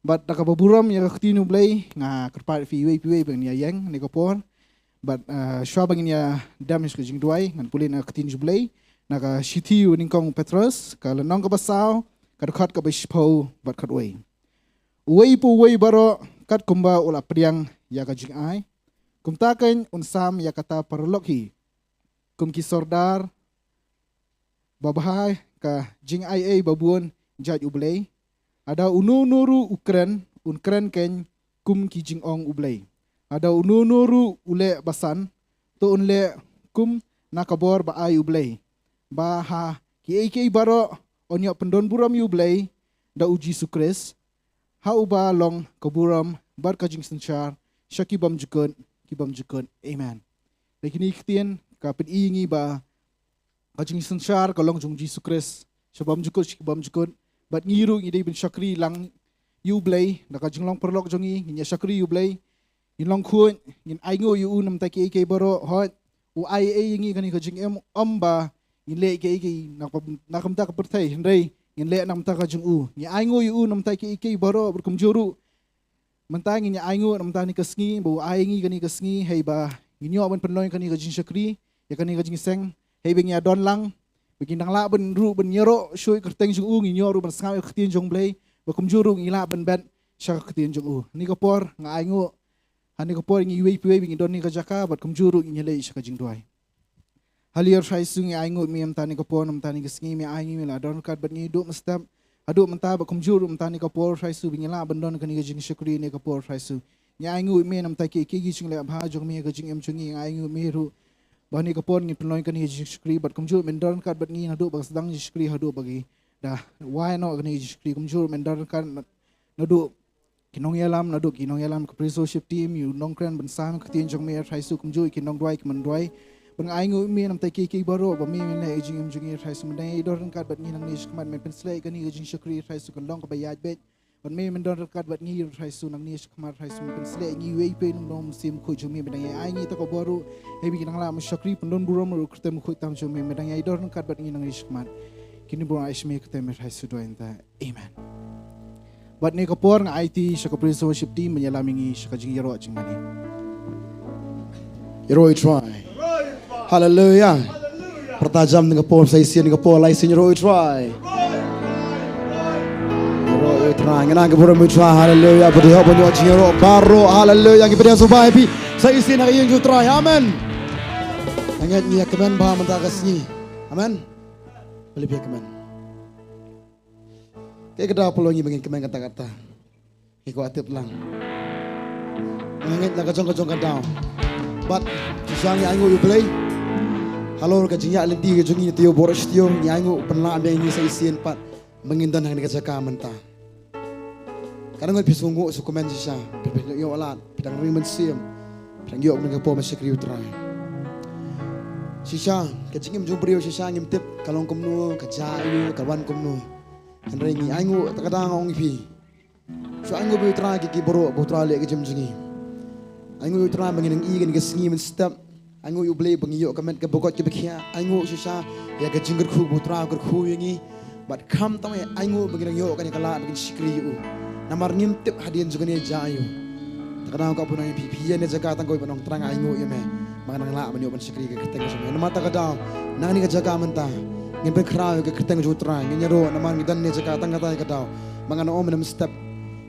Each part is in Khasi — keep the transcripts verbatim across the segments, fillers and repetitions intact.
Bad da kaba burom ïa ka ktien U Blei, nga kyrpad ïa phi iwei pa iwei ba ngin ïa ïeng ha kane ka por. Bad, ah, shuwa ba ngin ïa dem sha ka jingduwai, ngan pule na ka ktien U Blei na ka shithi u nyngkong u Petros, ka lynnong kaba saw, ka dkhot kaba shiphew bad khatwei. Uwei pa uwei baroh katkumba u la pdiang ïa ka jingai, kumta keiñ un sam ïa kata paralok hi. Kum ki sordar ba bha ha ka jingaiei ba bun jait U Blei, lada uno uno ruh u kren, un kren keiñ kum ki jingong U Blei. Lada uno uno ruh u leh basan, to un leh kum na ka bor ba ai U Blei, ba ha kiei kiei baroh yn ïoh pyndonburom ïa U Blei da U Jisu Khrist, ha uba long ka burom bad ka jingsynshar sha ki bymjukut ki bymjukut. Amen. Te kine ki ktien ka pyni ïa ngi ba ka jingsynshar ka long jong U Jisu Khrist sha bymjukut sha ki bymjukut. Bad ngi ruh ngi dei ban shakri lang ïa U Blei, da ka jinglong paralok jong ngi ngin ïa shakri ïa U Blei. Ngin long khuid, ngin ainguh ïa U na bynta kiei kiei baroh. Hooid, U ai ei ïa ngi kane ka jingim, ym ba ngin leh kiei kiei na ka, na ka bynta ka pyrthei, hynrei ngin leh na ka bynta ka jong U. Ngin ainguh ïa U na bynta kiei kiei baroh, bad kumjuh ruh mynta ngin ïa ainguh na bynta kane ka sngi, ba U ai ïa ngi kane ka sngi, hei ba ngin ïoh ban pynlong kane ka jingshakri ïa kane ka jingseng, hei ba ngin ïa don lang, ba ngin dang lah ban ruh ban ïaroh shuh ïa ka kyrteng jong U, ngin ïoh ruh ban sngap ïa ka ktien jong U Blei, ba kumjuh ruh ngin lah ban bet sha ka ktien jong U. Ha kane ka por nga ainguh, ha kane ka por ngi iwei pa iwei ba ngin don ha kane ka jaka, bad kumjuh ruh ngin ïa leit sha ka jingduwai. Haleluia, Trai Jisu, ngi ainguh ïa Me mynta ha kane ka por, mynta kane ka sngi, Me ai ngi, Me la don ryngkat bad ngi haduh mynstep, haduh mynta bad kumjuh ruh mynta ha kane ka por, Trai Jisu, ba ngin lah ban don ha kane ka jingshakri ha kane ka por, Trai Jisu. Ngi ainguh ïa Me na bynta kiei kiei ki jingleh bha jong Me ha ka jingim jong ngi, ngi ainguh ïa Me ruh ba ha kane ka por ngin pynlong ïa kane ka jingshakri, bad kumjuh Me don ryngkat bad ngi naduh ba ka sdang jingshakri haduh ba ki da wai noh kane ka jingshakri, kumjuh Me don ryngkat naduh ki nongïalam, naduh ki nongïalam ka Praise Worship Team, ïa u nongkren ban sam ka ktien jong Me, Trai Jisu, kumjuh ïa ki nongduwai, ki nongduwai. Bad nga ainguh ïa Me na bynta kiei kiei baroh ba Me, Me leh ïa ka jingim jong ngi, Trai Jisu, Me dang ïadon ryngkat bad ngi nangne shakhmat, Me pynsleh ïa kane ka jingshakri, Trai Jisu, kan long kaba ïaid beit. Bad Me, Me don ryngkat bad ngi, Trai Jisu, nangne shakhmat, Trai Jisu, Me pynsleh ïa ngi iwei pa iwei, nongdom mynsiem khuid jong Me, Me dang ïa ai ngi ïa kata ka bor ruh, hei ba ngin nang lah ban shakri pyndonburom ruh ïa ka kyrteng kaba khuid tam jong Me, Me dang ïadon ryngkat bad ngi nangne shakhmat. Kine baroh ai sha Me ka kyrteng, Me Trai Jisu duwai mynta. Amen. Bad ha kane ka por nga aiti sha ka Praise Worship Team ban ïalam ïa ngi sha ka jingïaroh jingmane. Ïaroh ïa U Trai. Haleluia. Pyrta jam ha kane ka por, sa shisien ha kane ka por, lai sien ïaroh ïa U Trai. Ïaroh ïa U Trai. Ngi nang ka burom ïa U Trai. Haleluia. Bad ïa hok ban ïoh jingïaroh baroh. Haleluia. Ngi pdiang sngewbha ïa phi. Sa shisien ha ka ïing jong U Trai. Amen. Nga ngeit ngi ïa kmen bha mynta ka sngi. Amen. Balei phi ïa kmen? Kaei ka daw pynlong ïa ngi ba ngin kmen kata kata? Ngi kwah tip lang. Nga ngeit la ka jong ka jong ka daw. Bad shisha ngi ainguh ïa U Blei halor ka jingïaid lynti ka jong ngi, taïew baroh shi taïew ngi ainguh, pynlah biang ïa ngi sa shisien pat ba ngin don ha kane ka jaka mynta. Ka dang ngut phi sngewnguh sngewkmen shisha, phi dang ïoh lad, phi dang ring mynsiem, phi dang ïoh ha kane ka por ban shakri U Trai. Shisha ka jingim jong u briew shisha ngim tip ka long kumno, ka jia aiu, ka wan kumno. Hynrei ngi ainguh, ta ka daw nga ong ïa phi, shu ainguh ïa U Trai ki, ki baroh ba U Trai leh ka jingim jong ngi. Ainguh ïa U Trai ba ngi nang ïoh kane ka sngi mynstep. Ainguh ïa U Blei ba ngi ïoh ka met kaba koit kaba khiah. Ainguh shisha ïa ka jingkyrkhu ba U Trai u kyrkhu ïa ngi. Bad khamtam eh ainguh ba ngi nang ïoh kane ka lad ba ngin shakri ïa U. Namar ngim tip hadien jong kane jia aiu. Ta ka daw nga kwah ban ong ïa phi, phi ïa kane ka jaka tang kawei ban ong, Trai nga ainguh ïa Me ba nga nang lah ban ïoh ban shakri ïa ka kyrteng jong Me. Namar ta ka daw na kane ka jaka mynta ngin pynkhraw ïa ka kyrteng jong U Trai, ngin ïaroh namar ngi don ha kane ka jaka tang katai ka daw. Ba ngan ong mynstep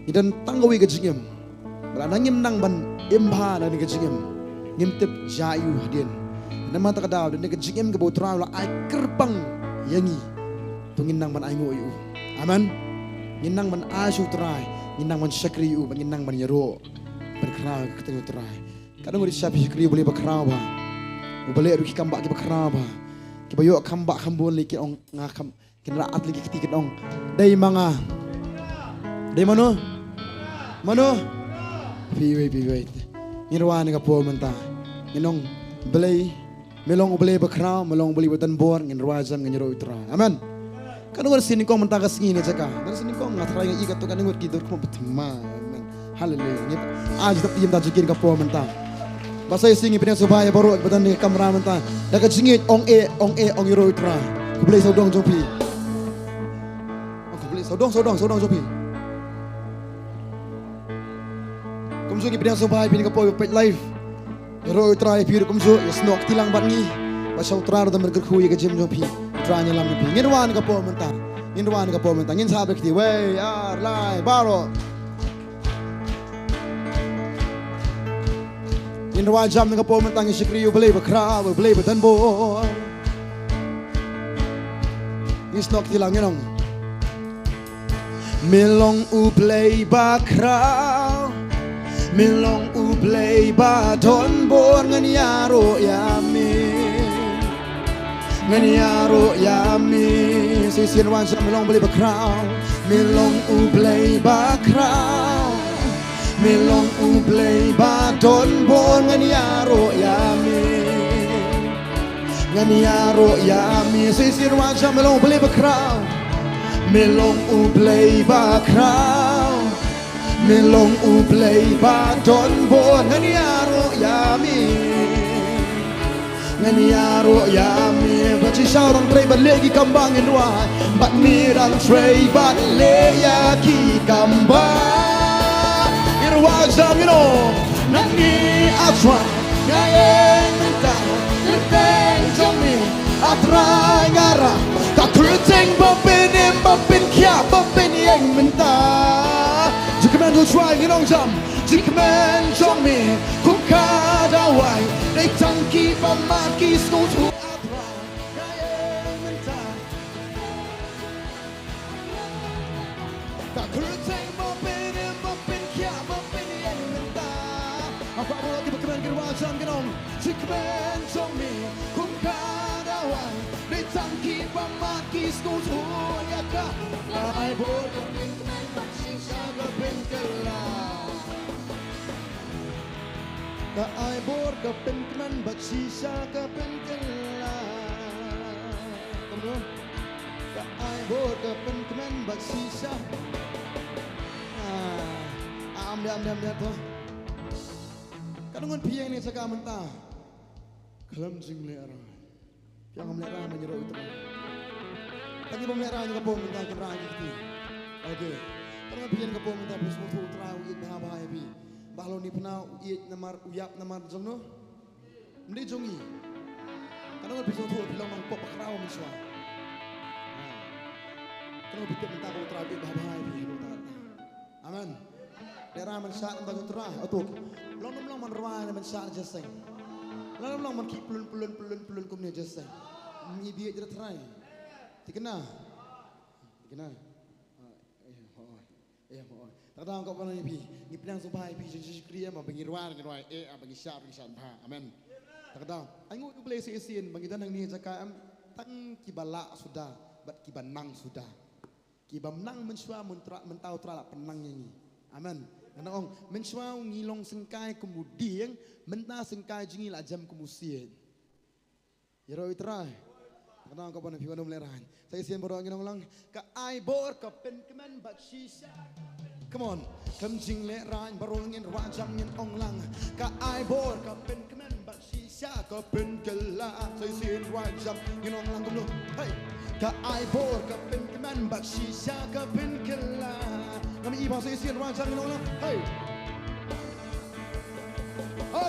ngi don tang kawei ka jingim. Bad lada ngim nang ban im bha na kane ka jingim, ngim tip jia aiu hadien. Namar ta ka daw da kane ka jingim kaba U Trai u la ai kyrpang ïa ngi, to ngin nang ban ainguh ïa U. Amen. Ngin nang ban ai sha U Trai, ngin nang ban shakri ïa U, bad ngin nang ban ïaroh, pynkhraw ïa ka kyrteng U Trai. Ka dang ngut shisha phi shakri ïa U Blei bakhraw bha. U Blei ruh ki kam bah kiba khraw bha. Kiba ïoh kam bah kham bun lei ki ong nga kham, kin rah at lei ki kti kin ong, dei ma nga. Dei mano? Mano? Phi wei, phi wei. Ngin rwai ha kane ka por mynta. Ngin ong, Blei, Me long U Blei bakhraw, Me long U Blei ba don bor, ngin rwai jam, ngin ïaroh ïa U Trai. Amen. Katno ngut sngewnyngkong mynta ka sngi ha kane ka jaka? Katno ngut sngewnyngkong? Nga tharai nga ïohi katto katne ngut ki dur khmat ba thymmai. Amen. Haleluia. Ngi ai jingtip ïa ki mynta ha kane ka por mynta. Bad sa shisien ngi pdiang sngewbha ïa baroh kiba don ha kane ka kamra mynta. Da ka jingngeit ong eh, ong eh, ong ïaroh ïa U Trai. Khublei sawdong jong phi. Ong khublei sawdong, sawdong, sawdong jong phi. Jong ngi pdiang sngewbha ïa phi na ka por ba peit live. Ïaroh U Trai ïa phi ruh kumjuh, ïasnoh kti lang bad ngi. Bad sha U Trai ruh da myrkyrkhu ïa ka jingim jong phi. U Trai un ïalam ïa phi. Ngin wan na ka por mynta. Ngin wan na ka por mynta. Ngin sah bad kti. Wei, ar, lai, baroh. Ngin rwai jam na ka por mynta, ngin shakri ïa U Blei bakhraw, U Blei badonbor. Ngin snoh kti lang, ngin ong. Me long U Blei bakhraw, me long U Blei badonbor, ngan ïaroh ïa me. Ngan ïaroh ïa me. Sa shisien rwai jam, me long U Blei bakhraw, me long U Blei bakhraw, me long U Blei badonbor, ngan ïaroh ïa me. Ngan ïaroh ïa me. Sa shisien rwai jam, me long U Blei bakhraw, me long U Blei bakhraw, me long U Blei badonbor, ngan ïaroh ïa me. Ngan ïaroh ïa me. Bad shisha u dang trei bad leh ki kam ba ngin rwai. Bad me dang trei bad leh ïa ki kam ba. Ngin rwai jam, ngin ong. Nangne, A Trai, nga ïeng mynta, kyrteng jong me, A Trai, nga rah. Ka kyrteng ba pyn-im, ba pynkhiah, ba pynïeng mynta. Jingkmen jong U Trai, ngin ong jam. Jingkmen jong me kum ka dawai, dei tang kiba mad ki sngewthuh. A Trai, nga ïeng mynta. Ka kyrteng ba pyn-im, ba pynkhiah, ba pynïeng mynta. Haba baroh kiba kmen, ki rwai jam, ki ong. Jingkmen jong me kum ka dawai, dei tang kiba mad ki sngewthuh ïa ka. Ka ai bor ka pynkmen bad shisha ka pynkylla. Ka ai bor ka pynkmen bad shisha ka pynkylla. Kumno? Ka ai bor ka pynkmen bad shisha. Ah, am, am, am, am, to. Katno ngut phi ïeng ne jaka mynta khlem jinglehrain? Phi ong ngam lehrain, ban ïaroh U Trai. Tang ki bym lehrain ka por mynta kin rah ki kti. Okay. Katno ngut phi ïeng ka por mynta phi sngewthuh U Trai u ïeit bha bha ïa phi? Ba halor ne pynah u ïeit namar u ïap namar jong no? Ym dei jong ngi. Katno ngut phi sngewthuh phi long nongpop bakhraw mynshuwa? Katno ngut phi tip mynta ba U Trai u ïeit bha bha ïa phi? Amen. Lehrain ban shad ïa U Trai, atuk. Long nym long ban rwai ne ban shad jingïaseng. Long nym long ban khih pyllun, pyllun, pyllun, pyllun kumne jingïaseng. Ngi bieit ïa U Trai. Thikna. Thikna. Ah, eh, hooid. Eh, hooid. Te kata ka ban ïa phi. Ngi pdiang sngewbha ïa phi, jong Jisu Khrist, em, ba ngi rwai, ngi rwai, eh, ba ngi shad, ngi shad bha. Amen. Te kata, ai nguh ïa U Blei shisien, ba ngi don hangne ha jaka, em, tang kiba lah suda bad kiba nang suda. Ki bym nang mynshuwa, mynta, mynta U Trai la pynang ïa ngi. Amen. Ngan ong, mynshuwa ngi long syngkai kum u dieng, mynta syngkai jong ngi la jem kum u siej. Ïaroh ïa U Trai. Ngan ong, ka ban phi wan ym lehrain. Sa shisien baroh ngin ong lang. Ka ai bor ka pynkmen bad shisha. Come on. Khlem jinglehrain baroh ngin rwai jam, ngin ong lang. Ka ai bor ka pynkmen bad shisha ka pynkylla. Sa shisien rwai jam, ngin ong lang kumno. Hey. Ka ai bor ka pynkmen bad shisha ka pynkylla. Ngam i ba sa shisien rwai jam, ngin ong lang. Hey.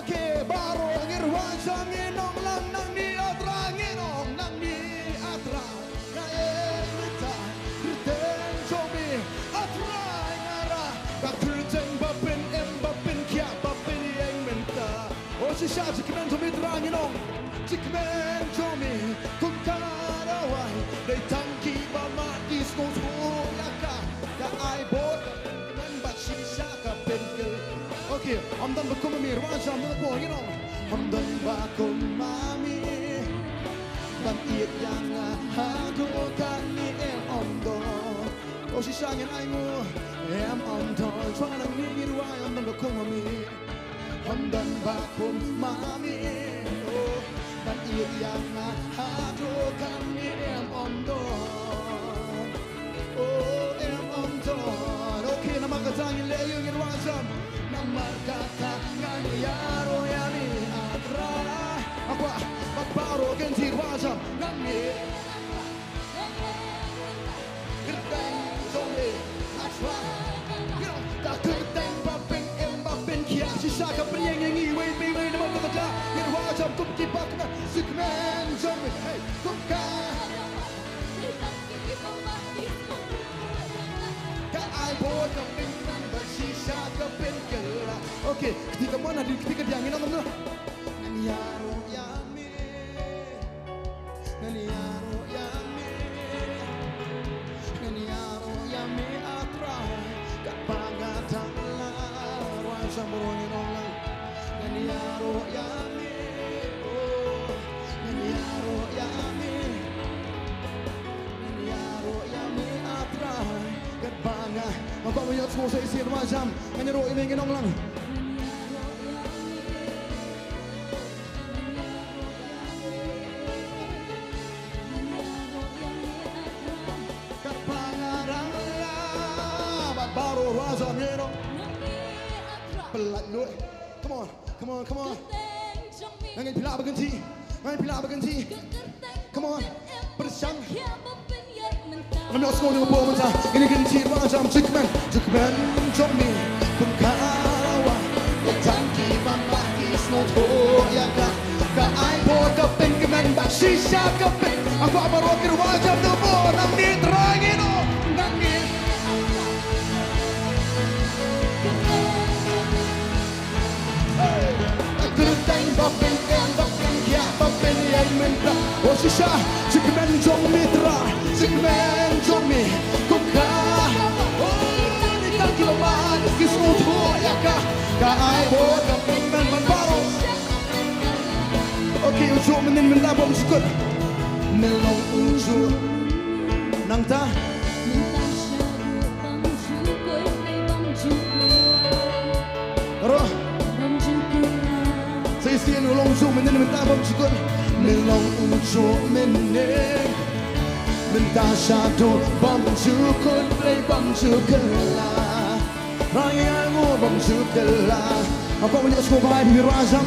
Okay, baroh ngin rwai jam, ngin ong lang. Nangne A Trai, ngin ong nangne A Trai. Nga ïeng mynta, kyrteng jong me A Trai nga rah. Ka kyrteng ba pyn-im, ba pynkhiah, ba pynïeng mynta. Oh, shisha, jingkmen jong me Trai ngin ong. Jingkmen jong me kum ka dawai, dei tang kiba mad ki sngewthuh ïa ka. Ka ai bor ka pynkmen bad shisha ka pynkylla. Okay, ym don ba kum ma me, rwai jam na ka por ngin ong. Ym don ba kum ma me. Ban ïeit ïa nga haduh katne, em, ym don. Oh, shisha ngin ai nguh, em, ym don. Shuwa ngi rwai, ym don ba kum ma me. Ym don ba kum ma me, oh, ban ïeit ïa nga haduh katne, em, ym don. Oh, em, ym don. Okay, namar kata ngin leh ïa u, ngin rwai jam. Namar kata ngan ïaroh ïa me A Trai. Akwa, bad baroh kin sa rwai jam. Ngan ïa Kyrteng jong me A Trai. Ka kyrteng ba pyn-im, ba pynkhiah, Ka pynïeng ïa ngi iwei pa iwei namar kata ka daw ngin wad jam kum ki ba kmen, sha kmen jong ngi, hey, kum ka. Ka ai bor ka pynkylla bad shisha ka pynkylla. Okay, kti ka mon, hadien kti ka diang, ngin ong kumno? Ngan ïaroh ïa me. Ngan ïaroh ïa me. Ngan ïaroh ïa me, ah Trai, katba nga dang lah. Rwai jam baroh ngin ong lang. Ngan ïaroh ïa me. Oh, ngan ïaroh ïa me. Ngan ïaroh ïa me, ah Trai, katba nga. Nga kwah ban ïohsngew sa shisien, rwai jam. Ngan ïaroh ïa me, ngin ong lang. Katba nga dang lah, bad baroh rwai jam ïa no. Pynlait noh. Come on, come on, come on. Nga ngeit phi lah ba kynti. Nga ngeit phi lah ba kynti. Come on. Pyrshang. Ngam ïohsngew ïa ka por mynta. Ngin ïa kynti rwai jam, sha kmen, sha kmen jong me. Pynkhraw ïa tang ki bym pat ki sngewthuh ïa ka. Ka ai bor ka pynkylla bad shisha ka pyn. Nga kwah baroh ki rwai jam, to mo, nangne Trai ngi no. Nangne. Hey! Ka kyrteng ba pynïeng, ba pynkhiah, ba pynïeng mynta. Oh shisha, sha kmen jong me Trai, sha kmen jong me. Kum ka. Oh, ni ka ki ba ki sngewthuh ïa ka. Ka ai bor ka pynkylla bad baroh. Okay, u juh mynnin mynta bym jukut. Me long u juh. Nangta. Ro. Sa shisien u long u juh mynnin mynta bym jukut. Me long u juh mynnin. Mynta shaduh bym jukut, Blei bym jukut la. Rang ïa ngu bym jukut la. Nga kwah ban ïohsngew bha ïa phi rwai jam.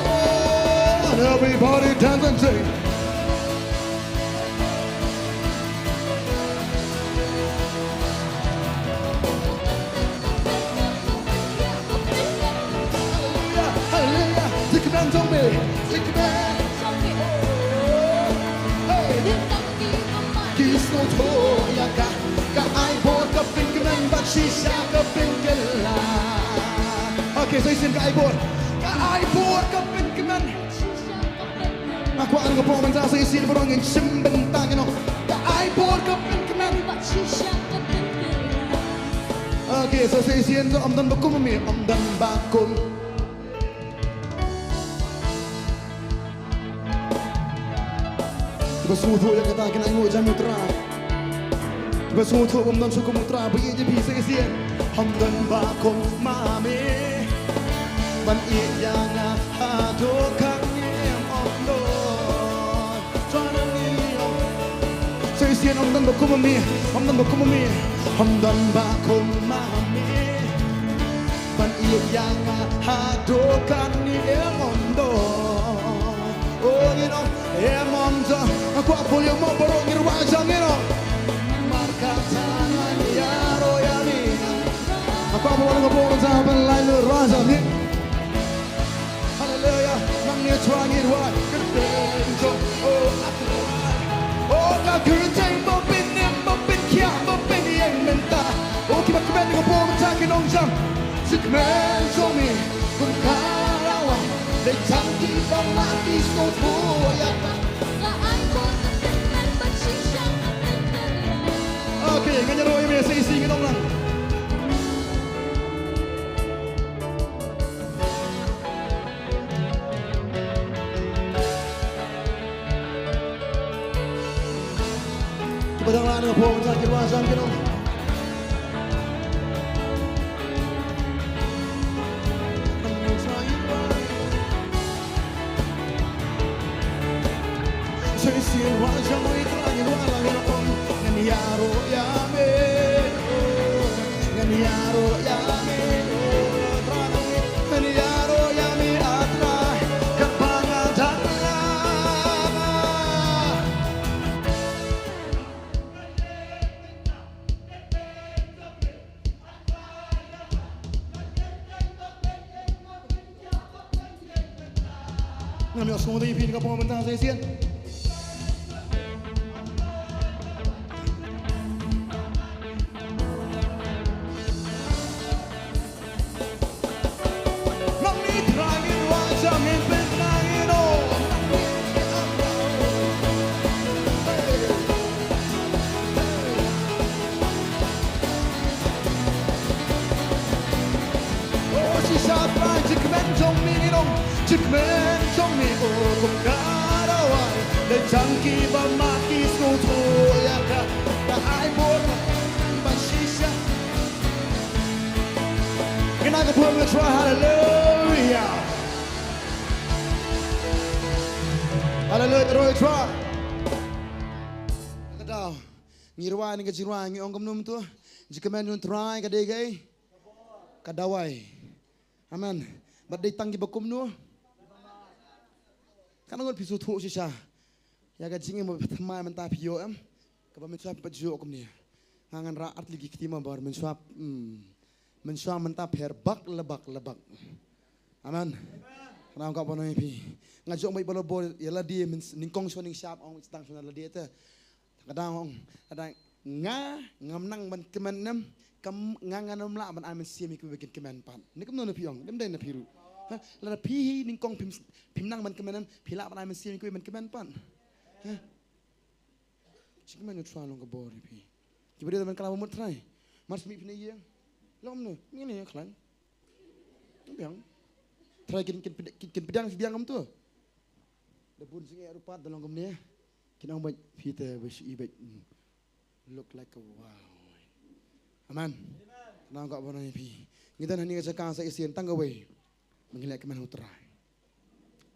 Oh, and everybody dance and sing. Hallelujah, hallelujah. Sha kmen jong me, sha kmen jong me. Hey. Ki sngewthuh ïa ka, ka ai bor ka pynkylla bad shisha ka pynkylla. Okay, sa shisien ka ai bor, ka ai bor ka pynkylla. Nga kwah ha kane ka por mynta sa shisien baroh ngin shim bynta, ngin ong ka ai bor ka pynkylla. Okay, sa shisien to, ym don ba kum ma me, ym don ba kum. Kiba sngewthuh ïa kata kin ai nguh jam ïa u Trai. Kiba sngewthuh bym don shuh kum u Trai, ba ïeit ïa phi sa shisien. Ym don ba kum ma me. Ban ïeit ïa nga haduh katne em, ym don. Sa shisien ym don ba kum ma me, ym don ba kum ma me. Ym don ba kum ma me. Ban ïeit ïa nga haduh katne em, ym don. Oh, ngin ong em, ym don. Nga kwah volume mo baroh ngin rwai jam, ngin ong. Namar kata ngan ïaroh ïa me. Nga kwah baroh ngan rwai jam, ban lai lut rwai jam, ngin. Hallelujah. Nangne Trai ngi rwai. Kyrteng jong, oh, ah Trai. Oh, ka kyrteng ba pynïeng, ba pynkhiah, ba pynïeng mynta. Oh, kiba kmen ha kane ka por mynta kin ong jam. Sha kmen jong me, pynkhraw ïa. Dei tang kiba mad ki sngewthuh ïa ka. Ka ai bor ka pynkylla bad shisha ka pynkylla. Okay, ngan ïaroh ïa me sa shisien, ngin ong lang. Kiba dang lah na ka por mynta ki rwai jam, ki ong. Sa shisien rwai jam, rwai jam, rwai jam, ngan ïaroh ïa me. Ngan ïaroh ïa me, oh, Trai. Ngan ïaroh ïa me, ah Trai. Katba nga dang lah. Ngam ïohsngew ïa phi na ka por mynta sa shisien. Nang ni Trai ngin wad jam, ngin pynkyndit ïa u. Oh, shisha Trai, jingkmen jong me ngi ong, jingkmen jong me, oh, kum ka dawai. Lei jong kiba mad ki sngewthuh ïa ka, ka ai bor ba shisha. Ngin ai ka burom ïa u Trai, haleluia. Haleluia, Trai. Ka daw ngi rwai, ngi ka jingrwai ngi ong kumno mynta? Jingkmen jong u Trai ka dei kaei? Ka dawai. Amen. Bad dei tang kiba kumno? Katno ngut phi sngewthuh shisha ïa ka jingim ba thymmai mynta phi ïoh, em? Kaba mynshuwa phi pat ju ïoh kumne. Nga ngan rah artylli ki kti mo, bad mynshuwa, hmm, mynshuwa mynta pher bak la bak la bak. Amen. Nga kwah ban ong ïa phi, nga ju ong beit ba la bor ïa lade, nyngkong shuwa nyngshap, ong tang shuwa lade te. Ka dang ong, ka dang, nga ngam nang ban kmen, em? Kam, nga ngam lah ban ai mynsiem ïa kiba kin kmen pat. Ni kumno na phi ong, ym dei na phi ruh? Ha, lada phi hi nyngkong phim, phim nang ban kmen, em? Phi lah ban ai mynsiem ïa kiba kin kmen pat? Ha? Jingkmen u Trai long ka bor ïa phi. Kiba dei ban kylla bamut Trai. Mar shu mih phi na ïing, long kumno? Mih na ïing khlaiñ. Biang. Trai kin, kin, kin, kin pdiang, pdiang kumto. Da bun jingeh ruh pat da long kumne. Kin ong beit phi te ba shu i beit. Hmm. Look like a wow. Amen. Nga kwah ban ong ïa phi, ngi don hangne ka jaka sa shisien tang kawei, ba ngin leh kmen ha u Trai.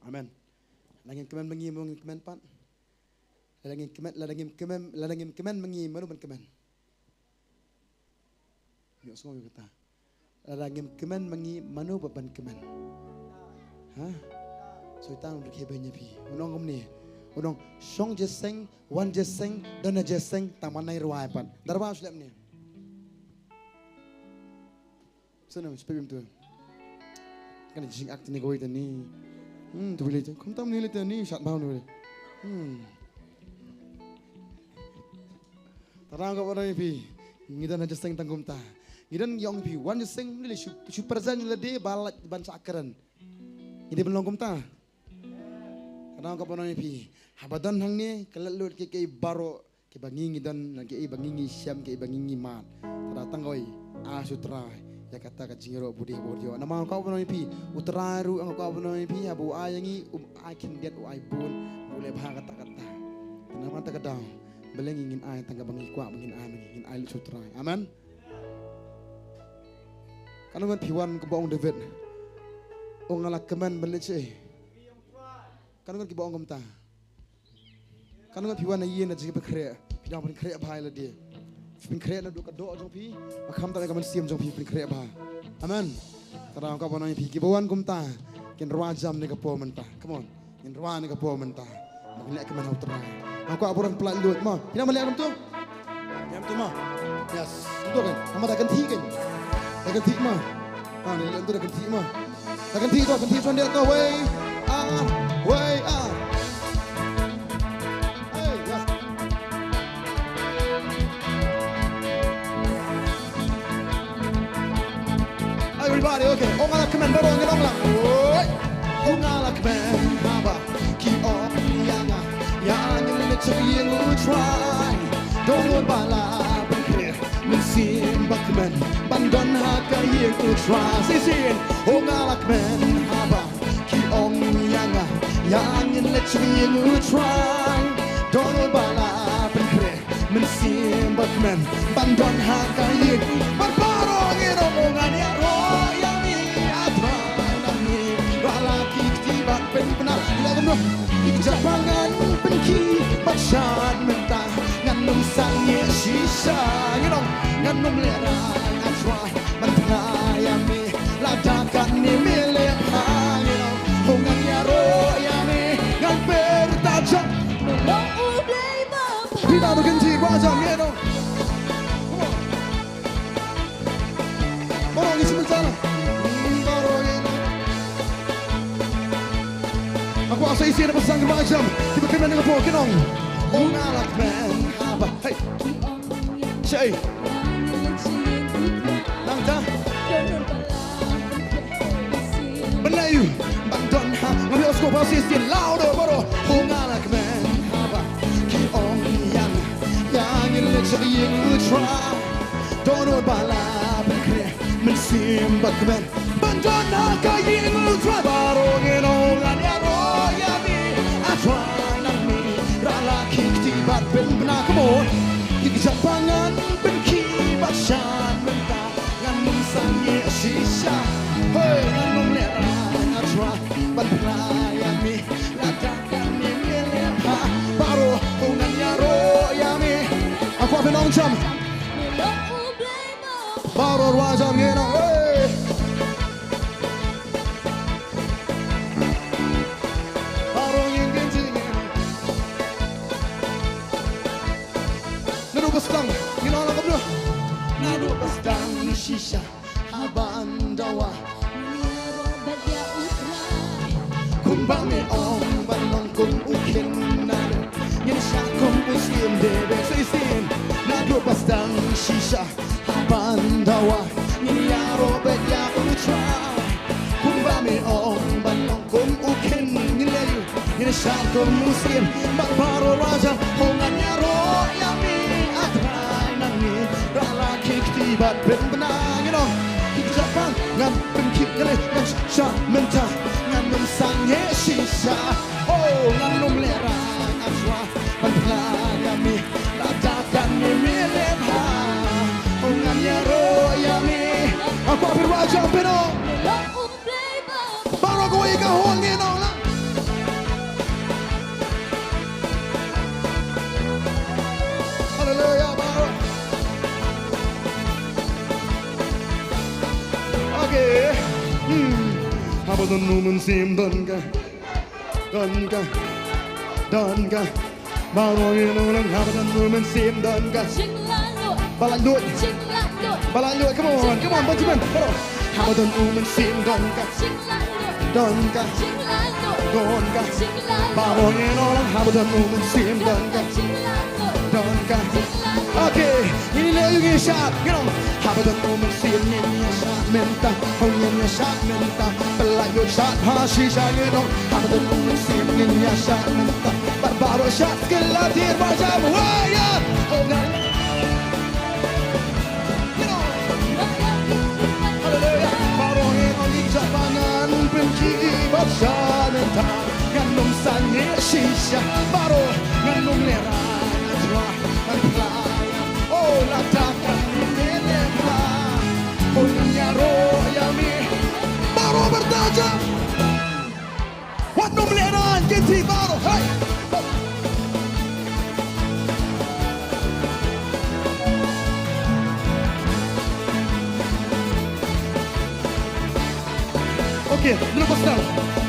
Amen. Lada ngim kmen ma ngi, mano ngin kmen pat? Lada ngim kmen, lada ngim kmen, lada ngim kmen ma ngi, mano ban kmen? Ïohsngew ïa kata. Lada ngim kmen ma ngi, mano pat ban kmen? Ha? Soitan un rkhie beiñ ïa phi. Un ong kumne. Un ong shong jingïaseng, wan jingïaseng, don jingïaseng, tang ban nai rwai pat. Darbar shu leh kumne. Sngewbha shu peit bym tu. Kane jingak tani kawei tani. Hmm, tu wei lei. Kumta mane lei tani, shat bam tu wei. Hmm. Tang nga kwah ban ong ïa phi, ngi don ha jingïaseng tang kumta. Ngi don, ngi ong ïa phi wan jingïaseng, mane lei shu, shu present lade ba lait ban shah kren. Ngi dei ban long kumta. Tang nga kwah ban ong ïa phi, haba don hangne ka leit lut kiei kiei baroh, kiba ngi ngi don, na kiei ba ngi ngi shem, kiei ba ngi ngi mad. Te da tang kawei, ai sha u Trai ïa kata ka jingïaroh bud ïa bud ïa. Namar nga kwah ban ong ïa phi, u Trai ruh nga kwah ban ong ïa phi, haba u ai ïa ngi, um ai khyndiat, u ai bun, u leh bha katta katta. Te namar kata ka daw, balei ngin ai tang kaba ngi kwah ba ngin ai, ngin ai lut sha u Trai. Amen. Katno ngut phi wan kumba ong David, ong nga la kmen ban leit shaei? Katno ngut kiba ong kumta? Katno ngut phi wan ha ïing da jingpynkhreh? Phi dang pynkhreh bha ïa lade. Phi pynkhreh naduh ka doh jong phi, ba khamtam ïa ka mynsiem jong phi pynkhreh bha. Amen. Te nga kwah ban ong ïa phi, kiba wan kumta kin rwai jam ne ka por mynta. Come on. Ngin rwai ne ka por mynta. Ngin leh kmen ha u Trai. Nga kwah burom pynlait lut mo. Phi nang ban leh kumto? Ïa kumto mo. Yes. Kumto kan. Namar da kynthih kan. Da kynthih mo. Ha, ne leh kumto da kynthih mo. Da kynthih to, kynthih to, wei. Ah, wei, ah. Hey, yes. Everybody, okay. Ong nga la kmen, baroh ngin ong lang. Oi. Ong nga la kmen haba ki ong ïa nga, ïa ngin leit sha ïing u Trai. Don lut ba la pynkhreh mynsiem ba kmen ban don ha ka ïing u Trai. Shisien, ong nga la kmen haba ki ong ïa nga, ïa ngin leit sha ïing u Trai. Don lut ba la pynkhreh mynsiem ba kmen ban don ha ka ïing. Bad baroh ngin ong, ong ngan ïaroh ïa me, ah Trai, nangne. Ba la ki kti ban pynbna. Leh kumno? Ki kjat ba ngan pynkhih bad shad mynta, ngan ym sangeh shisha. Ngin ong, ngan ym lehrain, ah Trai, ban tnat ïa me. Lada katne me leh bha, ngin ong, ong ngan ïaroh ïa me, ngan pyrta jong. Phi dang kynthih ba jam, ngin ong. Come on. Baroh ngi sngewbha. Baroh ngi. Nga kwah Sa shisien na pyrshang kiba jam, kiba kmen na ka por kin ong. Ong nga la kmen haba. Hey. Shaei. Nangta. Ban leh aïu, ban don ha. Ngam ïohsngew ba shisien louder baroh. Ong nga la kmen haba ki ong ïa nga, ïa ngin leit sha ka ïing U Trai. Don ba la ban kren mynsiem ba kmen ban don ha ka ïing U Trai. Baroh ngin ong ngan ïaroh ïa me, A Trai, nangne ra la khie kti bad pynbna, come on. Ki kjat ba ngan pynkhih bad shad mynta, ngan ym sangeh shisha. Hei, ngan ym lehraiñ, A Trai, ban phla ïa me, lada kane me leh bha. Baroh ong ngan ïaroh ïa me. Nga kwah phin ong jam. Baroh ruh jam ngin ong, hey. Baroh ngin kynti ngin ong. Naduh ba sdang, ngin ong lang kumno. Naduh ba sdang shisha haban dawa. Kumba me ong ban long kum u khynnah, ngin shad kum u syiem, dei beit sa shisien. Naduh ba sdang shisha haban dawa, ngin ïaroh beit ïa U Trai. Kumba me ong ban long kum u khynnah, ngin leh aïu, ngin shad kum u syiem. Bad baroh ruh jam, ong ngan ïaroh ïa me, A Trai, nangne ra la khie kti bad pynbna, ngin ong. Ki kjat ba ngan pynkhih, ngan leh, ngan shad mynta, ngan ym sangeh shisha. Oh, ngan ym lehraiñ, A Trai, ban phla ïa me, lada kane me leh bha. Ong ngan ïaroh ïa me. Nga kwah phin ruh jam phin ong. Baroh kawei ka hall ngin ong lang. Haleluia, baroh. Okay. Hmm. Haba don u mynsiem don ka. Don ka. Don ka. Baroh ngin ong lang haba don u mynsiem don ka. Jinglaitluid. Ba laitluid. Jinglaitluid. Ba laitluid. Come on, come on, Benjamin. Baroh. Haba don u mynsiem don ka. Jinglaitluid. Don ka. Jinglaitluid. Don ka. Jinglaitluid. Baroh ngin ong lang haba don u mynsiem don ka. Jinglaitluid. Don ka. Jinglaitluid. Okay. Ngin leh aïu, ngin shad, ngin ong. Haba don u mynsiem ngin ïa shad mynta. Hooid ngin ïa shad mynta. Ba la ïoh shad ha shisha ngin ong. Haba don u mynsiem ngin ïa shad mynta. Bad baroh shad skela tiar ba jam waya. Oh, ngin, ngin ong. Haleluia. Baroh ngin ong, ki kjat ba ngan pynkhih bad shad mynta. Ngan ym sangeh shisha. Baroh ngan ym lehraiñ, ngan phla. Oh, lada kane me leh bha. Oh, ngan ïaroh ïa me. Baroh bad da jam. Wat nym lehraiñ, kynti baroh. Hey. Okay, naduh ba sdang.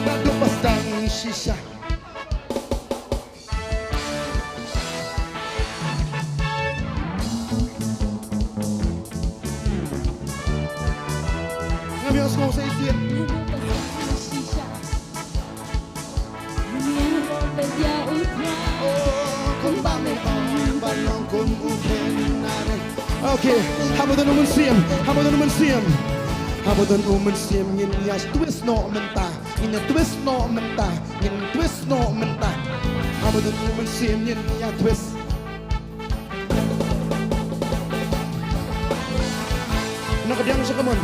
Naduh ba sdang shisha. Ngam ïohsngew sa shisien. Oh, kumba me ong ban long kum u khynnah. Okay, haba don u mynsiem, haba don u mynsiem. Haba don u mynsiem ngin ïa twist noh mynta, ngin ïa twist noh mynta, ngin twist noh mynta. Haba don u mynsiem ngin ïa twist. Na ka biang sha ka mon.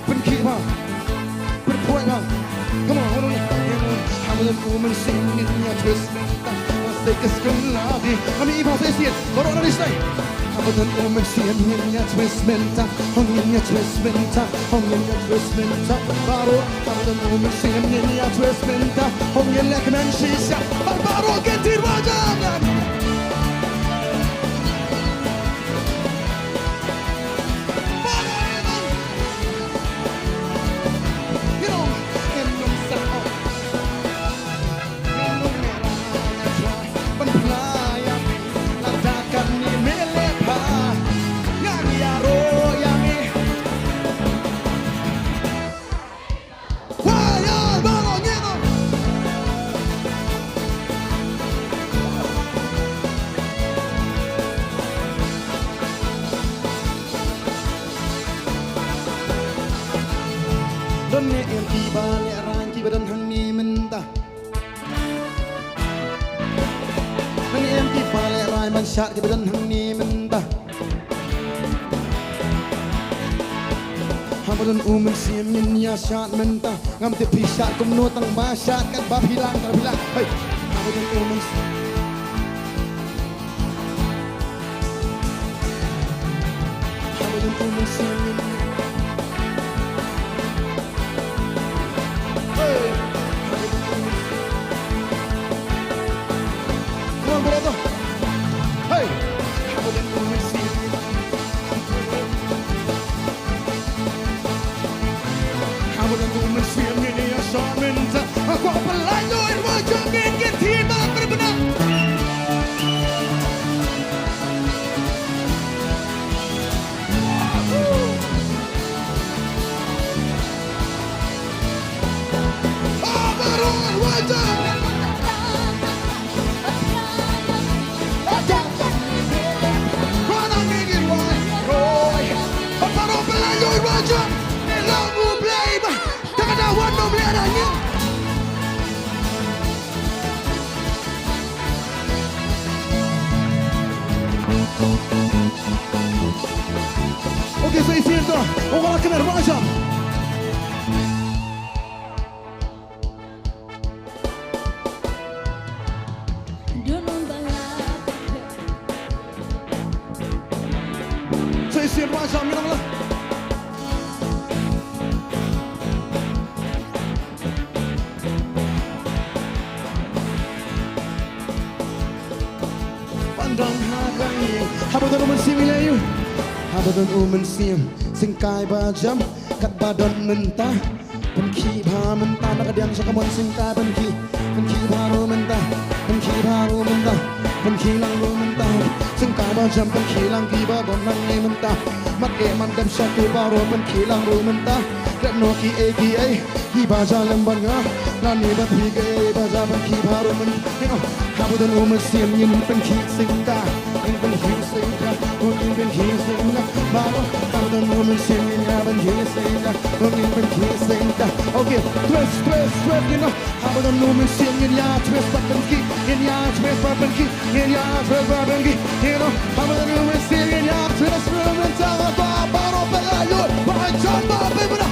Pynkhih bha. Pynphuid bha. Come on, hold on. Haba don u mynsiem ngin ïa twist mynta. Ba sdei ka skhem la dei. Ngam ïohi bha sa shisien. Baroh na dei sdei. Haba don u mynsiem ngin ïa twist mynta. Hooid ngin ïa twist mynta. Hooid ngin ïa twist mynta. Baroh. Haba don u mynsiem ngin ïa twist mynta. Hooid ngin leh kmen shisha. Bad baroh kin tied ba jam. Ne em kiba lehraiñ kiba don hangne mynta. Ne em kiba lehraiñ ban shad kiba don hangne mynta. Haba don u mynsiem ngin ïa shad mynta. Ngam tip phi shad kumno tang ba shad katba phi lang katba phi lang. Hey. Haba don u mynsiem. Haba don u mynsiem ngin. Hey. Come on, brother. Hey. Haba don u mynsiem. Haba don u mynsiem ngin ïa shad mynta. Nga kwah ban pynlait noh ïa ka jong ngi, ngin tim bad pynbna. Haba don u mynsiem. Okay, so it's here, though. Oh, what can I watch out? Sa shisien ba jam ngi nang la. Pandang ha ka ïing. Haba don u mynsiem ïa u. Haba don u mynsiem. Sngewkai ba jam. Katba don mynta. Pynkhih bha mynta na ka diang sha ka mon sngewkai pynkhih. Pynkhih bha ruh mynta. Pynkhih bha ruh mynta. Pynkhih lang ruh mynta. Sngewkai ba jam pynkhih lang kiba don hangne mynta. Mat eh mat dep sha kiba ruh pynkhih lang ruh mynta. Dep noh kiei kiei kiba jia lem bad nga. Nga ne bad phi kiei ba jia pynkhih bha ruh mynta. Haba don u mynsiem ngin pynkhih sngewkai. Ngin pynkhih sngewkai. Ngin pynkhih sngewkai. Baroh haba don u mynsiem ngin ïa pynkhih sngewkai. Ngin pynkhih sngewkai. Okay, twist, twist, twist, you know. Haba don u mynsiem ngin ïa twist bad pynkhih. Ngin ïa twist bad pynkhih. Ngin ïa twist bad pynkhih. You know. Haba don u mynsiem ngin ïa twist bad pynkhih. Baroh pynlait lut. Ba jam ba pynbna.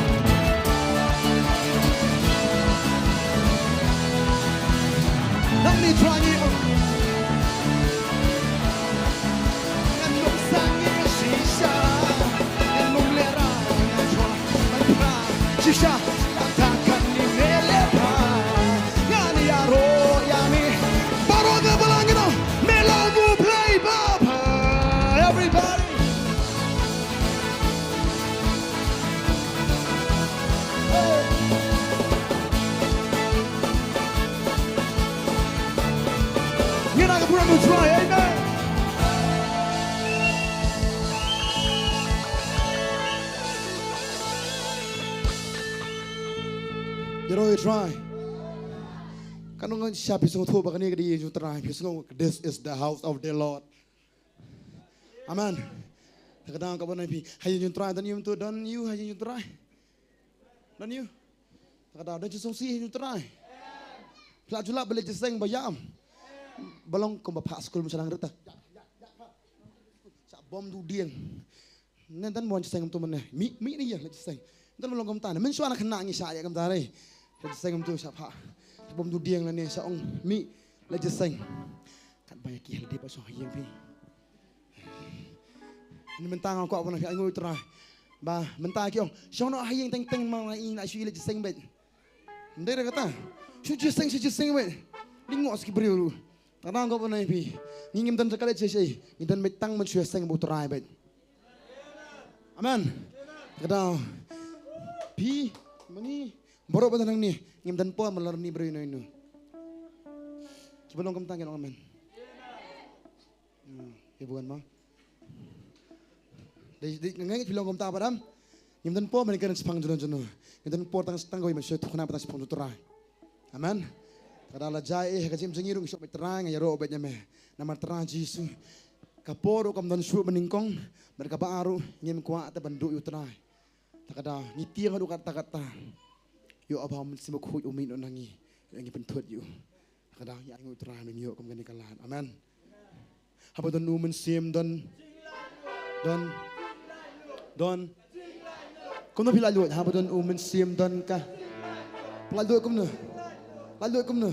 Nang ni trai ni. Ngan ym sangeh shisha. Ngan ym lehrain shuwa ban phra shisha. Lada kane me leh bha, ngan ïaroh ïa me. Baroh kaba lang, you know, me long u Blei ba bha. Everybody. Ngin ïa ka burom u Trai, amen. Ïaroh ïa u Trai. Katno ngan shisha phi sngewthuh ba kane ka dei ïing jong u Trai, phi sngew, this is the house of the Lord. Amen. Te ka dang ka ban ai phi. Ha ïing jong u Trai don ïa u, don ïa u ha ïing jong u Trai. Don ïa u. Te ka dang don jingsngewsih ha ïing jong u Trai. Phi la ju lap ban leit jingïaseng ba ïam. Ba long kumba phah skul mynshwa lang ruh ta. Sa bom tu dieng. Ngan tan ban jingïaseng kumto mynne. Mih, mih ne ïa leit jingïaseng. Ngan tan ban long kumta ne. Mynshuwa na khynnah ngi sa ïa kumta re. Leit jingïaseng kumto sa phah. Sa bom tu dieng lane sa ong mih leit jingïaseng. Katba ïa ki ha lade ba shong ha ïing phi. Ni mynta nga kwah ban ai nguh ïa u Trai. Ba mynta ki ong shong noh ha ïing teng teng ma nga ïa nga shu ïa leit jingïaseng beit. Ym dei re kata. Shu jingïaseng, shu jingïaseng beit. Dei ngoh sa ki briew ruh. Tang nga kwah ban ai phi. Ngi ngim don jaka leit shisha. Ngi don beit tang ban shu ïaseng bad u Trai beit. Amen. Ka dei phi ma ngi baroh ba don hangne ngim don por ban lor ïa briew ino ino. Kiba long kumta ngin ong amen. Hmm, ïa bukan ma. Dei, dei, nga ngeit phi long kumta ba dang ngim don por ban kren shaphang juno juno. Ngim don por tang, tang kawei ban shu thukna ba tang shaphang u Trai. Amen. Ka dei la jia eh ha ka jingim jong ngi ruh ngi shoh beit Trai, nga ïaroh beit ïa me. Namar Trai Jisu. Ka por ruh kam don shuh ba nyngkong, bad kaba ar ruh ngim kwah te ban duh ïa u Trai. Te ka dei ngi tieng haduh katta katta. Ïoh ba u Mynsiem Bakhuid u mih noh na ngi. Ïa ngi pynthut ïa u. Ka dang ïa ngi u Trai mynta ïoh kum kane ka lad. Amen. Haba don u Mynsiem don. Don. Don. Kumno phi laitluid haba don u Mynsiem don ka. Phi laitluid kumno. Laitluid kumno.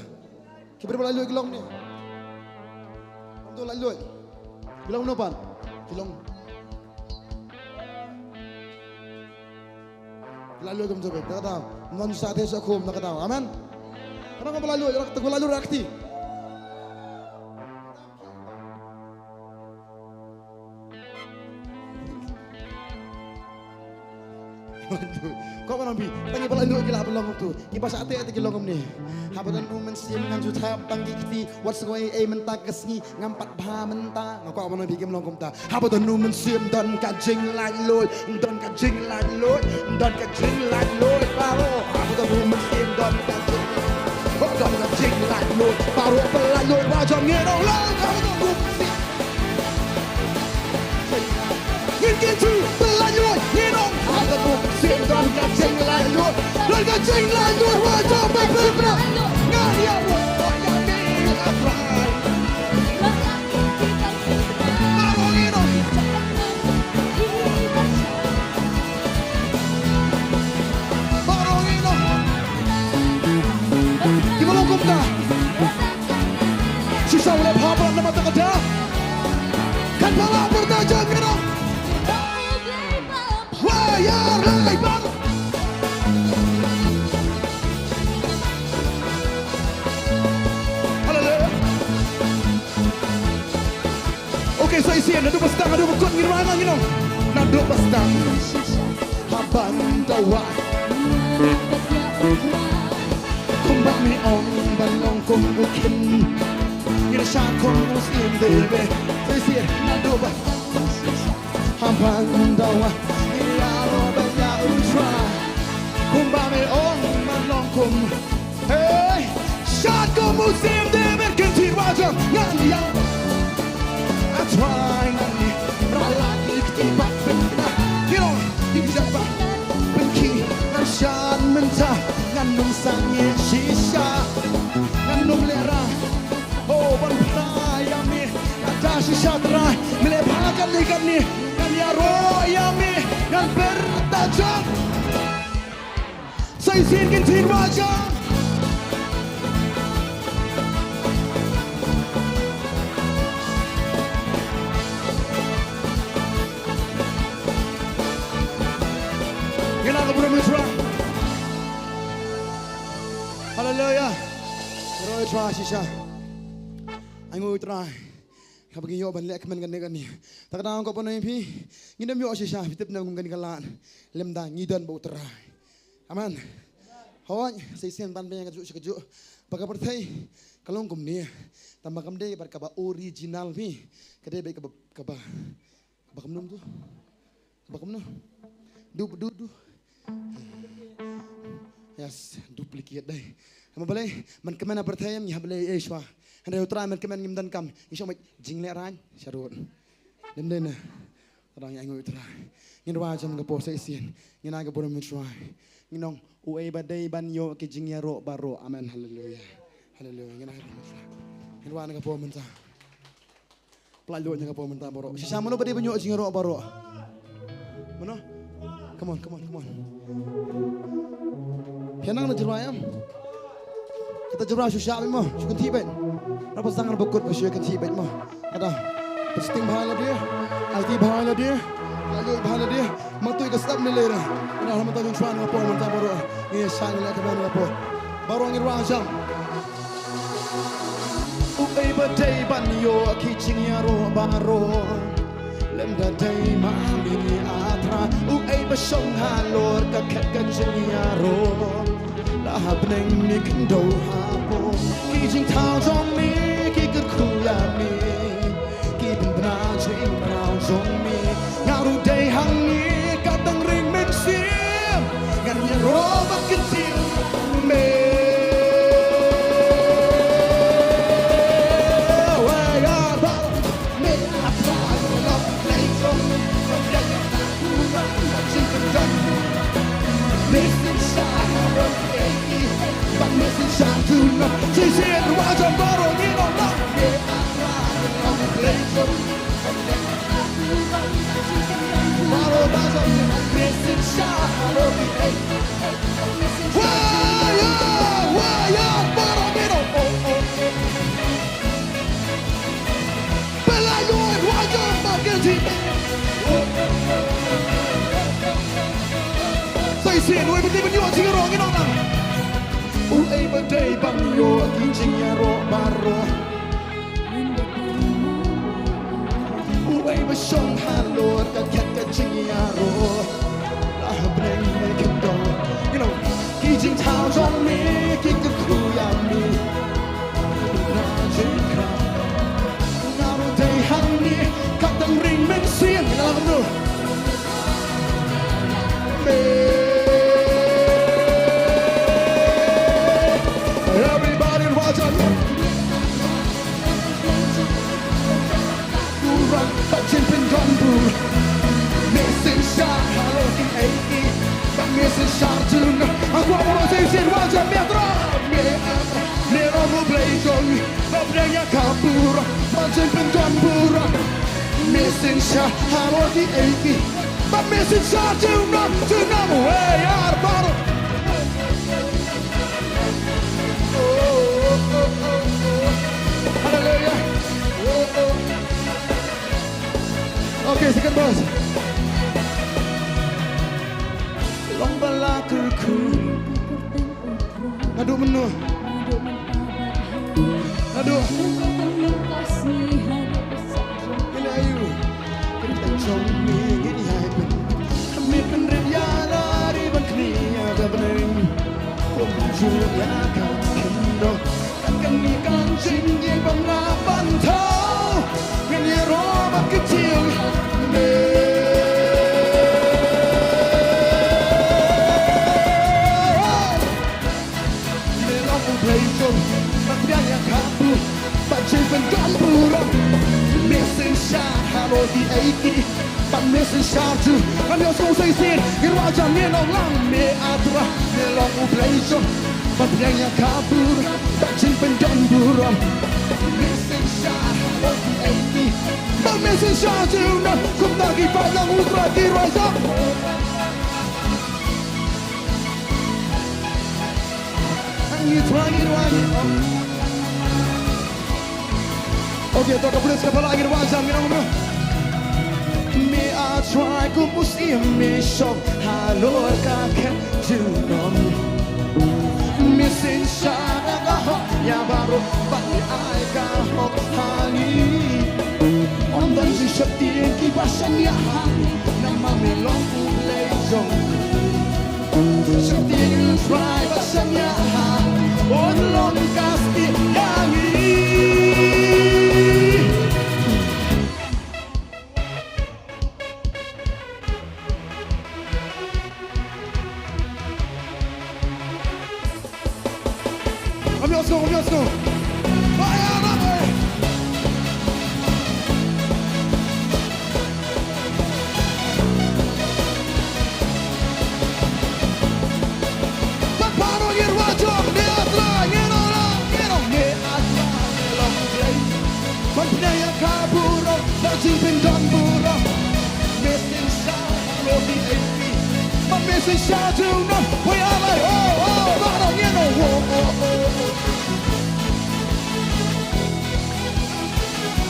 Ki briew ba laitluid ki long kumne. Haba don laitluid. Ki long kumno pat. Ki long. Phi laitluid kumno bad. Na kata. Ngan sa te sa khum na kata. Amen. Kata ko ba laitluid, rak te ko laitluid rak ti. Ko ba nang bi, tang ïa ba la ïoh ki la ba long tu. Ïa ba sa te te ki long kumne. Haba don u Mynsiem ngan ju thap tang ki kti, wat sa kawei ei mynta ka sngi ngam pat bha mynta. Nga kwah ba nang bi kim long kumta. Haba don u Mynsiem don ka jinglaitluid, don ka jinglaitluid, don ka jinglaitluid baroh. Haba don u Mynsiem don ka jing, don ka jinglaitluid baroh, ba laitluid ba jong ngi dong long. Haba don u Mynsiem Ngin kyntu, ba laitluid, ngin ong, ha ka buk, sim don ka jinglaitluid, don ka jinglaitluid, wa jong ba pynpra, nga ïa wa, wa ïa mi, a Trai. Baroh ngin ong. Baroh ngin ong. Kiba long kumta. Shisha u leh pha palat namar kata ka da. Kan palat pyrta jam kano. Wa ïa rai bang. Haleluya. Okay, sa shisien, naduh ba sdang, naduh ba kut ngin rwai ma ngin ong. Naduh ba sdang. Haban dawa. Kumba me ong ban long kum u King. Ngin sa kum u Syiem David. Sa shisien, naduh ba. Haban dawa. Ïaroh ban ïa u Trai. Kumba me ong ban long kum. Hey, shad kum u Syiem David, kynthih ba jong ngan ïa. A Trai ngan ïa, ra lad ïa kti ba pynbna. Ki long, ki jait ba pynkhih, ngan shad mynta, ngan ym sangeh shisha, ngan ym lehrain. Oh, ban phla ïa me, ngan da shisha Trai, me leh pha kane kane, ngan ïaroh ïa me, ngan pyrta jam. Sa shisien kynthih ba jong. Ngin ai ka burom ïa u Trai. Haleluya. Burom ïa u Trai shisha. Ai nguh ïa u Trai. Haba ngi ïoh ban leh kmen kane kane. Ta ka daw ko pynïaid phi. Ngin ym ïoh shisha phi tip ne kum kane ka lad. Lymda ngi don bad u Trai. Amen. Hooid, sa shisien ban pynïaid kajuh sha kajuh. Ba ka pyrthei ka long kumne. Tangba kam dei bad kaba original phi. Ka dei bad kaba, kaba, kaba kumno tu. Kaba kumno. Du, du, du. Yes, duplicate dei. Haba balei, man kmen ha pyrthei ngi haba lei ei shwa. Hynrei u Trai man kmen ngim donkam. Ngi shong bad jinglehrain sharud. Lymda ne. Tang ïa ngi u Trai. Ngin rwai jam ka por sa shisien. Ngin ai ka burom u Trai. Ngin ong uei ba dei ban ïoh ki jingïaroh baroh. Amen. Haleluya. Haleluya. Ngin ai ka burom u Trai. Ngin rwai na ka por mynta. Pynlait lut na ka por mynta baroh. Shisha mano ba dei ban ïoh jingïaroh baroh. Mano? Come on, come on, come on. Phi nang na jingrwai em. Kata jingrwai shu shah beit mo, shu kynthih beit. Naba sdang naba kut ba shu kynthih beit mo. Kata. Pynshting bha ïa lade. Aiti bha ïa lade. Lait lut bha ïa lade. Matu ka step ne lere. Kata haba mynta jong shwa na ka por mynta baroh. Ngi shah ngi leh ka ban na ka por. Baroh ngi rwai jam. Uei ba dei ban ïoh ki jingïaroh baroh. Lymda dei ma me a Trai. Uei ba shong halor ka khet ka jingïaroh. La ha bneng me kyndoh hapoh. Ki jingthaw jong me ki kyrkhu ïa me. Ki pynbna jingkyrkhu jong me. Nga ruh dei hangne ka tang ring mynsiem. Ngan ïaroh bad kyntiew me. Wei ar ba me ap sa lo lei jong me. Jingkyndon me. Shisha. Sa shisien, wei ba tip ban ïoh jingïaroh, ngin ong lang. Uei ba dei ban ïoh ki jingïaroh baroh? Uei ba shong halor ka khet ka jingïaroh? La ha bneng ne khyndew. You know, ki jingthaw jong me ki kyrkhu ïa me. Na jingkha nga ruh dei hangne, ka dang ring mynsiem. Nga la kumno? Everybody, watch out. Burom, bad jingpyndon burom. Me synshar halor kiei kiei, bad me synshar junom. Nga kwah ba sa shisien, watch out, me Trai, me Trai, me long U Blei jong ngi. Bad pdiang ïa ka burom bad jingpyndon burom. Me synshar halor kiei kiei, bad me synshar junom, junom. Wei ar baroh. Haleluia. Okay, second verse. Long ba la kyrkhu. Naduh mynno? Naduh. Ïa la ïa u. Kyrteng jong me ngin ïai pyn. Me pynrit ïa la ri ban knieh ïa ka bneng. Kumjuh ïa ka khyndew. Kane ka jingim ba nga ban thaw. Ngan ïaroh bad ka jingim. Me long U Blei jong, bad pdiang ïa ka burom bad jingpyndon burom. Me synshar halor kiei kiei, bad me synshar junom. Ngam ïohsngew sa shisien, ngin wad jam, ngin ong lang. Me A Trai, me long U Blei jong, bad pdiang ïa ka burom bad jingpyndon burom. Me synshar halor kiei kiei, bad me synshar junom. Kumta ki paid lang U Trai ki rise up. Ngi Trai, ngi Trai, ngi Trai. Okay, to ka pule sa ka pala, ngi Trai, jam ngi nong. Me A Trai, kum u syiem me shong halor ka khet junom. Me synshar ka hok ïa baroh, bad me ai ka hok ha ngi. Ym don jingsheptieng kiba shaniah ha ngi, namar me long U Blei jong ngi. Sheptieng Trai ba shaniah ha, un long ka stieh ïa ngi. Ym ïohsngew, ym ïohsngew. Ba ïa, ba ïa. Bad baroh ngin wad jam, me A Trai, ngin ong lang, ngin ong me A Trai, me long U Blei. Ban pdiang ïa ka burom bad jingpyndon burom. Me synshar halor kiei kiei, bad me synshar junom. Wei ar lai, oh, oh, baroh ngin ong, oh, oh, oh, oh.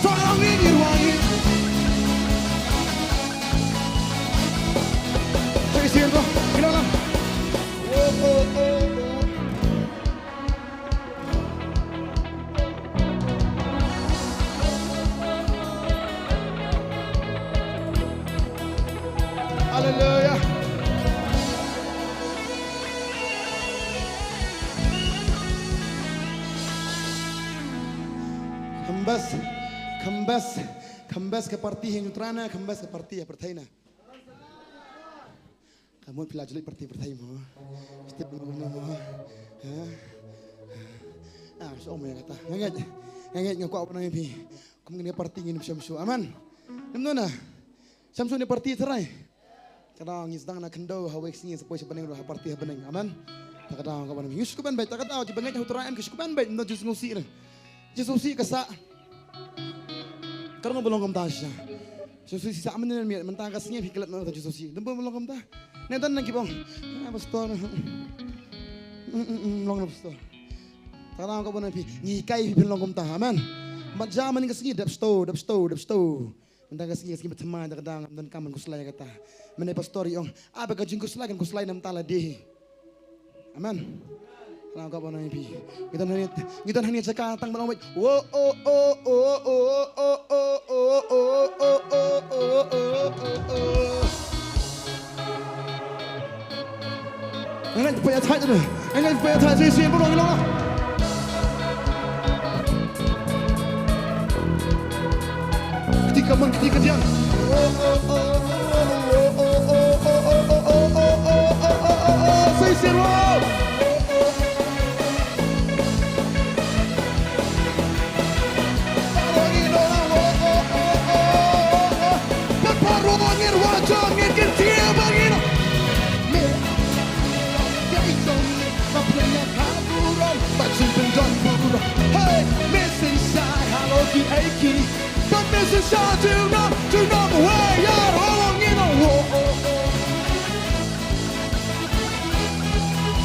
Sa lang ngin ïa wai. Sa shisien to, ngin ong lang. Oh, oh, oh, oh. Haleluia. Kham best, kham best, kham best ka party ha Nutran na, kham best ka party ha pyrthei na. Ka mut phi la ju leit party pyrthei mo. Step mo mo mo. Ha? Ah, so mo ïa kata. Nga ngeit. Nga ngeit, nga kwah ban ong ïa phi. Kum ngin ïa party ngin ym shym shuh. Amen. Ngim nuna. Shym shuh ne party tharai. Ka dang ngi sdang na khyndew ha wei ka sngi, sa poi sha bneng ruh ha party ha bneng. Amen. Ta ka daw ka ban ngi shu ban beit, ta ka daw ki ba ngeit ha u Trai em ki shu ban beit, ym don jingsngewsih ne. Jingsngewsih ka sah. Ka ruh ba long kumta shisha. Jingsngewsih sah mynne mynmiet, mynta ka sngi phi klet na jingsngewsih. Dang ba long kumta. Ne don nang ki bong. Ah, pastor. Mm, mm, mm, long na pastor. Ta ka daw ka ban phi. Ngi kai phi phin long kumta. Amen. Mat ja man ka sngi dep sto, dep sto, dep sto. Mynta ka sngi, ka sngi ba thymmai, da ka dang, ym donkam ban khuslai ïa kata. Mynne pastor i ong, ah, ba ka jingkhuslai kan khuslai na bynta lade hi. Amen. Khnang ka ban ïa phi. Ngi don hangne, ngi don hangne jaka tang ban ong beit. Wo, oh, oh. Ngan ngai paya thai tu. Ngan ngai paya thai shisien pun ong ïa long. Kti ka mon, kti ka diang. Shisien ong.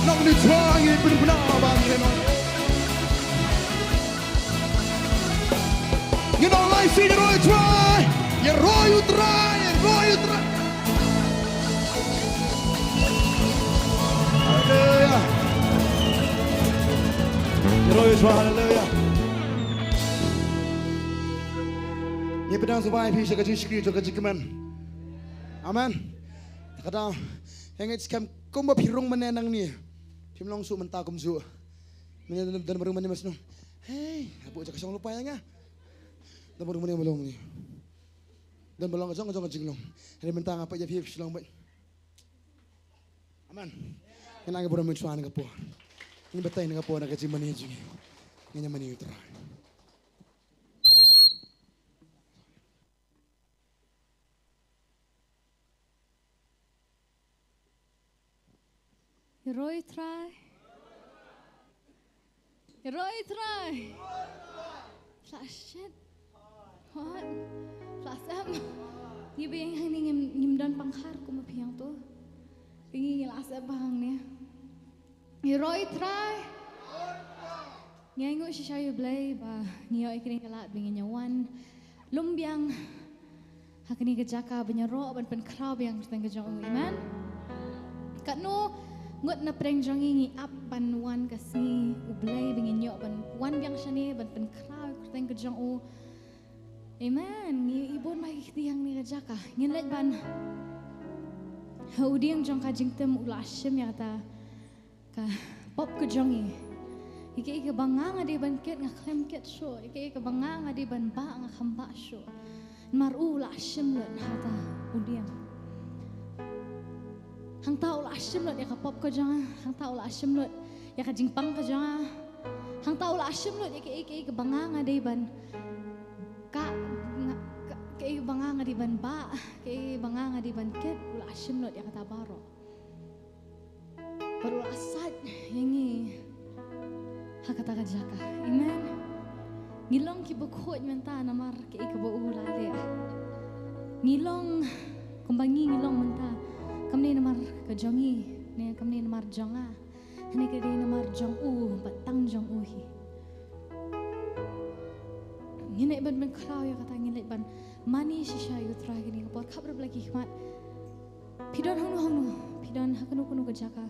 Nong ni twa ngi pynbna ba ngi nong. Ngi nong lai sien ïa roi u Trai. Ïa roi u Trai, ïa roi u Trai. Haleluya. Ïa roi u Trai, haleluya. Ngi pyndonkam sngewbha ïa phi sha ka jingshakri jong ka jingkmen. Amen. Ka daw, ïa ngeit skhem kumba phi rung mynne nangne. Phim long shuh mynta kumjuh. Mynne don, don ba rung mynne mas nong. Hei, habu jaka shong lupa ïa nga. Don ba rung mynne ma long mynne. Don ba long jong jong ka jinglong. Hynrei mynta nga peit ïa phi phi shu long beit. Amen. Ngin ai ka burom mynshuwa na ka por. Ngin batai na ka por na ka jingmane jong ngi. Ngin ïa mane ïa u Trai. Ïa roi u Trai. Ïa roi u Trai. Sa shit. Hot. Sa sem. Ngi biang hangne ngim, ngim don pangkhar kum ma phi hangto. Ngi ngi la sep ba hangne. Ïa roi u Trai. Ngi ainguh shisha ïa u Blei ba ngi ïoh ïa kane ka lad ba ngin ïa wan lum biang ha kane ka jaka ban ïaroh ban pynkhraw biang kyrteng ka jong u. Amen. Katno ngut na pdeng jong ngi ngi ap ban wan ka sngi u Blei ba ngin ïoh ban wan biang shane ban pynkhraw kyrteng ka jong u. Amen. Ngi i bun ba ki kti hangne ka jaka. Ngin leit ban ha u dieng jong ka jingtem u la shim ïa kata ka pop ka jong ngi. Ïa kaei kaba nga nga dei ban kit nga khlem kit shuh. Ïa kaei kaba nga nga dei ban bah nga kham bah shuh. Namar u la shim lut hangta u dieng. Hangta u la shim lut ïa ka pop ka jong nga. Hangta u la shim lut ïa ka jingpang ka jong nga. Hangta u la shim lut ïa kaei kaei kaba nga nga dei ban ka, nga, ka, kaei kaba nga nga dei ban bah, kaei kaba nga nga dei ban kit, u la shim lut ïa kata baroh. Bad u la sait ïa ngi ha kata ka jaka. Amen. Ngi long kiba khuid mynta namar kaei kaba u la leh. Ngi long kumba ngi ngi long mynta. Kam dei namar ka jong ngi ne kam dei namar jong nga. Hynrei ka dei namar jong u bad tang jong u hi. Ngin leit ban pynkhraw ïa kata, ngin leit ban mane shisha ïa u Trai kane ka por. Khaprup la ki khmat. Phi don hangno hangno, phi don ha kano kano ka jaka,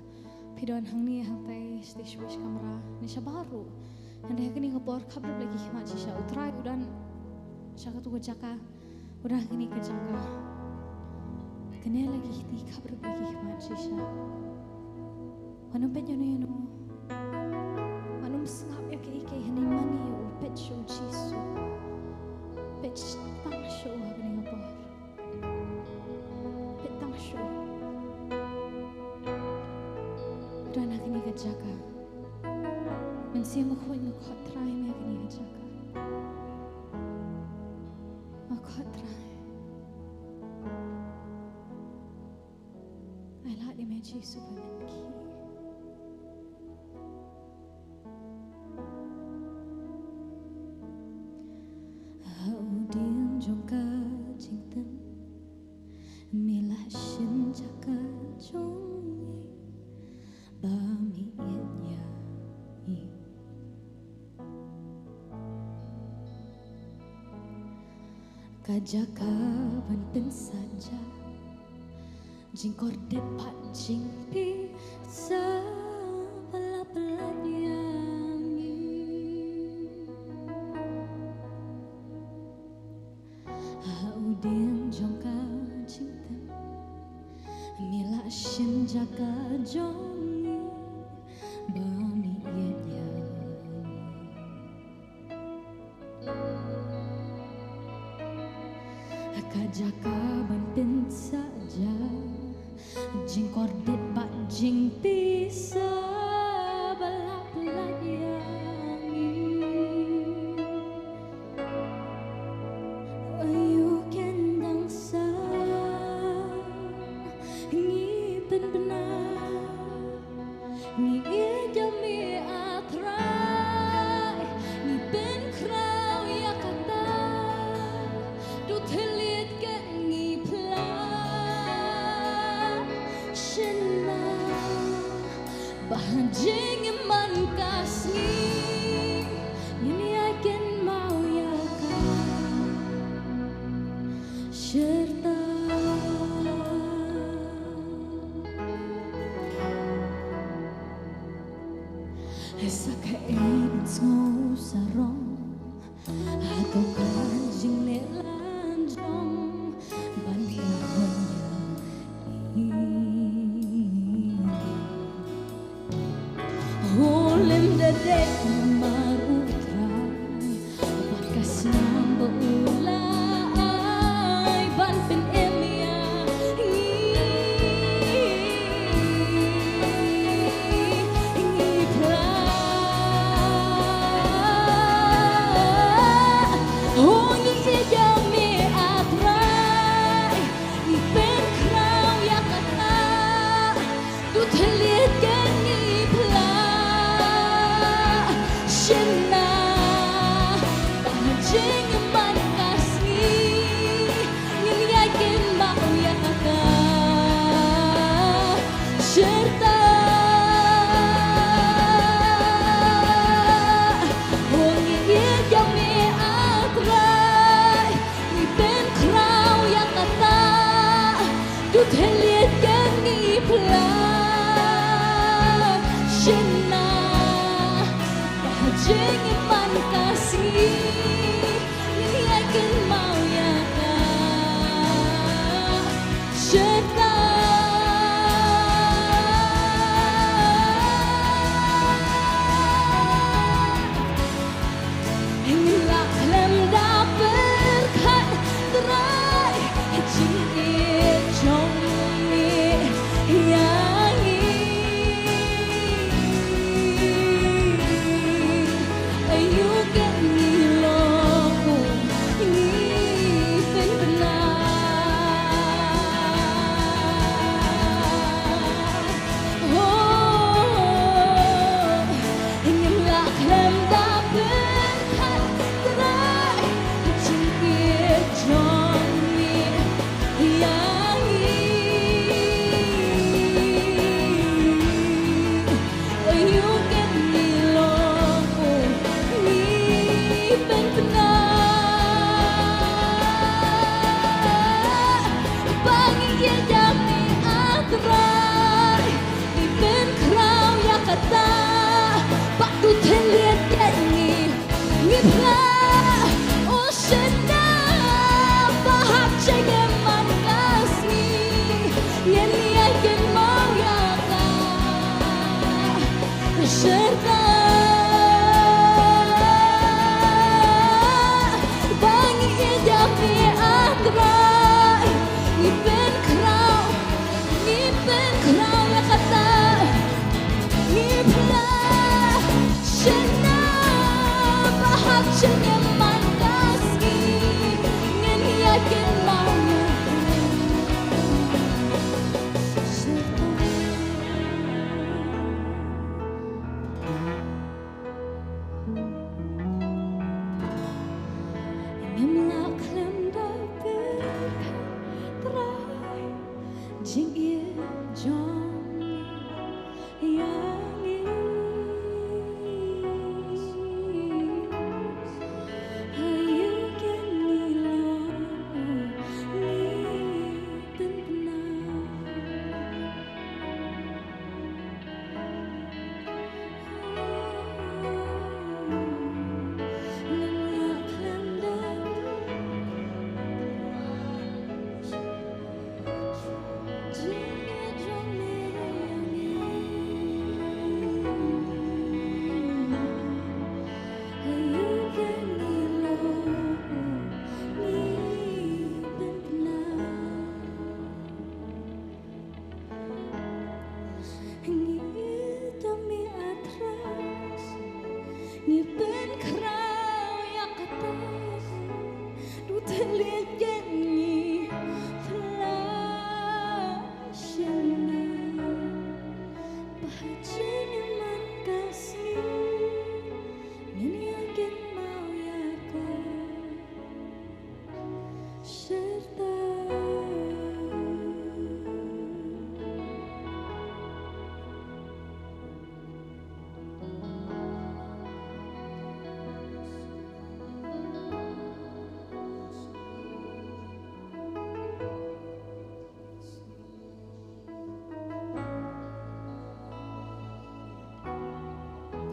phi don hangne hangtai sha stage kamra ne shabar ruh. Hynrei ha kane ka por khaprup la ki khmat shisha, u Trai u don sha kato ka jaka, u don ha kane ka jaka. Kane la ki kti khaprup la ki khmat shisha. Wat nym peit ïano ïano. Wat nym sngap ïa kiei kiei, hynrei mane ïa u, peit sha u Jisu. Peit tang sha u ha kane ka por. Peit tang sha u. Don ha kane ka jaka. Mynsiem Bakhuid nga khot Trai me ha kane ka jaka. Nga khot Trai. Ai lad ïa me Jisu ba men ki. Ka jaka ban pynsah ja, jingkordit bad jingpisa ba la pynlait ïa ngi. Ha u dieng jong ka jingtip, ngi la shim jaka jong ngi ba mi ïeit ïa ngi. Ka jaka ban pynsah ja, jingkordit bad jingpisa ba la pynlait ïa ngi. Aïu ken dang sah ngi pynbna. Ngi ïeit ïa me, A Trai, ngi pynkhraw ïa kata. To thylliej ken ngi phla. Shynna ba ha jingim man ka sngi, ngin ïai kynmaw ïa ka. Shyrta. Sa kaei ngan sngew sarong, hato ka jingleh lan jong ban ïa hon ïa i. Ho lem da dei namar U Trai, bad ka snam ba u la ai ban pynim ïa ngi. Ngi phla. Ho ngi ïeit ïa me, A Trai, ngi pynkhraw ïa kata. To thylliej ken ngi phla. Shynna ba ha jingim man ka sngi, ngin ïai kynmaw ïa kata. Shyrta. Ho ngi ïeit ïa me, A Trai, ngi pynkhraw ïa kata. To thylliej ken ngi phla. Shynna ba ha jingim man ka sngi, ngin ïai kynmaw ïa ka. Shynna.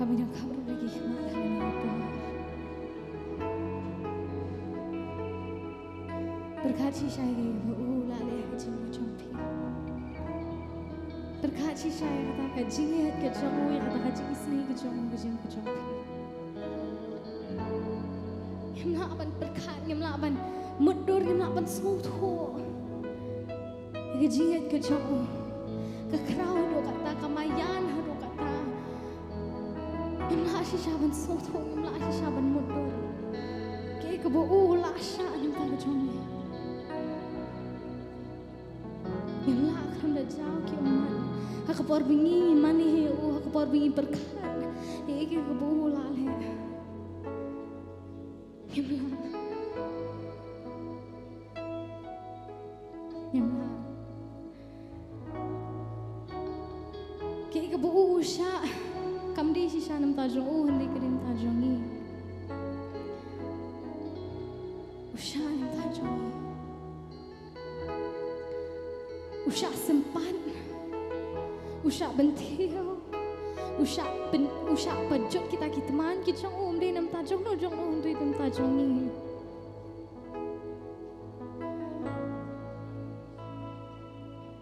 Mano ka ruh ba ki khmat ha kane ka por. Pyrkhat shisha ïa kaba u la leh ha ka jingim ka jong phi. Pyrkhat shisha ïa kata ka jingïeit ka jong u, ïa kata ka jingisynei ka jong u, ka jingim ka jong phi. Ngim lah ban pyrkhat, ngim lah ban mutdur, ngim lah ban sngewthuh. Ka jingïeit ka jong u. Ka khraw haduh katta, ka maïan haduh katta. Ngim lah shisha ban sngewthuh, ngim lah shisha ban mutdur. Kaei kaba u la shah na ka bynta ka jong ngi. Ngim lah khlem da jaw ki ummat. Ha ka por ba ngi mane ïa u, ha ka por ba ngi pyrkhat ïa kaei kaba u la leh. Ngim lah. Ngim lah. Kaei kaba u u shah kam dei shisha na ka bynta jong u, hynrei ka dei na ka bynta jong ngi. U shah na ka bynta jong ngi. U shah sympat. U shah bynthiew. U shah pyn-, u shah pynjot kita ki tymmen ki jong u, ym dei na ka bynta jong no jong no, hynrei na ka bynta jong ngi.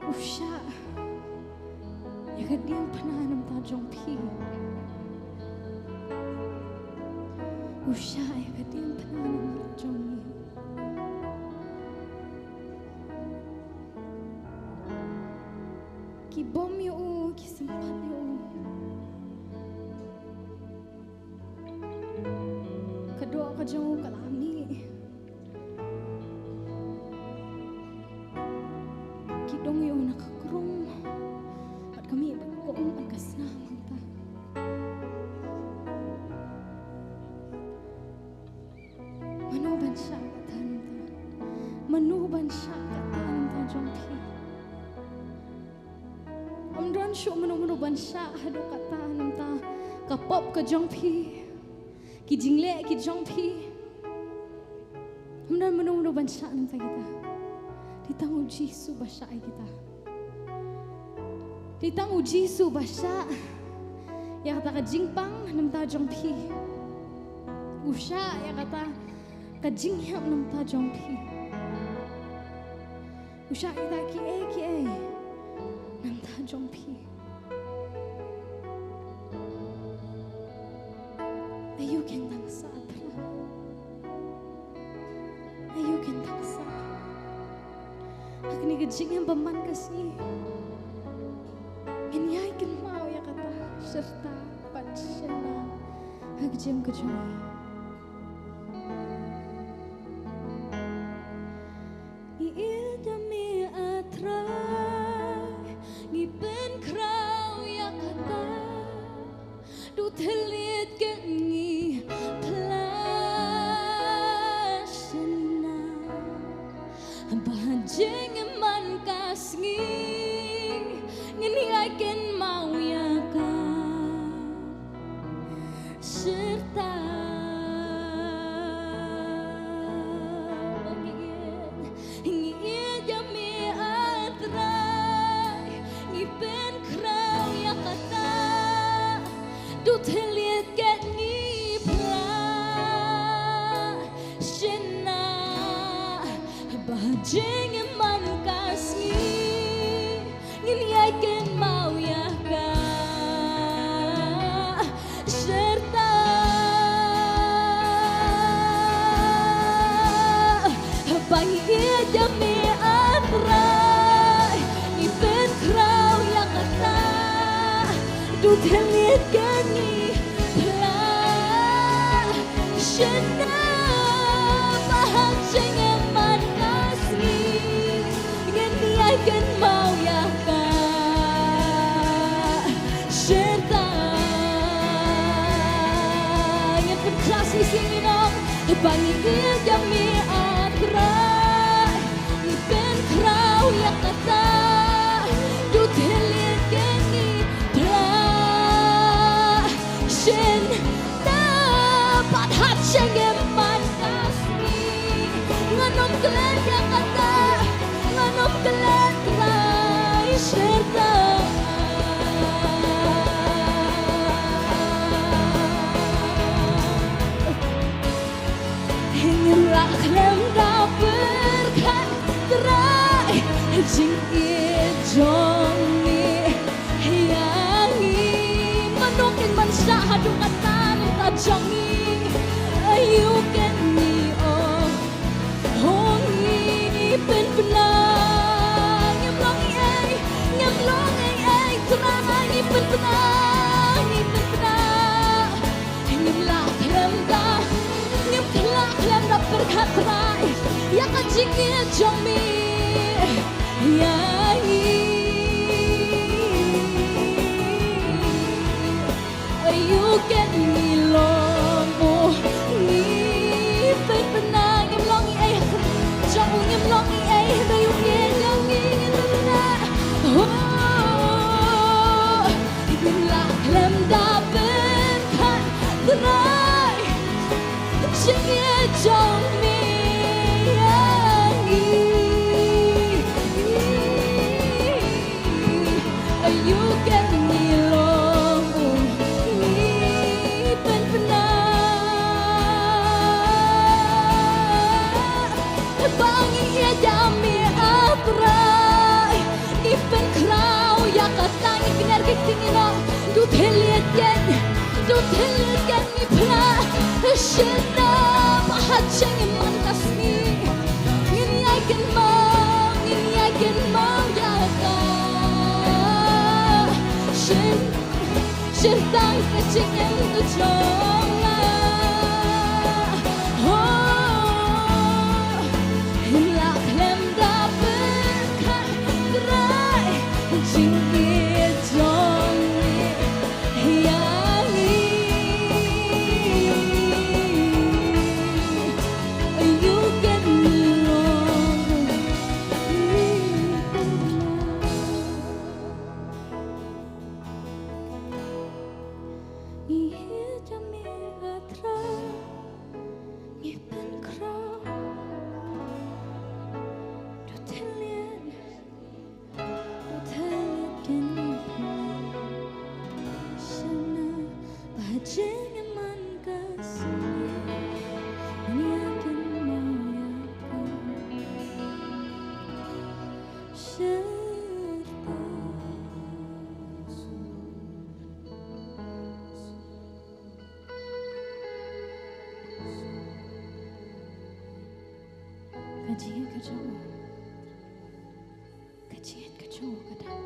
U shah ïa ka diengphna na ka bynta jong phi. U shah ïa ka diengphna na ka bynta jong ngi. Ki bom ïa u, ki sympat ïa u. Ka doh ka jong u ka la mih. Ki dong ïa u na ka krung. Bad ka mih bad ka um bad ka snam hangta. Mano ban shah kata na ka bynta? Mano ban shah kata na ka bynta jong phi? Ym don shuh mano mano ban shah haduh kata na ka bynta ka pop ka jong phi. Ki jingleh ki jong phi. Ym don mano mano ban shah na ka bynta kita. Dei tang u Jisu ba shah ïa kita. Dei tang u Jisu ba shah ïa kata ka jingpang na ka bynta jong phi. U shah ïa kata ka jinghiap na ka bynta jong phi. U shah ïa kita kiei kiei na ka bynta jong phi. Aïu kin dang sah, Trai? Aïu kin dang sah? Ha kane ka jingim ba man ka sngi, ngin ïai kynmaw ïa kata, shyrta bad shynna ha ka jingim ka jong ngi. Ngi ïeit ïa me, ah Trai, ngi pynkhraw ïa kata. To thylliej kein ngi phla shynna. Ba ha jingim man ka sngi ngin ïai kynmaw ïa ka. Shyrta ba ngi ïeit, ngi ïeit ïa me, ah Trai, ngi pynkhraw ïa kata. To thylliej kein ngi phla shynna. Ba ha jingim man ka sngi ngin ïai kynmaw ïa ka. Shyrta ba ngi ïeit ïa me, ah Trai, ngi pynkhraw ïa kata. To thylliej kein ngi phla shynna. Ba ha jingim man ka sngi ngin ïai kynmaw ïa ka. Shyrta ngin pynkhlas ïa ka sngi nong. Ba ngi ïeit ïa me, ah Trai, ngi pynkhraw ïa kata. To thylliej kein ngi phla shynna. Ba ha jingim man ka sngi ngan ym klet ïa kata. Ngan ym klet, Trai, shyrta. Trai, jingïeit jong ngi ïa ngi. Mano kin ban shah haduh katta mynta jong ngi. Aïu ken ngi, oh, oh, ngi pynbna. Ngim long ei ei, ngim long ei ei, Trai ngi pynbna, ngi pynbna. Ngim lah khlem da, ngim lah khlem da pyrkhat Trai ïa ka jingïeit jong me ïa ngi. Aïu ken ngi long, oh, ngi pynbna. Ngim long ei ei jong u, ngim long ei ei, aïu ken jong ngi, ngim pynbna. Oh, ngim lah khlem da pyrkhat Trai jingïeit jong me ïa ngi. Aïu ken ngi long, ngi pynbna. Ba ngi ïeit ïa me, ah Trai. Ngi pynkhraw ïa kata, ngi kner ki ktien, ngi ong, du thylliej ken, du thylliej ken ngi phla. Shynna ba ha jingmyntoi ka sngi ngin ïai kynmaw, ngin ïai kynmaw ïa ka. Shynna Shyrtang ka jingim ka jong nga. Oh, ngim lah khlem da pyrkhat Trai jingïeit jong me ïa ngi. Aïu ken ngi long, ngi pynbna. Ngi ïeit ïa me, ah Trai, ngi pynkhraw. Du thylliej, du thylliej ken ngi phla. Shynna ba ha jingmyntoi ka sngi ngin ïai kynmaw ïa ka. Shyrtang. Ka jingïeit ka jong u. Ka jingïeit ka jong u ka dang.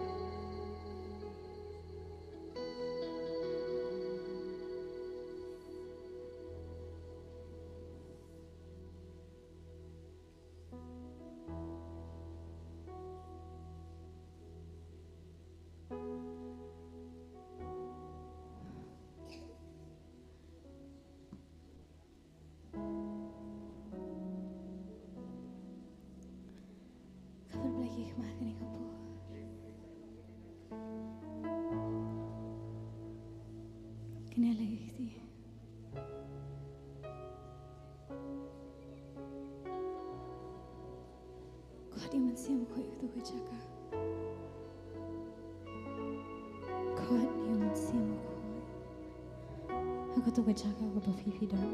Khublei ki khmat kane ka por. Kane la ki kti. Khot ïa u Mynsiem Bakhuid ha kato ka jaka. Khot ïa u Mynsiem Bakhuid ha kato ka jaka kaba phi phi don.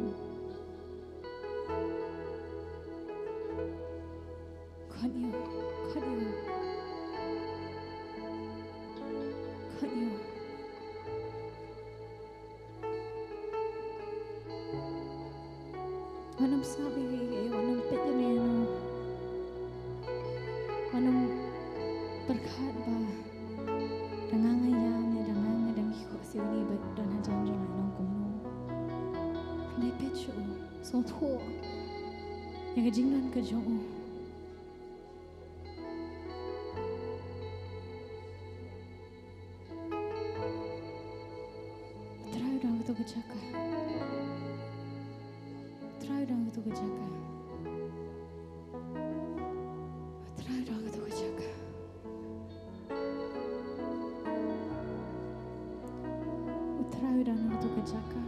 Khot ïa u, khot ïa u, khot ïa u. Wat nym sngap ïa kiei kiei, wat nym peit ïano ïano. Wat nym pyrkhat ba da nga nga ïa ne, da nga nga dang ïoh siew ne, ba don hajan jong nga nong kumno. Dei peit shuh u, sngewthuh ïa ka jingdon ka jong u. U Trai u don ha kato ka jaka. U Trai u don ha kato ka jaka. U Trai u don ha kato ka jaka. U Trai u don ha kato ka jaka.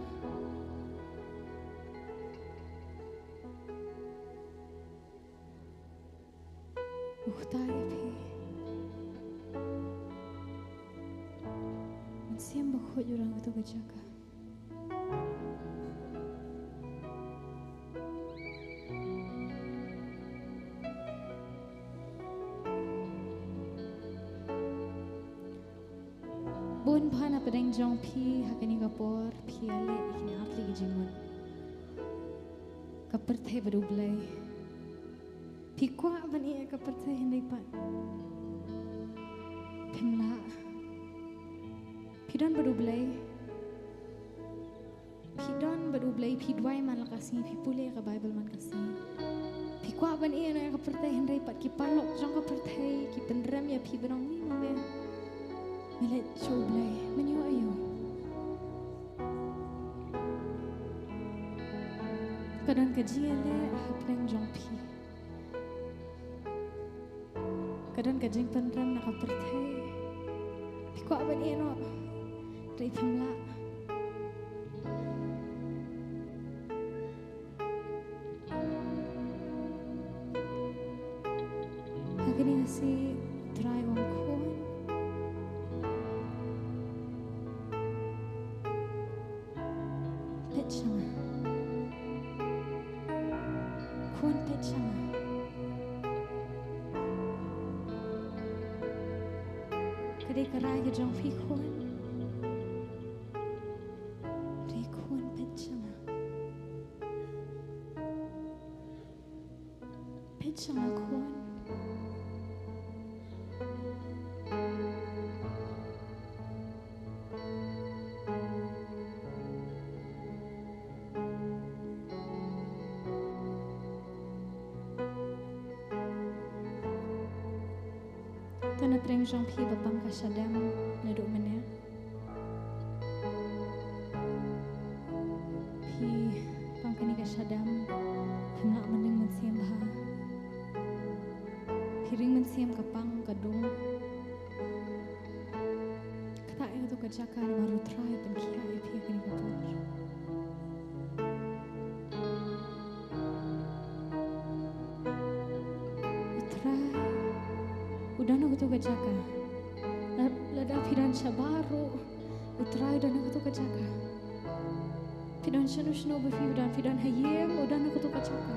U kta ïa phi. Mynsiem Bakhuid u don ha kato ka jaka. Bun bha na pdeng jong phi ha kane ka por phi ïaleh ïa kine ar tylli ki jingmut. Ka pyrthei bad U Blei. Phi kwah ban ïeh ïa ka pyrthei hynrei pat phim lah. Phi don bad U Blei. Phi don bad U Blei, phi duwai man la ka sngi, phi pule ka Baibl man ka sngi. Phi kwah ban ïeh noh ïa ka pyrthei hynrei pat ki paralok jong ka pyrthei ki pynrem ïa phi ban ong, "Ni, ma me, me leit sha U Blei, men ïoh aïu?" Ka don ka jingïaleh hapdeng jong phi. Ka don ka jingpynrem na ka pyrthei. Phi kwah ban ïeh noh hynrei phim lah. Ha kane ka sngi Trai u ong, khun, peit sha nga. Khun, peit sha nga. Ka dei ka rai ka jong phi khun. Dei khun, peit sha nga. Peit sha nga khun. To na pdeng jong phi ba pang ka shadem naduh mynne. Phi pang kane ka shadem, phim lah ban ring mynsiem bha. Phi ring mynsiem ka pang ka dung. Kata ïa kato ka jaka namar U Trai u pynkhiah ïa phi ha kane ka por. U Trai u don ha kato ka jaka. La, lada phi don shabar ruh, U Trai u don ha kato ka jaka. Phi don shano shano ba phi don, phi don ha ïing, u don ha kato ka jaka.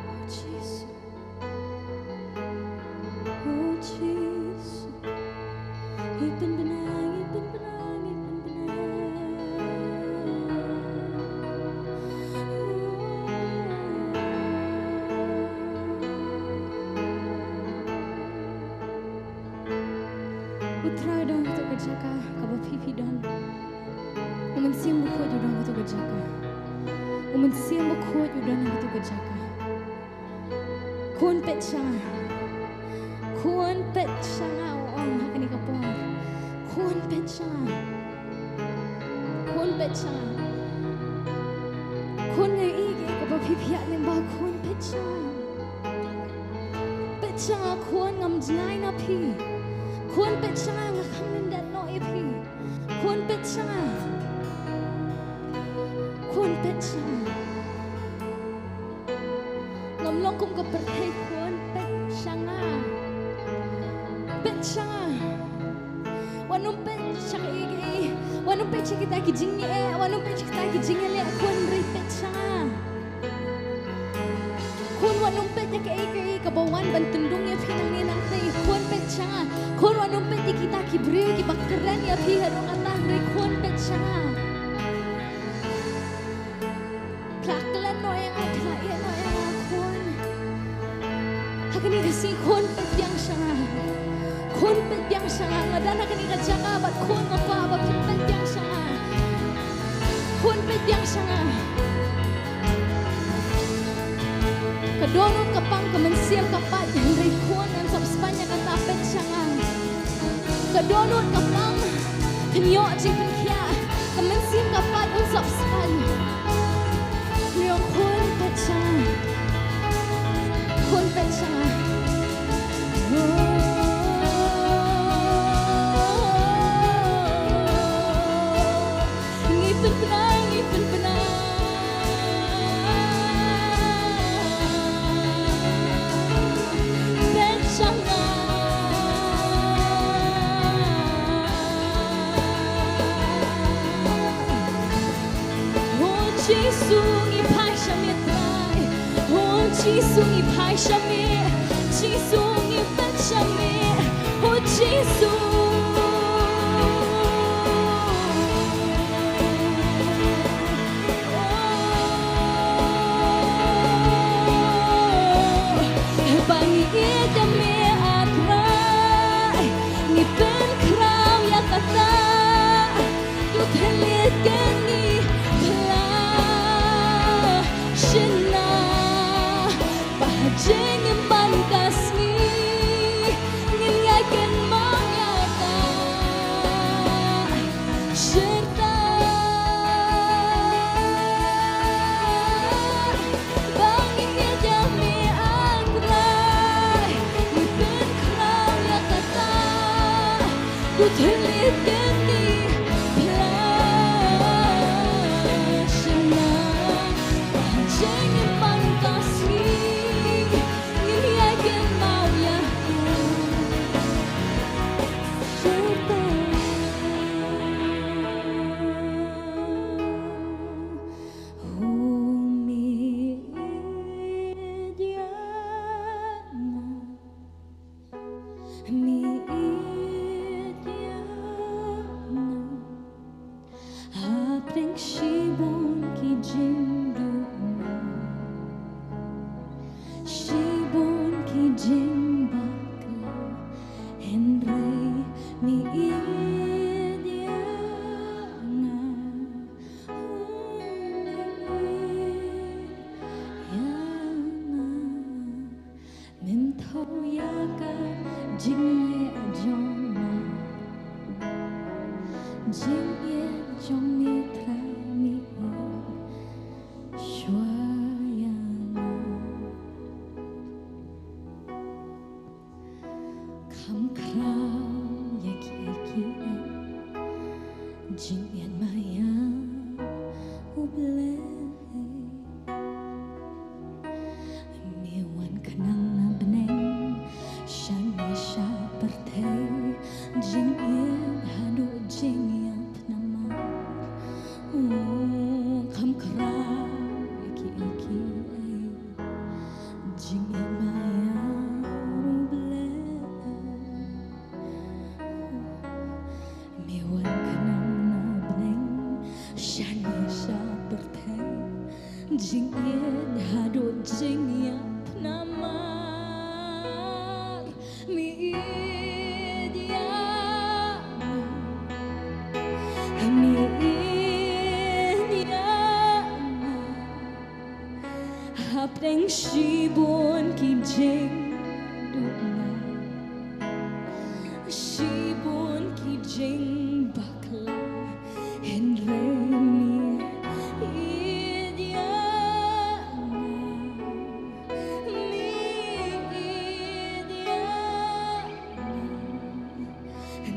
Oh, Jisu. Oh, Jisu. Ngi pynbna, ngi pynbna, ngi pynbna. U Trai u don ha kato ka jaka kaba phi phi don. U Mynsiem Bakhuid u don ha kato ka jaka. U Mynsiem Bakhuid u don ha kato ka jaka. Khun, peit sha nga. Khun, peit sha nga, u ong ha kane ka por. Khun, peit sha nga. Khun, peit sha nga. Khun, nga ïohi ïa kaba phi phi ïaid lyngba, khun, peit sha nga. Peit sha nga khun, ngam jngai na phi. Khun, peit sha nga, nga kham lyndet noh ïa phi. Khun, peit sha nga. Khun, peit sha nga. Ngam long kum ka pyrthei khun, peit sha nga. Peit sha nga. Wat nym peit sha kaei kaei. Wat nym peit sha kita ki jingeh, wat nym peit sha kita ki jingeh leh khun, hynrei peit sha nga. Khun, wat nym peit ïa kaei kaei kaba wan ban tyndung ïa phi nangne nangtei. Khun, peit sha nga. Khun, wat nym peit ïa kita ki briew kiba kren ïa phi haduh katta, hynrei khun, peit sha nga. Phi la klet noh ïa nga, phi la ïeh noh ïa nga khun. Ha kane ka sngi khun, peit biang sha nga. Khun, peit biang sha nga. Nga don ha kane ka jaka bad khun, nga kwah ba phin peit biang sha nga. Khun, peit biang sha nga. Ka dohnud ka pang, ka mynsiem ka pait, hynrei khun, ngan sop span ïa kata, peit sha nga. Ka dohnud ka pang, phin ïoh jingpynkhiah, ka mynsiem ka pait, un sop span. Ngi ong khun, peit sha nga. Khun, peit sha nga. Ngi pynbna, ngi pynbna. Peit sha nga. Jisu ngi phai sha me Trai. Oh Jisu ngi phai sha me. Jisu ngi peit sha me. Oh Jisu. Oh, ba ngi ïeit ïa me A Trai. Ngi pynkhraw ïa kata. To thylliej ïa ngi pla shynna. Ba ha jingim man ka sngi ngin ïai kynmaw ïa ka shyrta. Ba ngi ïeit ïa me A Trai, ngi pynkhraw ïa kata. To thylliej ïa ngi pla shynna. Ba ha jingim man ka sngi ngin ïai kynmaw ïa ka shyrta. Oh, me ïeit ïa nga. Me ïeit ïa nga. Hapdeng shibun ki jingduh, shibun ki jingbakla, hynrei me ïeit ïa nga. Oh, me ïeit ïa nga. Mem thaw ïa ka jingleh jong nga. Jingïeit jong me Trai, me ïeit shuwa ïa nga. Kham khraw ïa kiei kiei, jingïeit ma ïa U Blei. Me wan khnang na bneng, shane sha pyrthei, jingïeit haduh jingïap namar. Oh, kham khraw ïa kiei kiei, jingïeit ma ïa U Blei. Me wan khnang na bneng, shane sha pyrthei, jingïeit haduh jingïap namar me ïeit ïa nga. Me ïeit ïa nga. Hapdeng shibun ki jingduna, shibun ki jingbakla, hynrei me ïeit ïa nga, me ïeit ïa nga.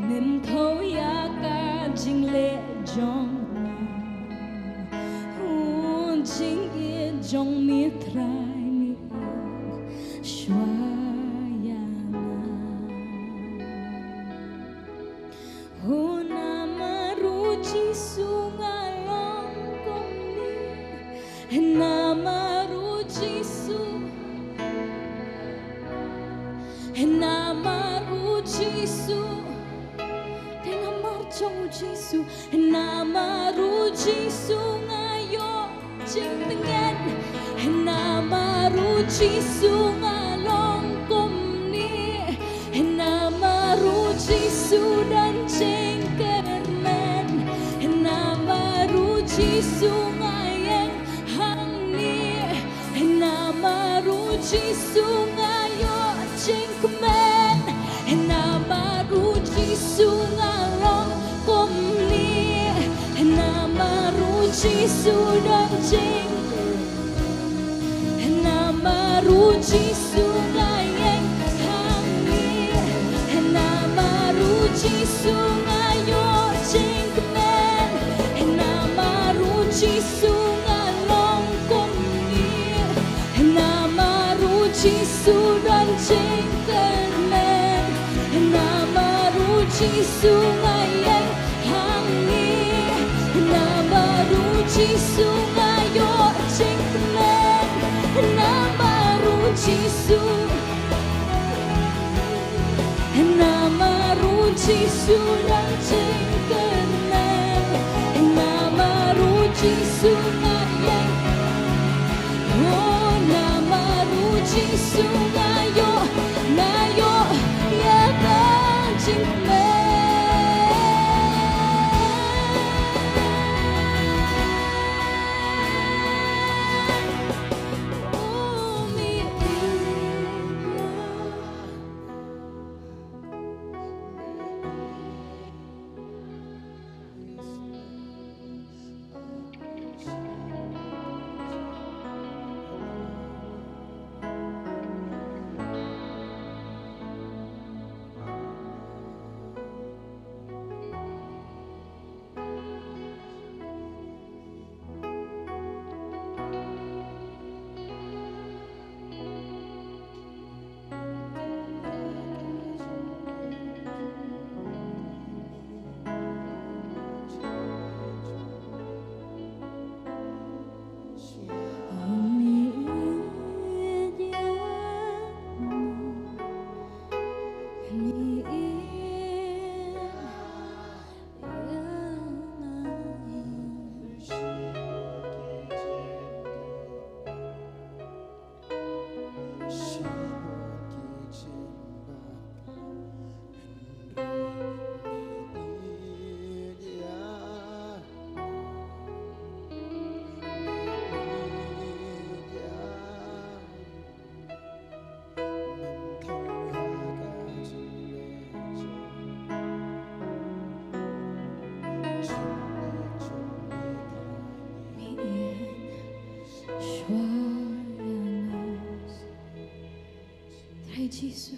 Mem thaw ïa ka jingleh jong nga. Oh, jingïeit jong me Trai, me ïeit shuwa ïa nga. Oh, namar U Jisu nga long kumne. Namar U Jisu, namar U Jisu, te namar jong U Jisu, namar U Jisu nga ïoh jingtngen, namar U Jisu nga long kumne, namar U Jisu don jingkyrmen, namar U Jisu nga ïeng hangne, namar U Jisu nga ïoh jingkmen, namar U Jisu nga long kumne, namar U Jisu don jing, namar U Jisu nga ïeng hangne, namar U Jisu nga ïoh jingkmen, namar U Jisu nga long kumne, namar U Jisu don jingkyrmen, namar U Jisu nga ïeng hangne, namar U Jisu nga ïoh Jisu, namar u Jisu dang jingkyrmen, namar u Jisu nga ïeng. Oh, namar u Jisu nga ïoh, nga ïoh ïa ka jingkmen. Trai Jisu.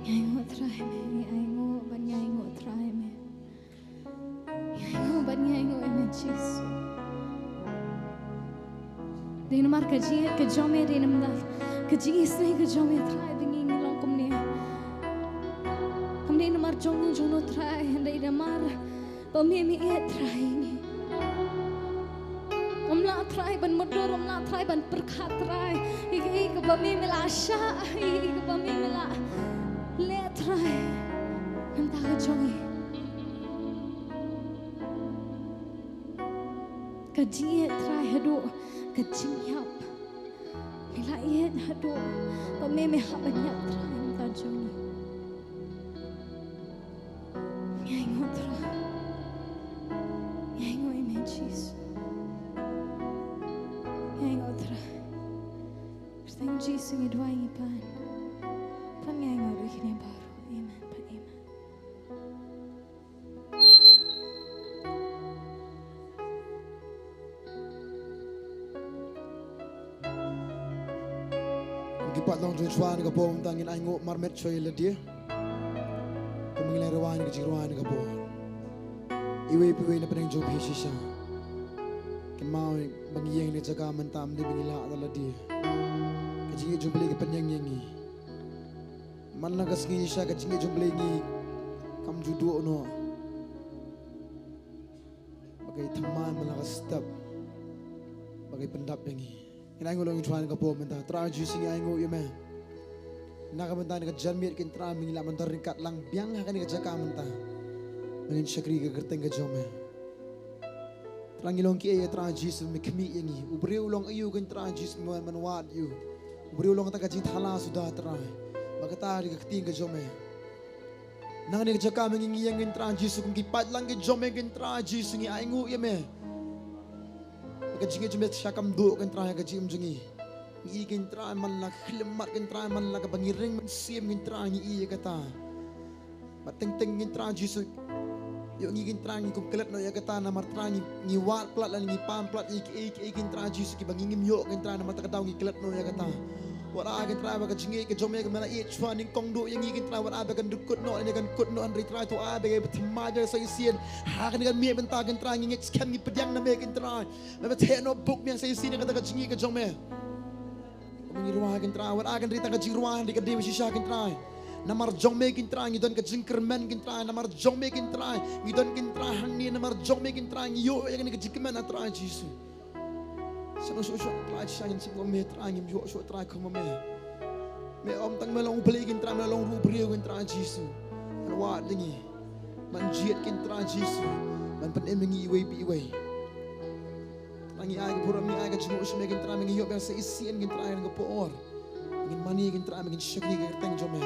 Ngi ainguh Trai me, ngi ainguh ban ngi ainguh Trai me. Ngi ainguh ban ngi ainguh ïa me Jisu. Dei namar ka jingïeit ka jong me, dei namar ka jingisynei ka jong me Trai ba ngi ngi long kumne. Kam dei namar jong u jong no Trai, dei namar ba me me ïeit Trai ngi. Ym lah Trai ban mutdur, ym lah Trai ban pyrkhat Trai. Ïa kaei kaba me me la shah, ïa kaei kaba me me la leh Trai. Nangta ka jong ngi. Ka jingïeit Trai haduh ka jingïap. Me la ïeit haduh ba me me hap ban ïap Trai nangta jong ngi. Ngi ainguh Trai. Ngi ainguh ïa me Jisu. Ngi ainguh Trai. Kyrteng Jisu ngi duwai ngi pan. Pan ngi ainguh ruh ïa kine baroh. Amen. Pan amen. Ngi pat long jong shuwa na ka por mynta ngin ainguh marmet shuwa ïa lade. Kumba ngi la rwai na ka jingrwai na ka por. Iwei pa iwei na pdeng jong phi shisha. Kynmaw ba ngi ïeng na jaka mynta ym dei ba ngi lah da lade. Ka jingïeit jong U Blei ka pynïeng ïa ngi. Man la ka sngi shisha ka jingïeit jong U Blei ngi kam ju duh noh. Ba ka thymmai man la ka step. Ba ka pyndap ïa ngi. Ngin ainguh long shuwa na ka por mynta. Trai Jisu ngi ainguh ïa me. Na ka bynta na ka janmiet ko Trai ba ngi lah ban don ryngkat lang biang ha kane ka jaka mynta. Ba ngin shakri ha ka kyrteng ka jong me. Trai ngi long kiei ïa Trai Jisu me khmih ïa ngi. U briew u long aïu ko Trai Jisu me wan ban wad ïa u. U briew u long kata ka jingthala suda Trai. Ba kata dei ka ktien ka jong me. Na kane ka jaka ba ngi ïeng ko Trai Jisu kum ki paidlang ki jong me ko Trai Jisu ngi ainguh ïa me. Ka jingïeit jong me sha kam duh ko Trai ka jingim jong ngi. Ngi i ko Trai man la ka khyllipmat ko Trai man la kaba ngi ring mynsiem ko Trai ngi i ïa kata. Ba teng teng ko Trai Jisu. Ïoh ngi ko Trai ngi kum klet noh ïa kata namar Trai ngi, ngi wad palat lane ngi pan palat ïa kiei kiei ko Trai Jisu kiba ngi ngim ïoh ko Trai namar ta ka daw ngi klet noh ïa kata. Wat ai ko Trai ba ka jingïeit ka jong me ka me la ïeit shuwa nyngkong duh ïa ngi ko Trai wat ai ba kan dukut noh lane kan kut noh hynrei Trai to ai ba ka thymmai jong ka sa shisien. Ha kane ka miet mynta ko Trai ngi ngeit skhem ngi pdiang na me ko Trai. Me ba theh noh buk biang sa shisien ïa kata ka jingïeit ka jong me. Kumba ngi rwai ko Trai wat ai kan dei tang ka jingrwai hynrei kan dei ba shisha ko Trai. Namar jong me ko Trai ngi don ka jingkyrmen ko Trai namar jong me ko Trai ngi don ko Trai hangne namar jong me ko Trai ngi ïoh ïa kane ka jingkmen ha Trai Jisu. Sha nong shuh shuh Trai sha ngin sngewthuh me Trai, ngim ïoh shuh Trai kum ma me. Me ym tang me long u Blei ki Trai, me long ruh u briew ki Trai Jisu. Ban wad ïa ngi, ban jied ki Trai Jisu, ban pynim ïa ngi iwei pa iwei. Trai ngi ai ka burom, ngi ai ka jingngeit sha me ki Trai, me ngi ïoh biang sa shisien ki Trai ha kane ka por. Ngin mane ki Trai, me ngin shakri ha ka kyrteng jong me.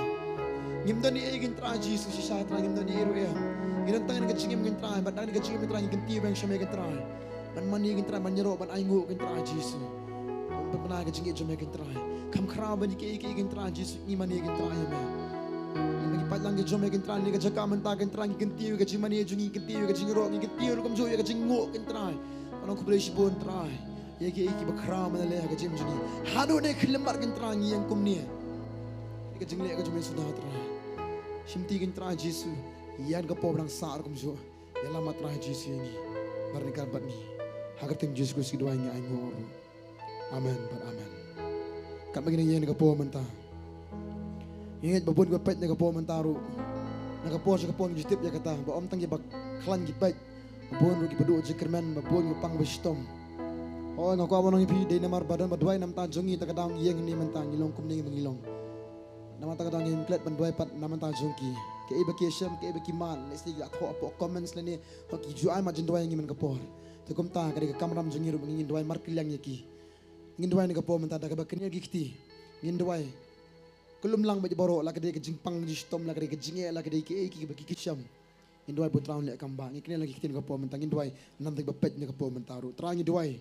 Ngim don ei ei ki Trai Jisu, shisha Trai ngim don ei ei ruh ei. Ngi don tang ha ka jingim ki Trai, bad ha ka jingim ki Trai ngi kyntiew biang sha me ki Trai. Ban mane ki Trai, ban ïaroh, ban ainguh ki Trai Jisu. Ban pynbna ka jingngeit jong me ki Trai. Kham khraw ban ïa kiei kiei ki Trai Jisu, ngi mane ki Trai ïa me. Ngi pait lang ki jong me ki Trai, ha kane ka jaka mynta ki Trai ngi kyntiew ka jingmane jong ngi, kyntiew ka jingïaroh, ngi kyntiew ruh kumjuh ïa ka jingnguh ki Trai. Ban ong khublei shibun Trai. Ïa kiei kiei kiba khraw me la leh ha ka jingim jong ngi. Haduh ne khyllem bad ki Trai ngi ïeng kumne. Ïa ka jingleh ka jong me suda Trai. Shimti ki Trai Jisu. Ïa ka por ba dang sah ruh kumjuh. Ïalam ma Trai Jisu ïa ngi. Bad ryngkat bad ngi. Ha ka kyrteng Jisu Khrist ngi duwai ngi ainguh ruh. Amen bad amen. Katba ngi nang ïeng na ka por mynta, ngi ngeit ba bun kiba peit na ka por mynta ruh, na ka por sha ka por ngi ju tip ïa kata ba ym tang kiba khlaiñ ki peit, ba bun ruh kiba duh jingkyrmen, ba bun kiba pang ba shitom. Hooid, nga kwah ban ong ïa phi, dei namar ba don ba duwai na ka bynta jong ngi te ka daw ngi ïeng hangne mynta, ngi long kumne ba ngi long. Namar kata ka daw ngim klet ban duwai pat na ka bynta jong ki. Kiei ba ki ïashem, kiei ba ki mad, lehse ki la thoh hapoh comments lane, hooid, ki ju ai mat jingduwai ïa ngi man ka por. Te kumta ka dei ka kamram jong ngi ruh ba ngin duwai markylliang ïa ki. Ngin duwai na ka por mynta da kaba kynnoh ïa ki kti. Ngin duwai. Ka lum lang bad baroh, la ka dei ka jingpang jingshitom, la ka dei ka jingeh, la ka dei kiei kiei kiba ki ïashem. Ngin duwai ba u Trai un leh kam ba, ngin kynnoh la ki kti na ka por mynta, ngin duwai namar kiba peit na ka por mynta ruh. Trai ngi duwai.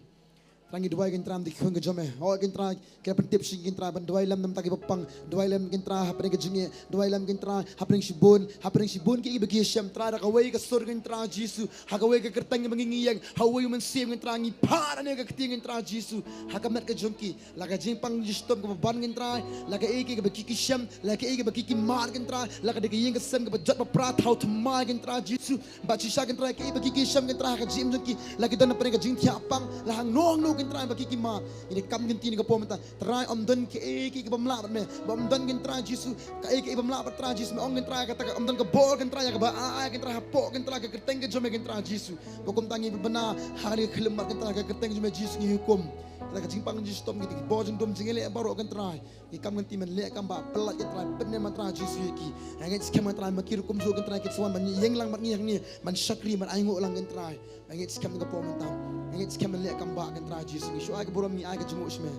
Trai ngi duwai ki Trai namar ki khun ki jong me. Hooid ki Trai, ki la pyntip sha ngi ki Trai ban duwai lem namar kiba pang, duwai lem ki Trai hapdeng ka jingeh, duwai lem ki Trai hapdeng shibun, hapdeng shibun kiei kiba ki ïashem Trai da kawei ka sur ki Trai Jisu, ha kawei ka kyrteng ba ngi ngi ïeng, ha uwei u mynsiem ki Trai ngi phah ïa ka kti ki Trai Jisu, ha ka met ka jong ki. La ka jingpang jingshitom kaba ban ki Trai, la kaei kaei kaba ki ki shem, la kaei kaba ki ki mad ki Trai, la ka dei ka ïing ka sem kaba jot ba pra thaw thymmai ki Trai Jisu, bad shisha ki Trai kaei ba ki ki shem ki Trai ha ka jingim jong ki, la ki don hapdeng ka jingthiah pang, la hangno hangno ki Trai ba ki ki mad. Ngi dei kam ngi kynti na ka por mynta, Trai ym don kaei kaei kaba ym lah bad me, ba ym don ki Trai Jisu, kaei kaei ba ym lah bad Trai Jisu, me ong ki Trai kata ka ym don ka bor ki Trai ïa kaba ai ai ki Trai hapoh ki Trai ka kyrteng ka jong me ki Trai Jisu. Ba kumta ngi pynbna ha ka dei ka khyllem bad ki Trai ka kyrteng jong me Jisu ngi hukum. Kata ka jingpang jingshitom ki, ki bor jingdum jingeh leh baroh ki Trai. Ngi kam ngi kynti men leh kam ba, pyllait ki Trai, pynneh ma Trai Jisu ïa ki. Nga ngeit skhem ma Trai ma ki ruh kumjuh ki Trai ki sa wan ban ïeng lang bad ngi hangne, ban shakri ban ainguh lang ki Trai. Nga ngeit skhem na ka por mynta. Nga ngeit skhem men leh kam ba ki Trai Jisu. Ngi shu ai ka burom ngi ai ka jingmut sha me.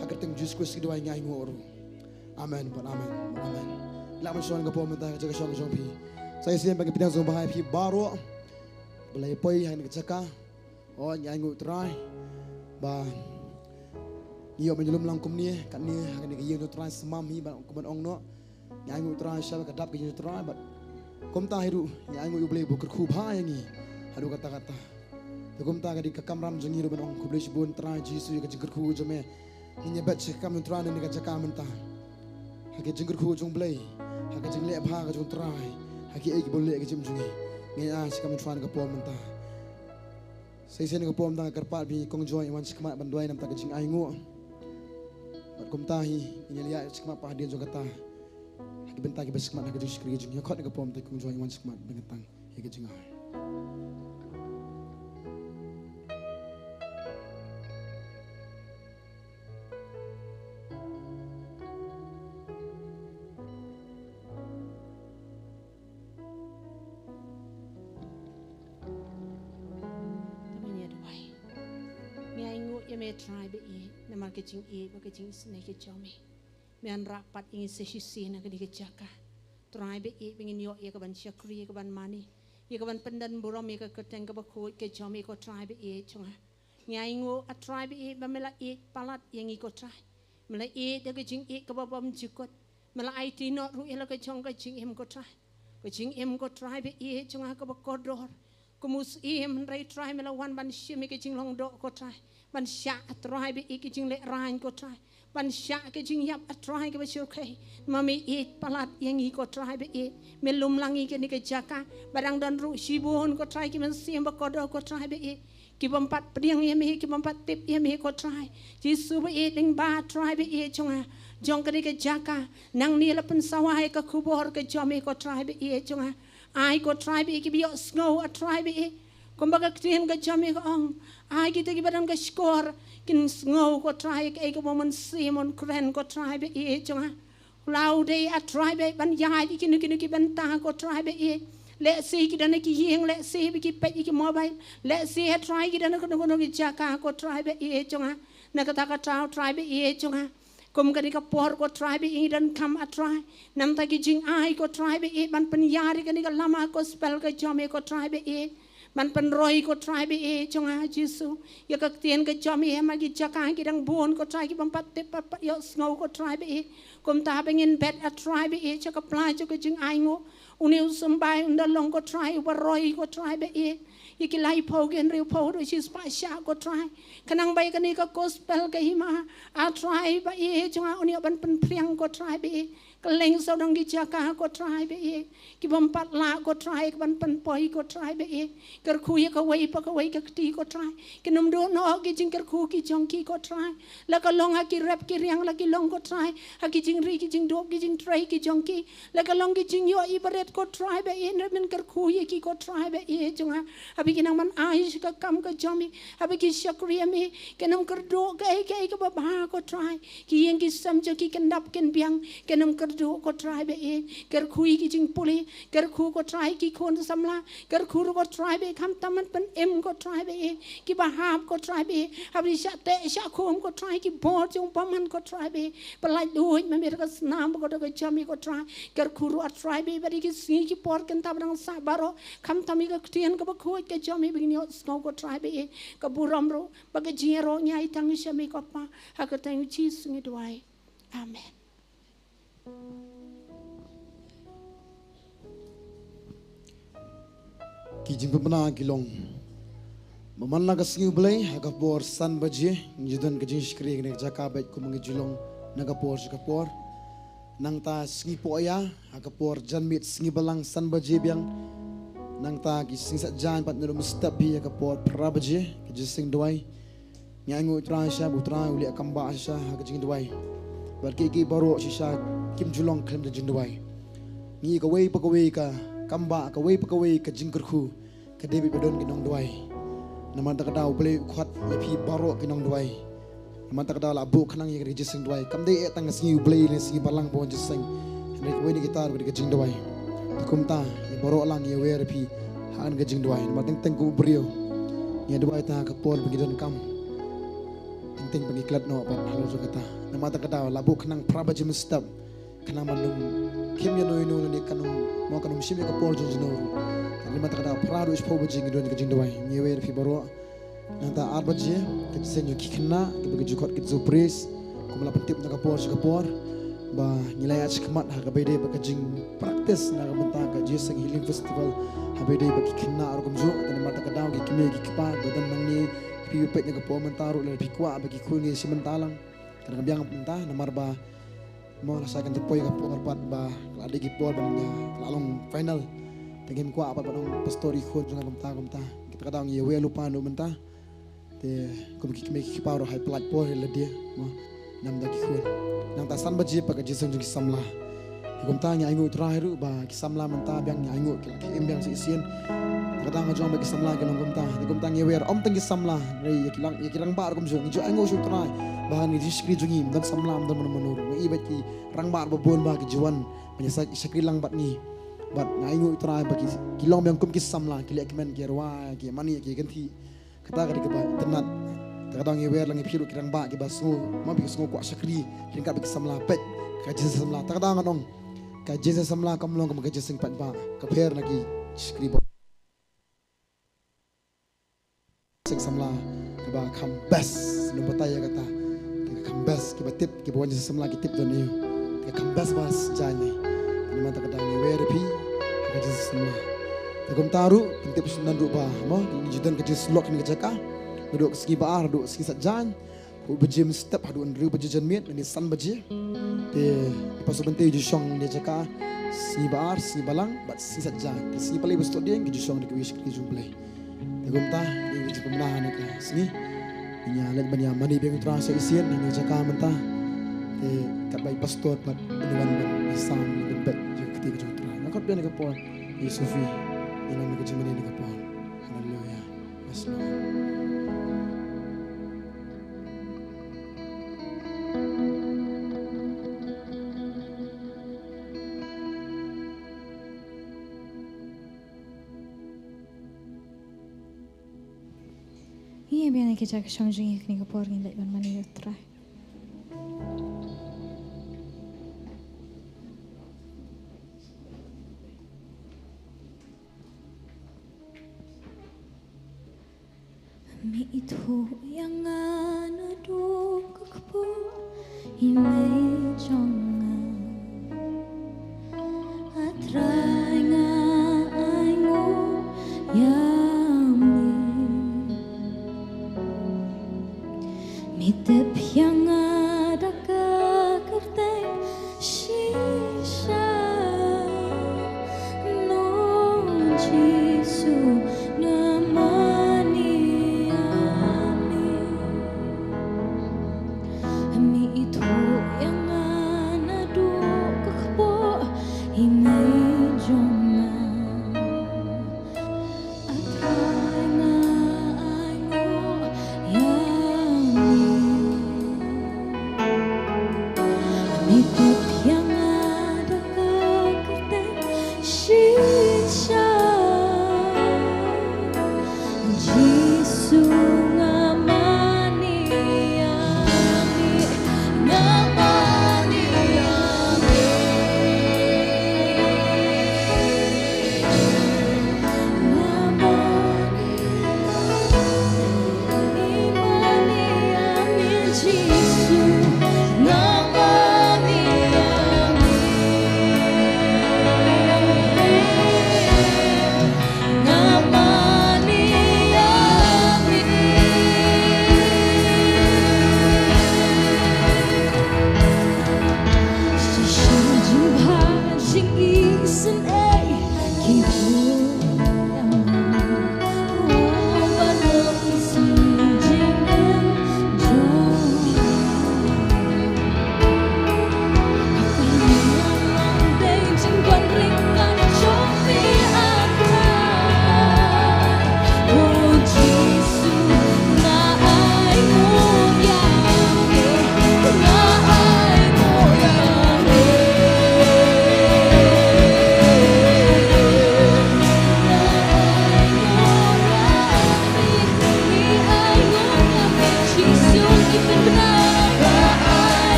Ha ka kyrteng Jisu Khrist ngi duwai ngi ainguh ruh. Amen bad amen. Amen. Lah ban shu wan ka por mynta ka jaka shong jong phi. Sa shisien ba ngi pdiang sngewbha ïa phi baroh ba la ïa poi ha kane ka jaka. O, ngi ainguh Trai ba ngi ïoh ban ïalum lang kumne, katne ha kane ka ïing jong Trai, sngewbha hi ba kum ban ong noh. Ngi ainguh Trai sha ba ka dap ka ïing jong Trai bad kumta hi ruh ngi ainguh ïa U Blei ba u kyrkhu bha ïa ngi haduh katta katta. Te kumta ka dei ka kamram jong ngi ruh ban ong khublei shibun Trai Jisu ïa ka jingkyrkhu jong me. Ngin ïa bet sha ka kam jong Trai na kane ka jaka mynta. Ha ka jingkyrkhu jong U Blei, ha ka jingleh bha ka jong Trai, ha kiei kiei ba u leh ha ka jingim jong ngi. Ngin ïa sha ka kam jong Trai na ka por mynta. Sa shisien na ka por mynta nga kyrpad ba ngi kynjoh ïa wan shakhmat ban duwai namar ka jingainguh. Bad kumta hi ngin ïa leit shakhmat pat hadien jong kata. Ha ki bynta kiba shakhmat ha ka jingshakri ka jingïakhot na ka por mynta kynjoh ïa wan shakhmat ban kyntang ïa ka jingai. Te ngin ïa duwai. Ngi ainguh ïa me Trai ba ïeit namar ka jingïeit bad ka jingisynei ka jong me. Me wanrah pat ïa ngi sa shisien ha kane ka jaka. Trai ba ïeit ba ngin ïoh ïa ka ban shakri, ïa ka ban mane, ïa ka ban pyndon burom ïa ka kyrteng kaba khuid ka jong me ko Trai ba ïeit jong nga. Ngi ainguh A Trai ba ïeit ba me la ïeit palat ïa ngi ko Trai. Me la ïeit da ka jingïeit kaba bymjukut. Me la aiti noh ruh ïa la ka jong ka jingim ko Trai. Ka jingim ko Trai ba ïeit jong nga kaba kordor. Kum u syiem hynrei Trai me la wan ban shim ïa ka jinglong doh ko Trai. Ban shah A Trai ba ïeit ka jinglehrain ko Trai. Ban shah ka jingïap A Trai kaba shyrkhei. Ma me ïeit palat ïa ngi ko Trai ba ïeit. Me lum lang ïa kane ka jaka. Ba dang don ruh shibun ko Trai ki mynsiem ba kordor ko Trai ba ïeit. Ki bym pat pdiang ïa me, ki bym pat tip ïa me ko Trai. Jisu ba ïeit, lyngba Trai ba ïeit jong nga. Jong kane ka jaka. Nangne la pynsawa ïa ka khubor ka jong me ko Trai ba ïeit jong nga. Ai ko Trai ba ïeit kiba ïohsngew A Trai ba ïeit. Kumba ka ktien ka jong me ka ong, ai kita kiba don ka shkor kin sngew, ko Trai, kaei kaba mynsiem un kren, ko Trai ba ïeit jong nga. Haba u dei, A Trai, ba ban ïaid ïa kino kino ki bynta, ko Trai ba ïeit. Lehse ki don ha ki ïing, lehse ba ki peit ïa ki mobile, lehse, A Trai, ki don ha kano kano ki jaka, ko Trai ba ïeit jong nga. Na kata ka daw, Trai ba ïeit jong nga, kum kane ka por, ko Trai ba ïeit, ngi donkam, A Trai, namar ki jingai, ko Trai ba ïeit, ban pynïar ïa kane ka lama gospel ka jong me, ko Trai ba ïeit, ban pynroi, ko Trai ba ïeit jong nga Jisu, ïa ka ktien ka jong me ha ki jaka ki dang bun, ko Trai, ki bym pat tip, bym pat ïohsngew, ko Trai ba ïeit. Kumta haba ngin bet, A Trai ba ïeit, sha ka pla jong ka jingainguh, une u symbai un da long, ko Trai, uba roi, ko Trai ba ïeit, ïa ki laiphew, ki hynriewphew haduh shispah shah, ko Trai. Khnang ba ïa kane ka gospel ka hima, A Trai ba ïeit jong nga, un ïoh ban pynphriang, ko Trai ba ïeit, kylleng sawdong ki jaka, ko Trai ba ïeit, ki bym pat lah, ko Trai, ka ban pynpoi, ko Trai ba ïeit. Kyrkhu ïa kawei pa kawei ka kti, ko Trai. Kin ym duh noh ki jingkyrkhu ki jong ki, ko Trai, la ka long ha ki rep ki riang, la ki long, ko Trai, ha ki jingri ki jingdup, ki jingtrei ki jong ki, la ka long ki jingïohi barit, ko Trai ba ïeit, hynrei men kyrkhu ïa ki, ko Trai ba ïeit jong nga. Haba ki nang ban ai sha ka kam ka jong me, haba ki shakri ïa me, kin ym kyrduh kaei kaei kaba bha, ko Trai. Ki ïing ki sem jong ki kin dap kin biang, kin ym kyrduh, ko Trai ba ïeit. Kyrkhu ïa ki jingpule, kyrkhu, ko Trai, ki khun samla, kyrkhu ruh, ko Trai ba ïeit, khamtam ban pynim, ko Trai ba ïeit, kiba hap, ko Trai ba ïeit, haba ki shah teh shah khum, ko Trai, ki bor jong u bymman, ko Trai ba ïeit, ba laitluid ma me da ka snam bad ka doh ka jam, ko Trai. Kyrkhu ruh, A Trai ba ïeit, ba da ki sngi ki por kynta ba dang sah baroh, khamtam ïa ka ktien kaba khuid ka jong me ba ngin ïohsngew, ko Trai ba ïeit, ka burom ruh bad ka jingïaroh ngi ai tang sha me, ko Pa, ha ka kyrteng u Jisu ngi duwai. Amen. Ki jingpynbna ki long ba man la ka sngi U Blei ha ka por san baje ngi ju don ka jingshakri ha kane ka jaka bad kumba ngi ju long na ka por sha ka por. Nangta sngi poh ïa ha ka por janmiet sngi balang san baje biang. Nangta ki sngi Saitjaiñ pat naduh mynstep hi ha ka por phra baje ka jingïaseng duwai. Ngi ainguh Trai sha ba U Trai u leh kambah shisha ha ka jingduwai. Bad kiei kiei baroh shisha kim ju long khlem da jingduwai. Ngi kawei pa kawei ka kambah, kawei pa kawei ka jingkyrkhu ka dei beit ba don ki nongduwai. Namar kata ka daw U Blei u khot ïa phi baroh ki nongduwai. Namar kata ka daw la buh khnang ïa ka jingïaseng duwai. Kam dei eh tang ka sngi U Blei ne sngi balang ba wan jingïaseng. Hynrei kawei na kita ruh ka dei ka jingduwai. Te kumta ïa baroh lang ïa wer ïa phi ha kane ka jingduwai. Namar teng teng kum u briew ngi duwai tang ha ka por ba ngi donkam. Teng teng ba ngi klet noh bad halor jong kata. Namar kata ka daw la buh khnang phra baje mynstep. Khnang ban ym khim ïano ïano lane kan ym, mo kan ym shim ïa ka por jong jino ruh. Namar kata ka daw phra haduh shiphew baje ngi don ka jingduwai. Ngi wer ïa phi baroh. Nangta ar baje ka jingïaseng jong ki khynnah kiba ki ju khot ki ju praise. Kumba la pyntip na ka por sha ka por ba ngi la ïaid shakhmat ha kaba ïadei bad ka jingpractice na ka bynta ka Jingïaseng Healing Festival ha kaba ïadei bad ki khynnah ruh kumjuh. Te namar kata ka daw ki kmie ki kpa ba don nangne, phi peit na ka por mynta ruh lada phi kwah ba ki khun ngi shim bynta lang, kan ka biang mynta namar ba mo la sa kan poi ka por pat ba la dei ki por ban ïa la long final. Te ngim kwah pat ban ong pastor i khun jong nga kumta kumta. Kata ka daw ngi ïa wer lypa naduh mynta. Te kum ki kmie ki kpa ruh ha i pynlait por hi lade mo namar ki khun. Nangta san baje pat ka jingïaseng jong ki samla. Te kumta ngi ainguh Trai ruh ba ki samla mynta biang ngi ainguh ki la khie im biang shisien. Te ka dang jong ba ki samla ki long kumta. Te kumta ngi wer ym tang ki samla, hynrei ïa ki lang, ïa ki rangbah ruh kumjuh ngi ju ainguh sha U Trai ba ha kane ka jingshakri jong ngi ym don samla, ym don mano mano ruh, ngi i bad ki rangbah ba bun ba ki ju wan ban ïa shakri lang bad ngi. Bad ngi ainguh Trai ba ki, ki long biang kum ki samla, ki leh kmen, ki rwai, ki mane, ki kynthih. Kata ka dei kaba itynnad. Te ka dang ïa wer lang ïa phi ruh ki rangbah kiba sngew, ma ba ki sngew kwah shakri ryngkat bad ki samla, peit ka jingïaseng samla. Te ka dang ngan ong ka jingïaseng samla kam long kum ka jingïaseng paidbah, ka pher na ki shakri ba. Jingïaseng samla kaba kham best, nang batai ïa kata. Ka kham best kiba tip, kiba wan jingïaseng samla ki tip don ïa u. Ka kham best ba sdang ne. Namar kata ka dang ïa wer ïa phi ha ka jingïaseng samla. Te kumta ruh pyntip shuh nan ruh ba mo ngi ju don ka jingïaseng lok kane ka jaka. Naduh ka sngi ba ar haduh sngi Saitjaiñ. Hynriew baje mynstep haduh hynriew baje janmiet, lane san baje. Te i Pastor Bente u ju shong ne jaka sngi ba ar, sngi balang bad sngi Saitjaiñ. Te sngi Palei Pastor Dieng ki ju shong ne ka wi shakri jong Blei. Te kumta ngi ju pynbna ne ka sngi. Ngi ïa leit ban ïa mane biang Trai sa shisien ne jaka mynta. Te katba i Pastor pat u wan ban ïa sam ne ban bet ïa ka kti ka jong Trai. Nga khot biang ne ka por. Ïa Sophie ïa lam ne ka jingmane ne ka por. Haleluya. Ïa biang ïa ki jaka shong jingïa kane ka por ngin leit ban mane ïa U Trai. Me ithuh ïa nga naduh ka kpoh i mei jong nga. A Trai nga ainguh ïa me. Me tip ïa nga da ka kyrteng shisha. Nong Jisu nga mane ïa me. Me ithuh ïa nga naduh ka kpoh i mei jong nga. A Trai nga ainguh ïa me. Me tip ïa nga da ka kyrteng shisha. Jisu nga mane ïa me, nga mane ïa me. Nga mane ïa me, Jisu, nga mane ïa me. Nga mane ïa me. Shisha jingbha jingisynei ki bun ïa nga. Oh, baroh ki sngi jingim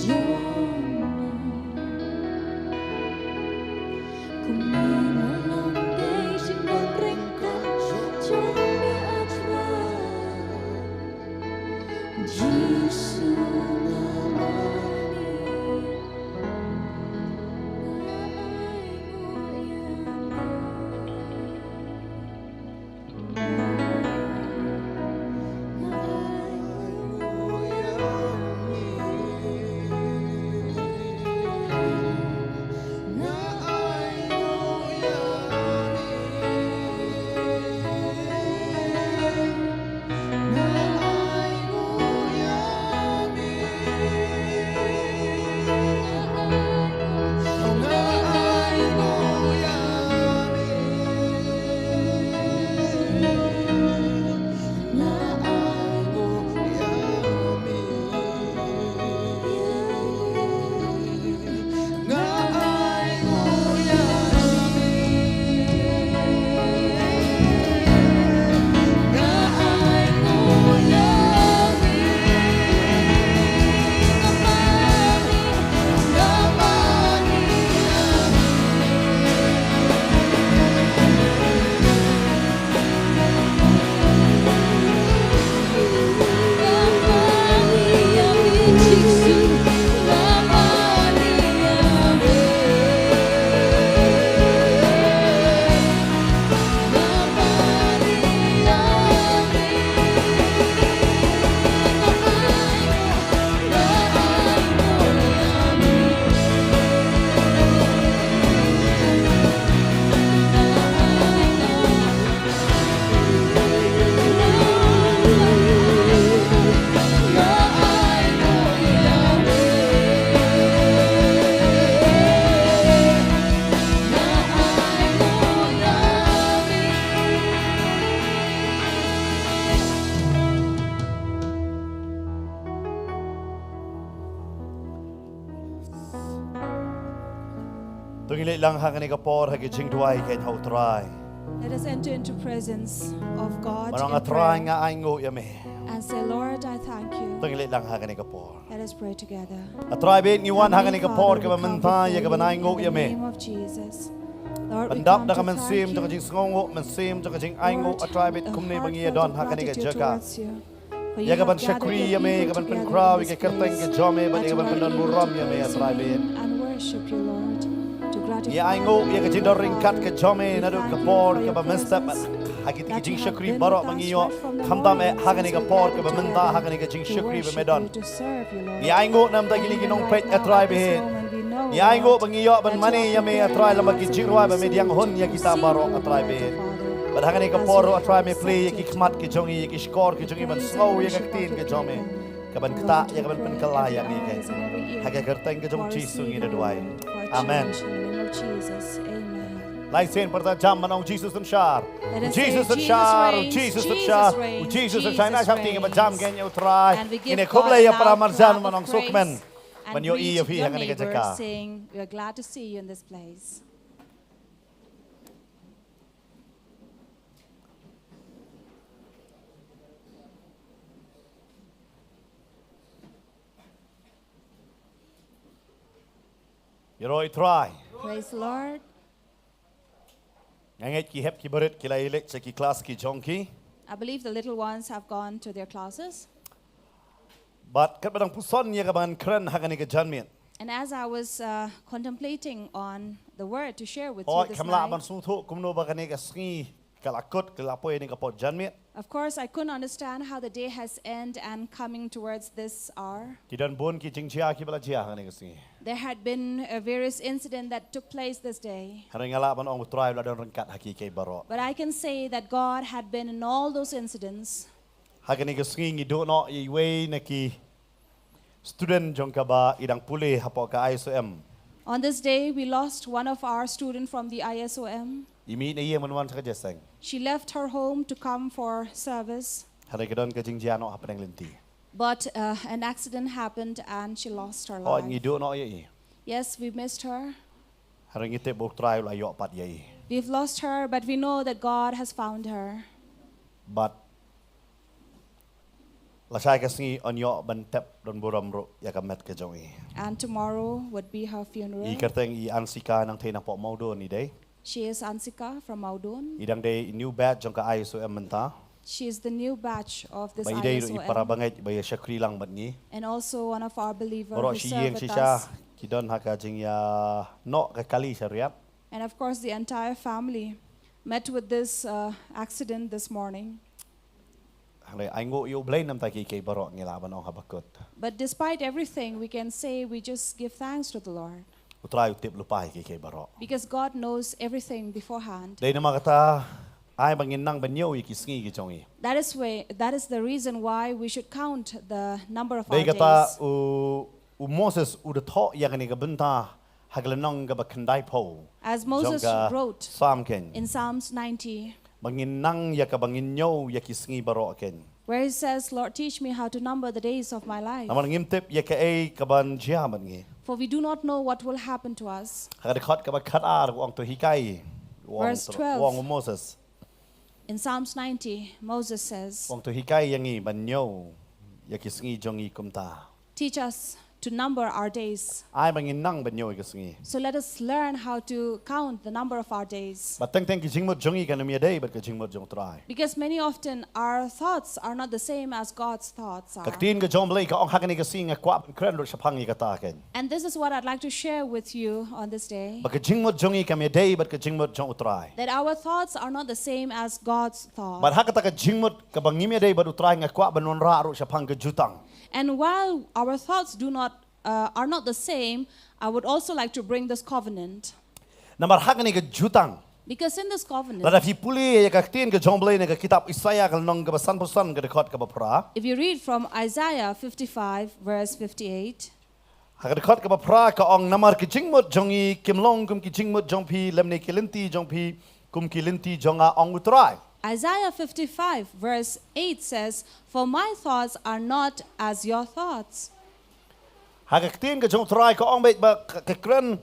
jong nga. To ngin leit lang ha kane ka por ha ka jingduwai kein ha U Trai. Let us enter into presence of God in prayer. Ban ong, A Trai, nga ainguh ïa me. And say, Lord, I thank you. To ngin leit lang ha kane ka por. Let us pray together. A Trai, bad ngi wan ha kane ka por kaba mynta ïa kaban ainguh ïa me. Heavenly Father, we come before you in the name of Jesus. Lord, we come to thank you. Ban dap da ka mynsiem jong ka jingsngewnguh, mynsiem jong ka jingainguh, A Trai, bad kumne ba ngi ïa don ha kane ka jaka. Lord, a heart of gratitude towards you. Ïa kaban shakri ïa me, ïa kaban pynkhraw ïa ka kyrteng ka jong me, bad ïa kaban pyndonkam burom ïa me, A Trai, bad. Ngi ainguh ïa ka jingdon ryngkat ka jong me naduh ka por kaba mynstep, ha kito ki jingshakri baroh ba ngi ïoh, khamtam eh ha kane ka por kaba mynta, ha kane ka jingshakri ba me don. Ngi ainguh namar kine ki nongpeit, A Trai, bad. Ngi ainguh ba ngi ïoh ban mane ïa me, A Trai, lem bad ki jingrwai ba me pdiang hun ïa kita baroh, A Trai, bad. Bad ha kane ka por ruh, A Trai, me plie ïa ki khmat ki jong ngi, ïa ki shkor ki jong ngi ban sngew ïa ka ktien ka jong me, kaban ktah ïa kaban pynkylla ïa ngi kein. Ha ka kyrteng ka jong U Jisu ngi da duwai. Amen. Lai sien pyrta jam ban ong, U Jisu synshar. U Jisu synshar, U Jisu synshar, U Jisu synshar. Ngi sheptieng ban jam kein ïa U Trai. Ngin khublei ïa para marjan ban ong sngewkmen ban ïohi ïa phi ha kane ka jaka. Ïaroh ïa U Trai. Praise the Lord. Nga ngeit ki hep ki barit ki la ïaleit sha ki klas ki jong ki. I believe the little ones have gone to their classes. Bad katba dang puson ïa kaban kren ha kane ka janmiet. And as I was, uh, contemplating on the word to share with you this night, hooid, kam lah ban sngewthuh kumno ba kane ka sngi ka la kut, ka la poi ha kane ka por janmiet. Of course, I couldn't understand how the day has end and coming towards this hour. Ki don bun ki jingjia kiba la jia ha kane ka sngi. There had been a various incident that took place this day. Hynrei nga lah ban ong U Trai u la don ryngkat ha ki kiei baroh. But I can say that God had been in all those incidents. Ha kane ka sngi ngi duh noh ïa iwei na ki student jong ka ba i dang pule hapoh ka I S O M. On this day, we lost one of our student from the I S O M. I mih na ïing ban wan sha ka jingïaseng. She left her home to come for service. Hynrei ka don ka jingjia noh hapdeng lynti. But, uh, an accident happened and she lost her life. Hooid, ngi duh noh ïa i. Yes, we missed her. Hynrei ngi tip ba U Trai u la ïoh pat ïa i. We've lost her, but we know that God has found her. Bad lashai ka sngi yn ïoh ban tep don burom ruh ïa ka met ka jong i. And tomorrow would be her funeral. I kyrteng i Ansika, nangtei napoh Mawdon i dei. She is Ansika from Mawdon. I dang dei i new batch jong ka I S O M mynta. She is the new batch of this I S O M. Bad i dei ruh i para bangeit ba ïa shakri lang bad ngi. And also one of our believer who serve with us. Baroh shi ïing shisha ki don ha ka jingïa noh ka kali shariat. And of course, the entire family met with this, uh, accident this morning. Hynrei ainguh ïa U Blei namar ki kiei baroh ngi lah ban ong ha ba kut. But despite everything, we can say we just give thanks to the Lord. U Trai u tip lypa ïa ki kiei baroh. Because God knows everything beforehand. Dei namar kata, ai ba ngin nang ban ñiew ïa ki sngi ki jong i. That is why, that is the reason why we should count the number of our days. Dei kata u, u Moses u da thoh ïa kane ka bynta ha ka lynnong kaba khyndaiphew jong ka Psalm kein. As Moses wrote in Psalms ninety, ba ngin nang ïa kaba ngin ñiew ïa ki sngi baroh kein. Where he says, "Lord, teach me how to number the days of my life." Namar ngim tip ïa kaei kaban jia bad ngi. For we do not know what will happen to us. Ha ka dkhot kaba khatar u ong, to hikai, u ong, u ong u Moses. Verse twelve. In Psalms ninety, Moses says, u ong, to hikai ïa ngi ban ñiew ïa ki sngi jong ngi kumta. Teach us to number our days. Ai ba ngin nang ban ñiew ïa ki sngi. So let us learn how to count the number of our days. Bad teng teng ki jingmut jong ngi kan ym ïadei bad ka jingmut jong U Trai. Because many often our thoughts are not the same as God's thoughts are. Ka ktien ka jong U Blei ka ong ha kane ka sngi, nga kwah ban kren ruh shaphang ïa kata kein. And this is what I'd like to share with you on this day. Ba ka jingmut jong ngi kam ïadei bad ka jingmut jong U Trai. That our thoughts are not the same as God's thoughts. Bad ha kata ka jingmut kaba ngim ïadei bad U Trai, nga kwah ban wanrah ruh shaphang ka jutang. And while our thoughts do not, uh, are not the same, I would also like to bring this covenant. Namar ha kane ka jutang. Because in this covenant, lada phi pule ïa ka ktien ka jong U Blei na ka kitab Isaiah ka lynnong kaba sanphew san ka dkhot kaba phra. If you read from Isaiah fifty-five, verse fifty-eight. Ha ka dkhot kaba phra ka ong, namar ki jingmut jong ngi kim long kum ki jingmut jong phi, lymne ki lynti jong phi kum ki lynti jong nga, ong U Trai. Isaiah fifty-five verse eight says, "For my thoughts are not as your thoughts." Ha ka ktien ka jong U Trai ka ong beit ba ka, ka kren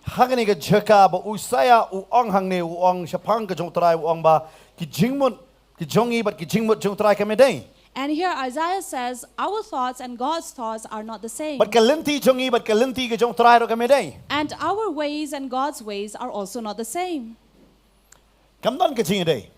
Ha kane ka jaka ba u Isaiah u ong hangne, u ong shaphang ka jong u Trai, u ong ba ki jingmut ki jong ngi bad ki jingmut jong u Trai kam ïadei. And here Isaiah says, "Our thoughts and God's thoughts are not the same." Bad ka lynti jong ngi bad ka lynti ka jong u Trai ruh kam ïadei. And our ways and God's ways are also not the same. Kam don ka jingïadei.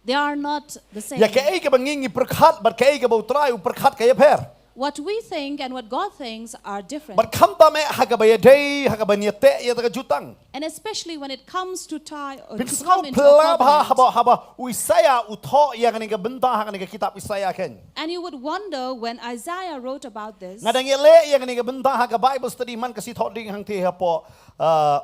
They are not the same. Ïa kaei kaba ngi ngi pyrkhat bad kaei kaba u Trai u pyrkhat ka ïapher. What we think and what God thinks are different. Bad khamtam eh ha kaba ïadei, ha kaba ïateh ïa ka jutang. And especially when it comes to tie or to come into a covenant. Phin sngew phylla bha haba, haba u Isaiah u thoh ïa kane ka bynta ha kane ka kitab Isaiah keiñ. And you would wonder when Isaiah wrote about this. Nga dang ïaleh ïa kane ka bynta ha ka Bible study man ka sngi Thohdieng hangtei hapoh, uh,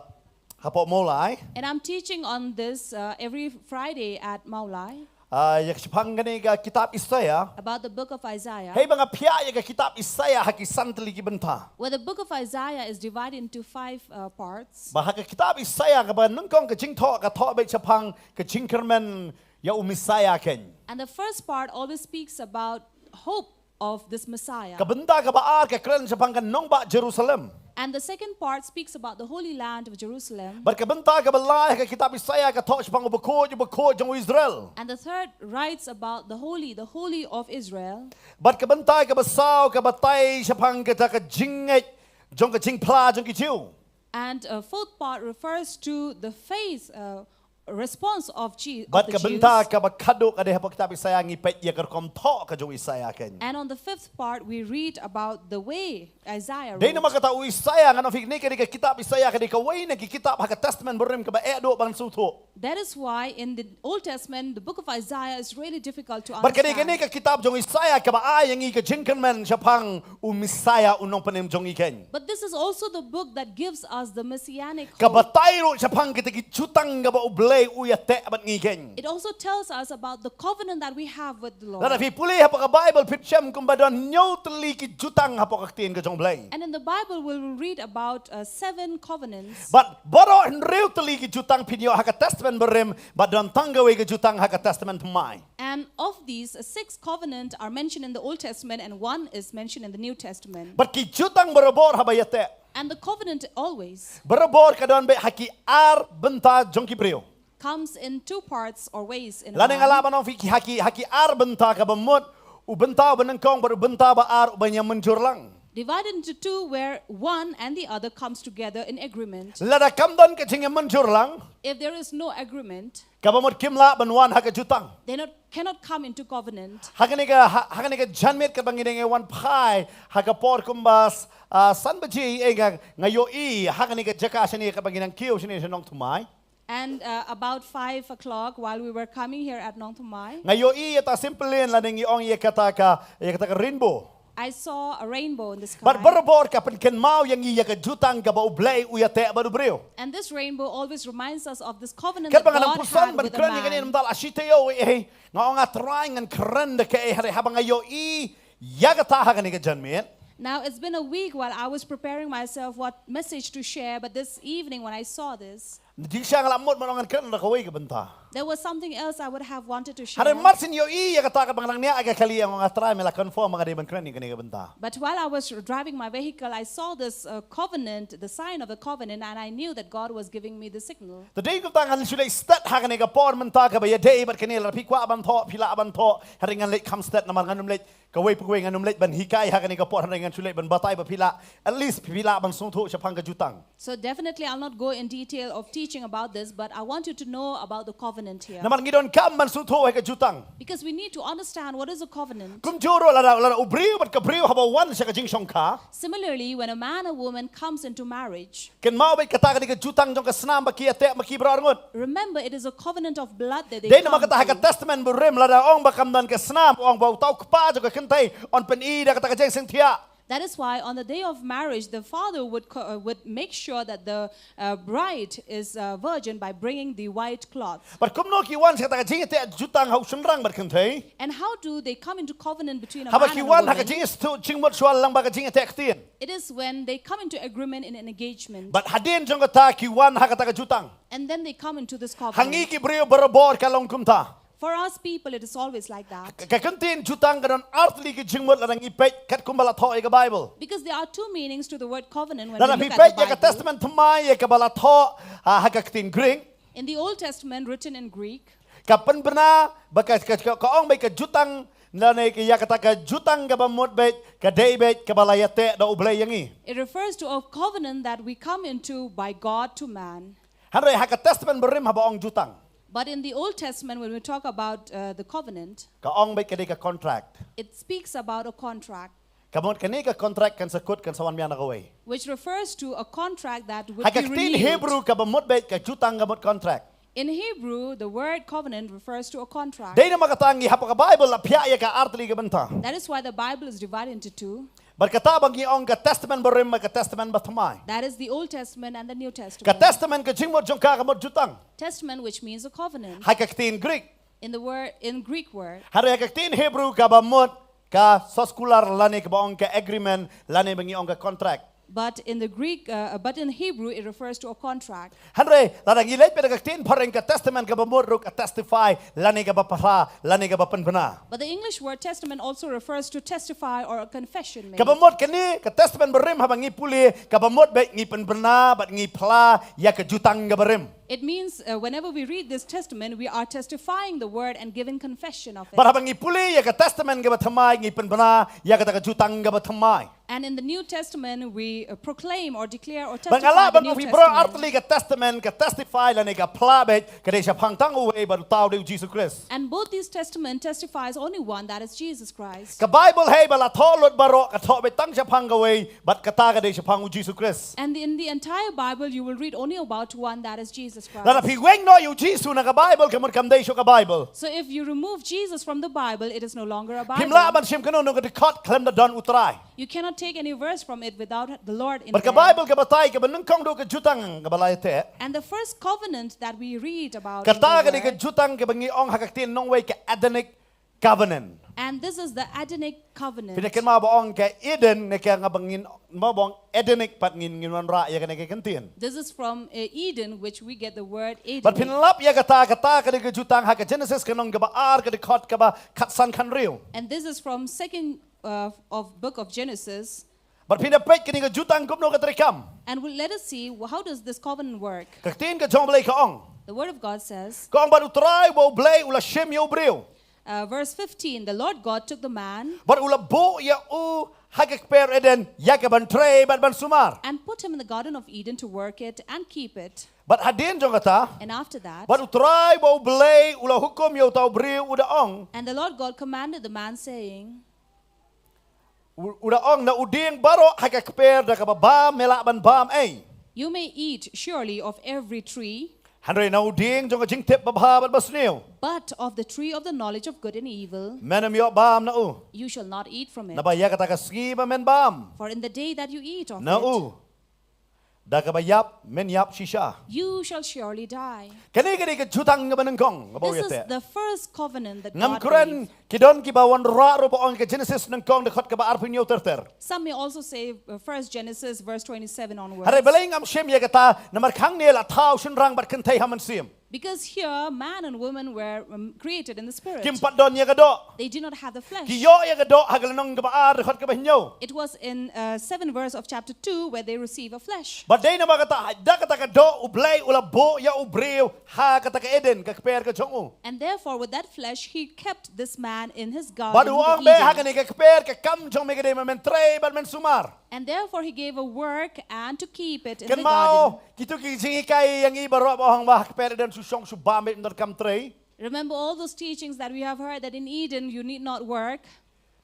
hapoh Mawlai. And I'm teaching on this, uh, every Friday at Mawlai. Ah, ïa ka shaphang kane ka kitab Isaiah. About the book of Isaiah. Hei ba nga phiah ïa ka kitab Isaiah ha ki san tylli ki bynta. Where the book of Isaiah is divided into five, uh, parts. Ba ha ka kitab Isaiah kaba nyngkong ka jingthoh ka thoh beit shaphang ka jingkyrmen ïa u Messiah keiñ. And the first part always speaks about hope of this Messiah. Ka bynta kaba ar ka kren shaphang ka nongbah Jerusalem. And the second part speaks about the Holy Land of Jerusalem. Bad ka bynta kaba lai ha ka kitab Isaiah ka thoh shaphang u bakhuid, u bakhuid jong u Israel. And the third writes about the holy, the holy of Israel. Bad ka bynta kaba saw ka batai shaphang kata ka jingngeit jong ka jingphla jong ki Jiw. And a fourth part refers to the faith, uh, response of Je-, of the Jews. Bad ka bynta kaba khatduh ka dei hapoh kitab Isaiah ngi peit ïa ka rukom thoh ka jong u Isaiah keiñ. And on the fifth part, we read about the way Isaiah wrote. Dei namar kata u Isaiah, ngan ong ïa phi, kane ka dei ka kitab Isaiah ka dei kawei na ki kitab ha ka Testament Barim kaba eh duh ban sngewthuh. That is why in the Old Testament, the book of Isaiah is really difficult to understand. Bad ka dei kane ka kitab jong u Isaiah kaba ai ïa ngi ka jingkyrmen shaphang u Messiah u nongpynim jong ngi keiñ. But this is also the book that gives us the messianic hope. Ka batai ruh shaphang kita ki jutang kaba u Blei u ïateh bad ngi keiñ. It also tells us about the covenant that we have with the Lord. Lada phi pule hapoh ka Bible phin shem kumba don hynñiew tylli ki jutang hapoh ka ktien ka jong u Blei. And in the Bible we will read about, uh, seven covenants. Bad baroh hynriew tylli ki jutang phin ïoh ha ka Testament Barim, bad don tang kawei ka jutang ha ka Testament Thymmai. And of these, uh, six covenant are mentioned in the Old Testament and one is mentioned in the New Testament. Bad ki jutang barabor haba ïateh. And the covenant always. Barabor ka don beit ha ki ar bynta jong ki briew. Comes in two parts or ways in a man. Lane nga lah ban ong ïa phi ha ki, ha ki ar bynta kaba mut, u bynta uba nyngkong bad u bynta ba ar uban ïamynjur lang. Divided into two where one and the other comes together in agreement. Lada kam don ka jingïamynjur lang. If there is no agreement. Kaba mut kim lah ban wan ha ka jutang. They not, cannot come into covenant. Ha kane ka, ha, ha kane ka janmiet kaba ngi dang ïa wan phai, ha ka por kumba, ah, san baje, eh, nga, nga ïohi, ha kane ka jaka shane kaba ngi dang kiew shane sha Nongthymmai. And, uh, about five o'clock while we were coming here at Nongthymmai, nga ïohi ïa kata ka symphony lane ngi ong ïa kata ka, ïa kata ka rainbow. I saw a rainbow in the sky. Bad barabor ka pynkynmaw ïa ngi ïa ka jutang kaba u Blei u ïateh bad u briew. And this rainbow always reminds us of this covenant that God had with the man. Katba nga nang pyrshang ban kren ïa kane namar la shi taïew, eh, nga ong nga trai ngan kren da kaei, hynrei haba nga ïohi ïa kata ha kane ka janmiet. Now, it's been a week while I was preparing myself what message to share, but this evening when I saw this, jingshisha nga la mut ban ong ngan kren da kawei ka bynta. There was something else I would have wanted to share. Hynrei mar shu ïohi ïa kata kaba nga nang niah ïa ka kali, nga ong nga trai, me la confirm ba nga dei ban kren ïa kane ka bynta. But while I was driving my vehicle, I saw this, uh, covenant, the sign of the covenant, and I knew that God was giving me the signal. Te dei kumta ngan shu leit stet ha kane ka por mynta kaba ïadei bad kane, lada phi kwah ban thoh phi lah ban thoh, hynrei ngan leit kham stet namar ngan ym leit kawei pa kawei, ngan ym leit ban hikai ha kane ka por, hynrei ngan shu leit ban batai ba phi lah, at least phi lah ban sngewthuh shaphang ka jutang. So definitely I'll not go in detail of teaching about this, but I want you to know about the covenant here. Namar ngi donkam ban sngewthuh ïa ka jutang. Because we need to understand what is a covenant. Kumjuh ruh lada, lada u briew bad ka briew haba wan sha ka jingshongkha. Similarly, when a man and woman comes into marriage, kynmaw beit kata ka dei ka jutang jong ka snam ba ki ïateh ma ki baroh arngut. Remember, it is a covenant of blood that they come through. Dei namar kata ha ka Testament Barim lada ong ba kam don ka snam, ong ba uta u kpa jong ka kynthei un pyni da kata ka jingsngewthiah. That is why on the day of marriage, the father would co-, uh, would make sure that the, uh, bride is a virgin by bringing the white cloth. Bad kumno ki wan sha kata ka jingïateh jutang ha u shynrang bad kynthei? And how do they come into covenant between a man and a woman? Haba ki wan ha ka jingïasngewthuh jingmut shuwa lang bad ka jingïateh ktien. It is when they come into agreement in an engagement. Bad hadien jong kata ki wan ha kata ka jutang. And then they come into this covenant. Ha ngi ki briew barabor ka long kumta. For us people, it is always like that. Ka, ka ktien jutang ka don artylli ki jingmut lada ngi peit katkum ba la thoh ïa ka Bible. Because there are two meanings to the word covenant when Lada we phi look at peit the ïa ka Bible. Testament Thymmai ïa kaba la thoh ha, ha ka ktien Greek. In the Old Testament, written in Greek, Ka pynbna ba ka, ka, ka, ka ong beit ka jutang lane ka ïa kata ka jutang kaba mut beit ka dei beit kaba la ïateh da U Blei ïa ngi. It refers to a covenant that we come into by God to man. Hynrei ha ka Testament Barim haba ong jutang. But in the Old Testament, when we talk about uh, the covenant, Ka ong beit ka dei ka contract. It speaks about a contract, Ka mut kane ka contract kan sa kut kan sa wan biang na kawei. Which refers to a contract that would Ha ka be ktien renewed. Hebrew kaba mut beit ka jutang ka mut contract. In Hebrew, the word covenant refers to a contract. Dei namar kata ngi hap ka Bible la phiah ïa ka artylli ka bynta. That is why the Bible is divided into two. Bad kata ba ngi ong ka Testament Barim bad ka Testament Bathymmai. That is the Old Testament and the New Ka Testament. Testament ka jingmut jong ka ka mut jutang. Testament, which means a covenant. Ha ka ktien Greek. In the word, in Greek word. Hynrei ha ka ktien Hebrew kaba mut ka soskular lane kaba ong ka agreement lane ba ngi ong ka contract. But in the Greek, uh, but in Hebrew, it refers to a contract. Hynrei lada ngi leit pat ha ka ktien phareng ka testament kaba mut ruh ka testify lane kaba phla lane kaba pynbna. But the English word testament also refers to testify or a confession made. Kaba mut kane ka Testament Barim haba ngi pule kaba mut beit ngi pynbna bad ngi phla ïa ka jutang kaba rim. It means uh, whenever we read this testament, we are testifying the word and giving confession of it. Bad haba ngi pule ïa ka Testament kaba Thymmai ngi pynbna ïa kata ka jutang kaba thymmai. And in the New Testament, we uh, proclaim or declare or Ba nga testify lah the ban New phi bro Testament. Artylli ka testament ka testify lane ka phla beit ka dei shaphang tang uwei bad uta u dei u Jisu Khrist. And both these testaments testifies only one, that is Jesus Christ. Ka Bible hei ba la thoh lut baroh ka thoh beit tang shaphang kawei bad kata ka dei shaphang u Jisu Khrist. And in the entire Bible, you will read only about one, that is Jesus Christ. Lada phi weng noh ïa u Jisu na ka Bible ka mut kam dei shuh ka Bible. So if you remove Jesus from the Bible, it is no longer a Bible. Phim lah ban shim kano kano ka dkhot khlem da don u Trai. You cannot take any verse from it without the Lord in Bad ka there. Bible kaba thymmai kaba nyngkong ruh ka jutang kaba la ïateh. And the first covenant that we read about in Kata ka the dei ka word, jutang kaba ngi ong ha ka ktien nongwei ka Edenic covenant. And this is the Edenic covenant. Phi da kynmaw ba ong ka Eden ne ka nga ba ngin ma ba ong Edenic pat ngin ngin wanrah ïa kane ka ktien. This is from uh, Eden, which we get the word Eden. Bad phin lap ïa kata kata ka dei ka jutang ha ka Genesis ka lynnong kaba ar ka dkhot kaba khatsan khathynriew. And this is from second uh, of book of Genesis. Bad phin da peit kane ka jutang kumno ka treikam. And we'll, let us see wh- how does this covenant work. Ka ktien ka jong u Blei ka ong. The word of God says, Ka ong bad u Trai ba u Blei u la shim ïa u briew. Uh, verse fifteen, the Lord God took the man Bad u la buh ïa u ha ka kper Eden ïa ka ban trei bad ban sumar. And put him in the Garden of Eden to work it and keep it. Bad hadien jong kata. And after that, Bad u Trai ba u Blei u la hukum ïa uta u briew u da ong. And the Lord God commanded the man, saying, U, u da ong na u dieng baroh ha ka kper da kaba bam me lah ban bam ei. You may eat surely of every tree, Hynrei na u dieng jong ka jingtip babha bad basniew. But of the tree of the knowledge of good and evil, Men ym ïoh bam na u. You shall not eat from it. Naba ïa kata ka sngi ba men bam. For in the day that you eat of Na it, u. Da kaba ïap, men ïap shisha. You shall surely die. Kane ka dei ka jutang kaba nyngkong, kaba u This is ïateh. The first covenant that Ngam God kren, made. Ki don kiba wanrah ruh ba ong ka Genesis nyngkong dkhot kaba arphew hynñiew ter ter. Some may also say uh, First Genesis verse twenty-seven onwards. Hynrei balei ngam shim ïa kata, namar hangne la thaw shynrang bad kynthei ha mynsiem. Because here man and woman were um, created in the spirit. Kim pat don ïa ka doh. They did not have the flesh. Ki ïoh ïa ka doh ha ka lynnong kaba ar dkhot kaba hynñiew. It was in uh, seven verse of chapter two where they receive a flesh. Bad dei namar kata, da kata ka doh u Blei u la buh ïa u briew ha kata ka Eden, ka kper ka jong u. And therefore with that flesh he kept this man in his garden Bad u of ong, bad ha Eden. Kane ka kper ka kam jong me ka dei ba men trei bad men sumar. And therefore he gave a work and to keep it in the Kynmaw, garden. Kito ki jinghikai ïa ngi baroh ba ong ba ha ka kper Eden shu shong shu bam, ym donkam trei. Remember all those teachings that we have heard that in Eden you need not work.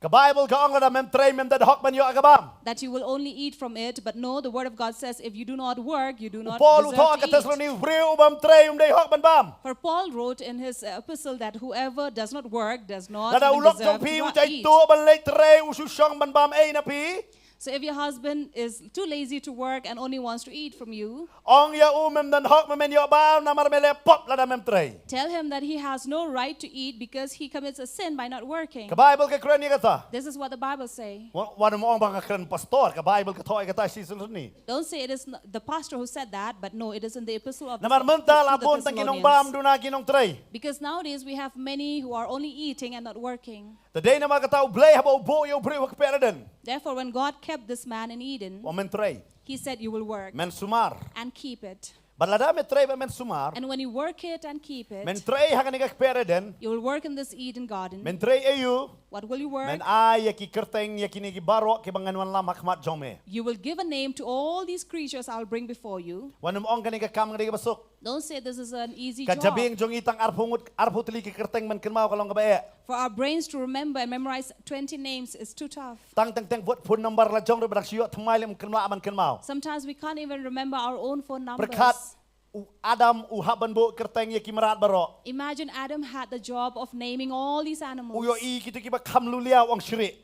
Ka Bible ka ong lada mem trei mem da hok ban ïoh ïa ka bam. That you will only eat from it, but no, the word of God says if you do not work, you do U not Paul u deserve thoh ha to ka eat. Thessaloni, u briew u bym trei um dei hok ban bam. For Paul wrote in his uh, epistle that whoever does not work does not Lada u even lok deserve jong phi to u not jai eat. tuh ban leit trei u shu shong ban bam ei na phi. So if your husband is too lazy to work and only wants to eat from you, ong ïa u, mem don hok, mem ïoh bam namar me leh pop lada mem trei. Tell him that he has no right to eat because he commits a sin by not working. Ka Baibl ka kren ïa kata. This is what the Bible say. Wat wat ym ong ba nga kren pastor, ka Baibl ka thoh ïa kata shisien. Don't say it is n- the pastor who said that, but no, it is in the epistle of Namar mynta la the bun tang ki nong Thessalonians. Bam duna ki nong trei. Because nowadays we have many who are only eating and not working. Te dei namar kata U Blei haba u buh ïa u briew ha ka kper Eden. Therefore, when God kept this man in Eden, Wa men trei, he said, "You will work men sumar. And keep it." Bad lada men trei bad men sumar, And when you work it and keep it, men trei ha kane ka kper Eden, you will work in this Eden garden. Men trei aïu? What will you work? Men ai ïa ki kyrteng ïa kine ki baroh kiba ngan wanlam ha khmat jong me. You will give a name to all these creatures I'll bring before you. Wat ym ong kane ka kam ka dei kaba suk. Don't say this is an easy Ka job. jabieng jong ngi tang arphew ngut, arphew tylli ki kyrteng men kynmaw ka long kaba eh. For our brains to remember and memorize twenty names is too tough. Tang teng teng wat phone number la jong ruh ba dang shu ïoh thymmai lem kynmaw ban kynmaw. Sometimes we can't even remember our own phone numbers. Pyrkhat u Adam u hap ban buh kyrteng ïa ki mrad baroh. Imagine Adam had the job of naming all these U animals. ïohi kito kiba kham luliaw, ong shriek.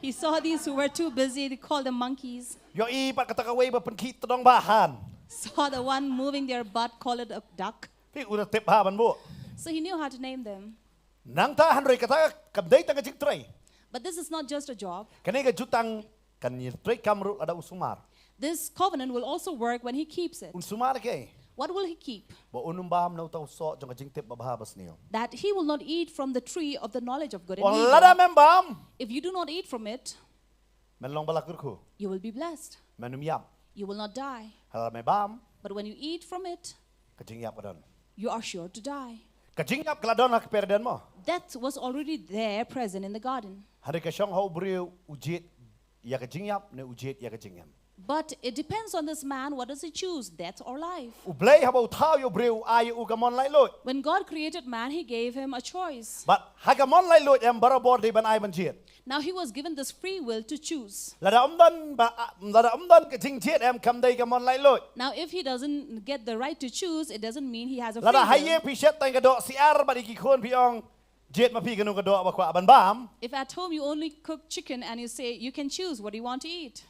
He saw these who were too busy, they called them monkeys. Ïohi pat kata kawei ba pynkhih tdong ba han. Saw the one moving their butt, call it a duck. Te u da tip bha ban buh. So he knew how to name them. Nangta hynrei kata kam dei tang ka jingtrei. But this is not just a job. Kane ka jutang kan ïa trei kam ruh lada u sumar. This covenant will also work when he keeps it. Un sumar kaei? What will he keep? Ba un ym bam na uta u soh jong ka jingtip babha basniew. That he will not eat from the tree of the knowledge of good and Wan evil. Lada mem bam, If you do not eat from it, men long ba la kyrkhu. You will be blessed. Men ym ïap. You will not die. Lada mem bam, But when you eat from it, ka jingïap ka don. You are sure to die. Ka jingïap ka la don ha ka kper Eden mo. Death was already there, present in the garden. Hynrei ka shong ha u briew u jied ïa ka jingïap ne u jied ïa ka jingim. But it depends on this man, what does he choose, death or life? U Blei haba u thaw ïa u briew u ai ïa u ka mon laitluid. When God created man, he gave him a choice. Bad ha ka mon laitluid em barabor dei ban ai ban jied. Now he was given this free will to choose. Lada ym don ba, lada ym don ka jingjied em kam dei ka mon laitluid. Now if he doesn't get the right to choose, it doesn't mean he has a free Lada ha will. ïing phi shet tang ka doh syiar bad ïa ki khun phi ong jied ma phi kano ka doh ba kwah ban bam. If at home you only cook chicken and you say you can choose what you want to eat,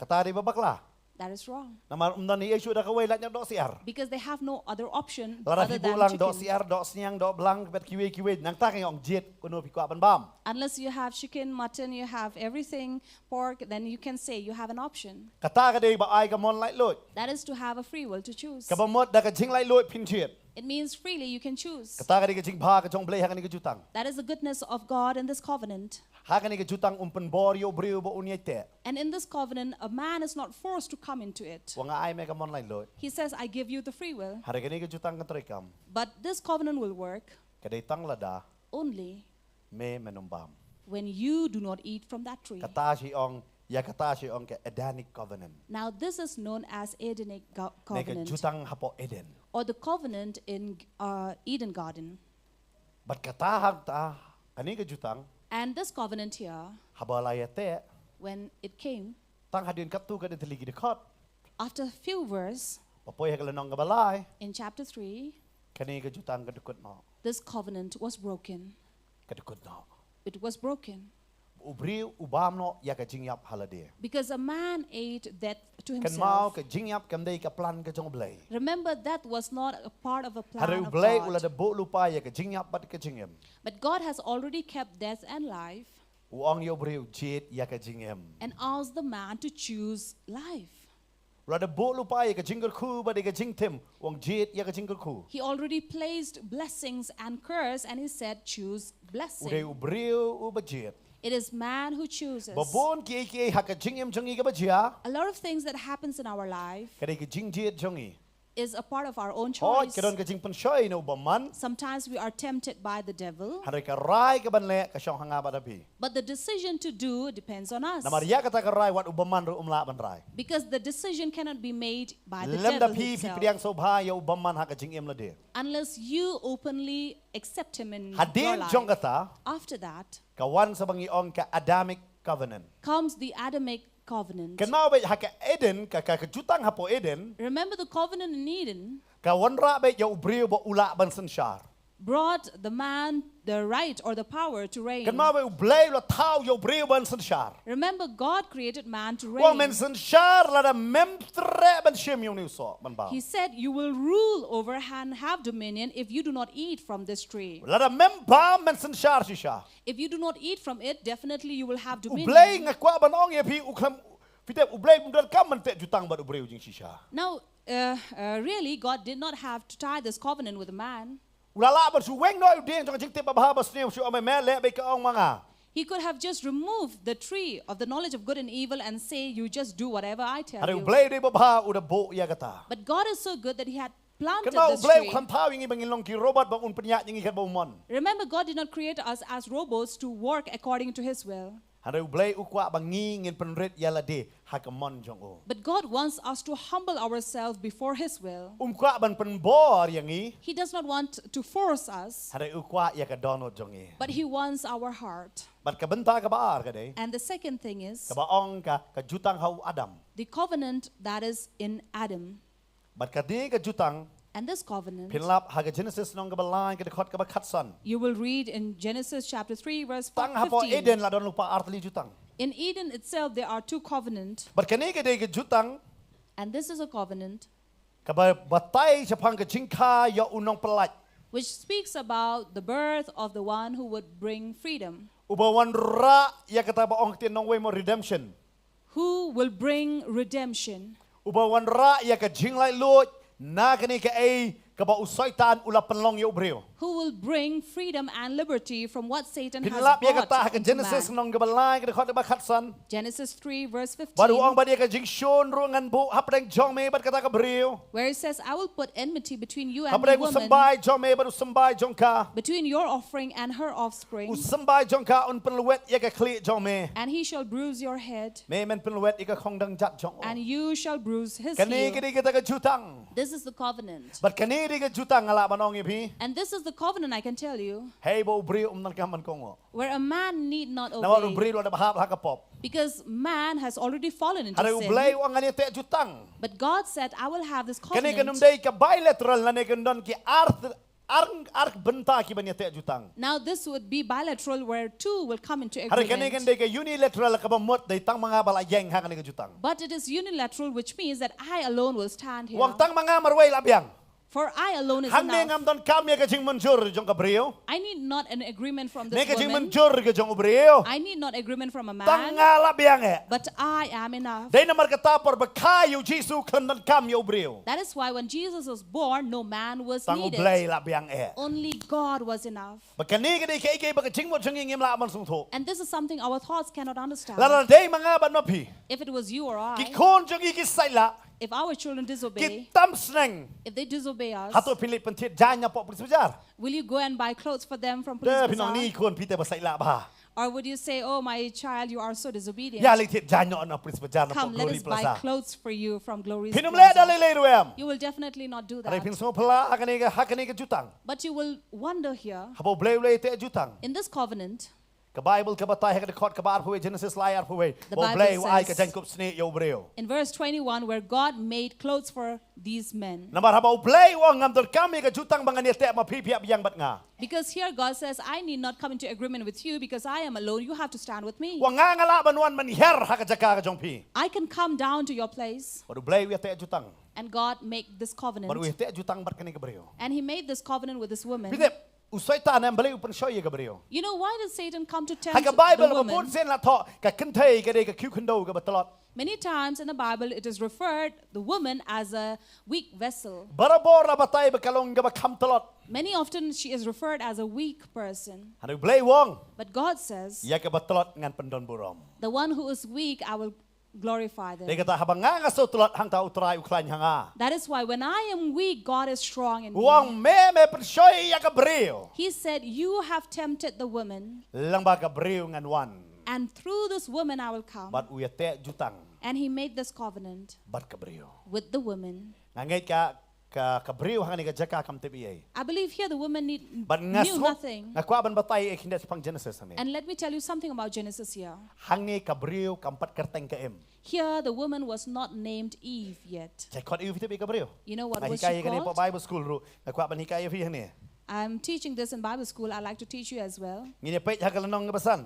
Kata dei ba bakla. That is wrong. Namar ym don ei ei shuh da kawei lait noh doh syiar. Because they have no other option Lada other phi buh than lang doh chicken. Syiar, doh sniang, doh blang bad kiwei kiwei nangta ka ong jied kano phi kwah ban bam. Unless you have chicken, mutton, you have everything, pork, then you can say you have an option. Kata ka dei ba ai ka mon laitluid. That is to have a free will to choose. Kaba mut da ka jinglaitluid phin jied. It means freely you can choose. Kata ka dei ka jingbha ka jong u Blei ha kane ka jutang. That is the goodness of God in this covenant. Ha kane ka jutang um pynbor ïa u briew ba un ïai teh. And in this covenant, a man is not forced to come into it. Wa nga ai me ka mon laitluid. He says, "I give you the free will." Hynrei kane ka jutang kan treikam. But this covenant will work Ka dei tang lada only me men ym bam. When you do not eat from that tree. Kata shi ong, ïa kata shi ong ka Edenic covenant. Now this is known as Edenic go- Ne ka covenant. Jutang hapoh Eden. Or the covenant in uh, Eden Garden. Bad kata hangta, kane ka jutang, And this covenant here, haba la ïateh, when it came, tang hadien katto katne tylli ki dkhot, after a few verse, ba poi ha ka lynnong kaba lai, in chapter three, kane ka jutang ka dkut noh. This covenant was broken. Ka dkut noh. It was broken. U briew u bam noh ïa ka jingïap ha lade. Because a man ate death to Kynmaw, himself. Ka jingïap kam dei ka plan ka jong u Blei. Remember, that was not a part of a plan Hynrei u of Blei u la God. da buh lypa ïa ka jingïap bad ka jingim. But God has already kept death and life. U ong ïa u briew jied ïa ka jingim. And asked the man to choose life. U la da buh lypa ïa ka jingkyrkhu bad ïa ka jingtim, u ong jied ïa ka jingkyrkhu. He already placed blessings and curse, and he said, "Choose blessing." U dei u briew uba jied. It is man who chooses. Ba bun kiei kiei ha ka jingim jong ngi kaba jia. A lot of things that happens in our life Ka dei ka jingjied jong ngi. Is a part of our own Hooid, choice. Ka don ka jingpynshoi na u bymman. Sometimes we are tempted by the devil. Hynrei ka rai kaban leh ka shong ha nga bad ha phi. But the decision to do depends on us. Namar ïa kata ka rai wat u bymman ruh um lah ban rai. Because the decision cannot be made by the Lymda devil phi phi himself. Pdiang sngewbha ïa u bymman ha ka jingim lade. Unless you openly accept him in your Hadien life. Jong kata, After that ka wan sa ba ngi ong ka Adamic covenant. Comes the Adamic covenant. Kynmaw beit ha ka Eden, ka, ka, ka jutang hapoh Eden. Remember the covenant in Eden. Ka wanrah beit ïa u briew ba u lah ban synshar. brought the man the right or the power to reign. Kynmaw ba U Blei u la thaw ïa u briew ban synshar. Remember, God created man to Ong men reign. synshar lada mem treh ban shim ïa une u soh ban bam. He said, "You will rule over and have dominion if you do not eat from this tree." Lada mem bam men synshar shisha. If you do not eat from it, definitely you will have U dominion. Blei nga kwah ban ong ïa phi u khlem, phi tip U Blei um donkam ban teh jutang bad u briew jingshisha. Now, uh, uh, really, God did not have to tie this covenant with a man. U la lah ban shu weng noh ïa u dieng jong ka jingtip babha ba sniew, shu ong me leh bad ka ong ma nga. He could have just removed the tree of the knowledge of good and evil and say, "You just do whatever I tell Hynrei U you." Blei u dei babha, u da buh ïa kata. But God is so good that He had planted Kynmaw U this Blei u tree. khlem thaw ïa ngi ba ngin long ki robot ba un pynïaid ïa ngi katba u mon. Remember, God did not create us as robots to work according to His will. Hynrei U Blei u kwah ba ngi ngin pynrit ïa lade ha ka mon jong u. But God wants us to humble ourselves before His will. Um kwah ban pynbor ïa ngi. He does not want to force us, Hynrei u kwah ïa ka dohnud jong ngi. but He wants our heart. Bad ka bynta kaba ar ka dei, And the second thing is kaba ong ka, ka jutang ha u Adam. The covenant that is in Adam. Bad kane ka jutang, And this covenant, phin lap ha ka Genesis lynnong kaba lai ka dkhot kaba khatsan. You will read in Genesis chapter three, verse Tang hapoh fifteen. Eden la don lypa artylli jutang. In Eden itself, there are two covenants. Bad kane ka dei ka jutang And this is a covenant kaba batai shaphang ka jingkha ïa u nongpyllait. Which speaks about the birth of the one who would bring freedom. Uba wanrah ïa kata ba ong ktien nongwei mo redemption. Who will bring redemption? Uba wanrah ïa ka jinglaitluid na kane kaei kaba u Soitan u la pynlong ïa u briew. Who will bring freedom and liberty from what Satan Phin has lap ïa brought kata ha ka into Genesis man? lynnong kaba lai ka dkhot kaba khatsan. Genesis three, verse Bad u ong fifteen, bad ïa ka jingshun ruh ngan buh hapdeng jong me bad kata ka briew. Where it says, "I will put enmity between you and Hapdeng the u woman, symbai jong me bad u symbai jong ka. between your offspring and her offspring, U symbai jong ka un pynlwet ïa ka khlieh jong me. and he shall bruise your head, Me men pynlwet ïa ka khongdang jat jong u. and you shall bruise his Kane heel." ka dei kata ka jutang. This is the covenant. Bad kane ka dei ka jutang nga lah ban ong ïa phi. And this is the covenant, I can tell you, Hei ba u briew um donkam ban kohnguh. Where a man need not Namar u obey. briew u la da hap ha ka pop. Because man has already fallen into Hynrei u sin. Blei u ong ngan ïateh jutang. But God said, "I will have this Kane kan ym covenant." dei ka bilateral lane kan don ki ar, ar, ar bynta kiban ïateh jutang. Now this would be bilateral where two will come into Hynrei kane kan agreement. dei ka unilateral kaba mut dei tang ma nga ba la ïeng ha kane ka jutang. But it is unilateral, which means that I alone will stand here. U ong tang ma nga marwei la biang. For I alone is Hangne enough. Ngam donkam ïa ka jingmynjur jong ka briew. I need not an agreement from Ne this ka woman. jingmynjur ka jong u briew. I need not agreement from a Tang man, nga la biang eh. But I am enough. Dei namar kata por ba kha ïa u Jisu khlem donkam ïa u briew. That is why when Jesus was born, no man was Tang u needed. Blei la biang eh. Only God was enough. Ba kane ka dei kaei kaei ba ka jingmut jong ngi ngim lah ban sngewthuh. And this is something our thoughts cannot understand. Lada dei ma nga bad ma phi, If it was you or I, ki khun jong ngi ki saitlah. If our children disobey, Ki tam sneng. If they disobey us, Hato phi leit pynthied jaiñ hapoh police bazaar? Will you go and buy clothes for them from Te police phi nong bazaar? Ni khun phi te ba saitlah bha. Or would you say, "Oh, my child, you are so disobedient. Ïa leit thied jaiñ noh na police bazaar na Come, pok let Glory us buy Plaza." clothes for you from Glory Phin ym leh da Plaza." lei lei ruh em. You will definitely not do Hynrei that. Phin sngewphylla ha kane ka, ha kane ka jutang. But you will wonder here, Haba U Blei u la ïateh jutang. In this covenant, Ka Bible ka batai ha ka dkhot kaba arphew wei, Genesis lai arphew wei. The Ba U Bible Blei u ai ka says, jaiñkup snieh ïa u briew. In verse twenty-one, where God made clothes for these men. Namar haba U Blei u ong ngam donkam ïa ka jutang ba ngan ïateh ma phi, phi hap ïeng bad nga. Because here God says, "I need not come into agreement with you because I am alone. You have to stand with me. U ong nga nga lah ban wan mynhiar ha ka jaka ka jong phi. I can come down to your place." Bad U Blei u ïateh jutang. And God make this covenant. Bad u ïateh jutang bad kane ka briew. And he made this covenant with this woman. Phi tip, u Soitan em balei u pynshoi ïa ka briew. You know why did Satan come to Ha tempt ka Bible the ka bun woman? sien la thoh ka kynthei ka dei ka khiew khyndew kaba tlot. Many times in the Bible, it is referred the woman as a weak vessel. Barabor la batai ba ka long kaba kham tlot. Many often she is referred as a weak person. Hynrei U Blei u ong, But God says, ïa kaba tlot ngan pyndonburom. "The one who is weak, I will glorify them." Dei kata haba nga nga sngew tlot hangta U Trai u khlaiñ ha nga. That is why when I am weak, God is strong in U ong me. me me pynshoi ïa ka briew. He said, "You have tempted the woman, Lyngba ka briew ngan wan. and through this woman I will come." Bad u ïateh jutang. And he made this covenant Bad ka briew. With the woman. Nga ngeit ka, ka, ka briew hangne ka jaka kam tip ei. I believe here the woman need, Bad nga knew sngew, nothing. Nga kwah ban batai ei khyndiat shaphang Genesis hangne. And let me tell you something about Genesis here. Hangne ka briew kam pat kyrteng ka im. Here the woman was not named Eve yet. Jait khot ei phi tip ei ka briew. You know what Nga was hikai she ka ne hapoh called? Bible school ruh. Nga kwah ban hikai ïa phi hangne. I'm teaching this in Bible school. I'd like to teach you as well. Ngin ïa peit ha ka lynnong kaba san.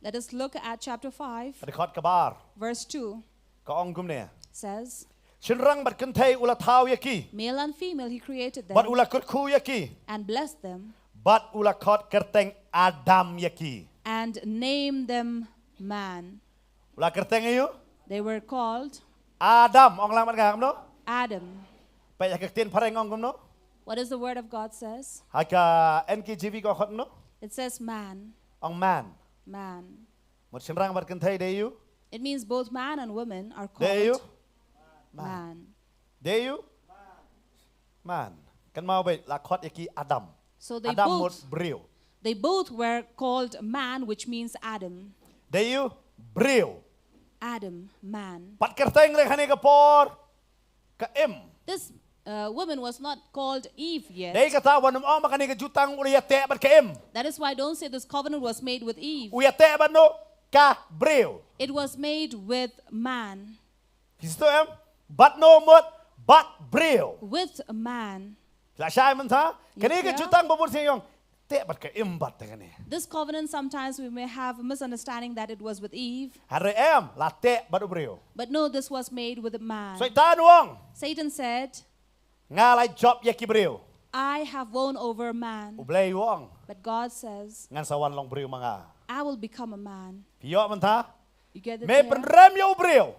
Let us look at chapter five, ka dkhot kaba ar, verse two. Ka ong kumne. Says, Shynrang bad kynthei u la thaw ïa ki. Male and female he created them. Bad u la kyrkhu ïa ki. And blessed them. Bad u la khot kyrteng Adam ïa ki. And named them man. U la kyrteng aïu? They were called Adam, ong lang bad nga kumno? Adam. Peit ha ka ktien phareng ong kumno? What does the word of God says? Ha ka N K J V ka khot kumno? It says man. Ong man. Man. Mut shynrang bad kynthei dei aïu? It means both man and woman are called man. Dei aïu? Man. Kynmaw beit la khot ïa ki Adam. So they Adam mut both briew. They both were called man, which means Adam. Dei aïu? Briew. Adam, man. Pat kyrteng leh hangne ka por ka Im. This uh, woman was not called Eve yet. Dei kata wan ym ong ba kane ka jutang u la ïateh bad ka Im. That is why I don't say this covenant was made with Eve. U ïateh bad no? Ka briew. It was made with man. Phi sngewthuh em? Bad no mut bad briew. With man. Phi la shai mynta? Kane ka jutang ba bun sngewthuh. Teh bad ka Im bad te kane. This covenant, sometimes we may have a misunderstanding that it was with Eve. Hynrei em, la teh bad u briew. But no, this was made with a man. Soitan u ong. Satan said, Nga la jop ïa ki briew. I have won over man. U Blei u ong. But God says, Ngan sa wan long briew ma nga. I will become a man. Phi ïoh mynta? You get it? Me pynrem ïa u briew.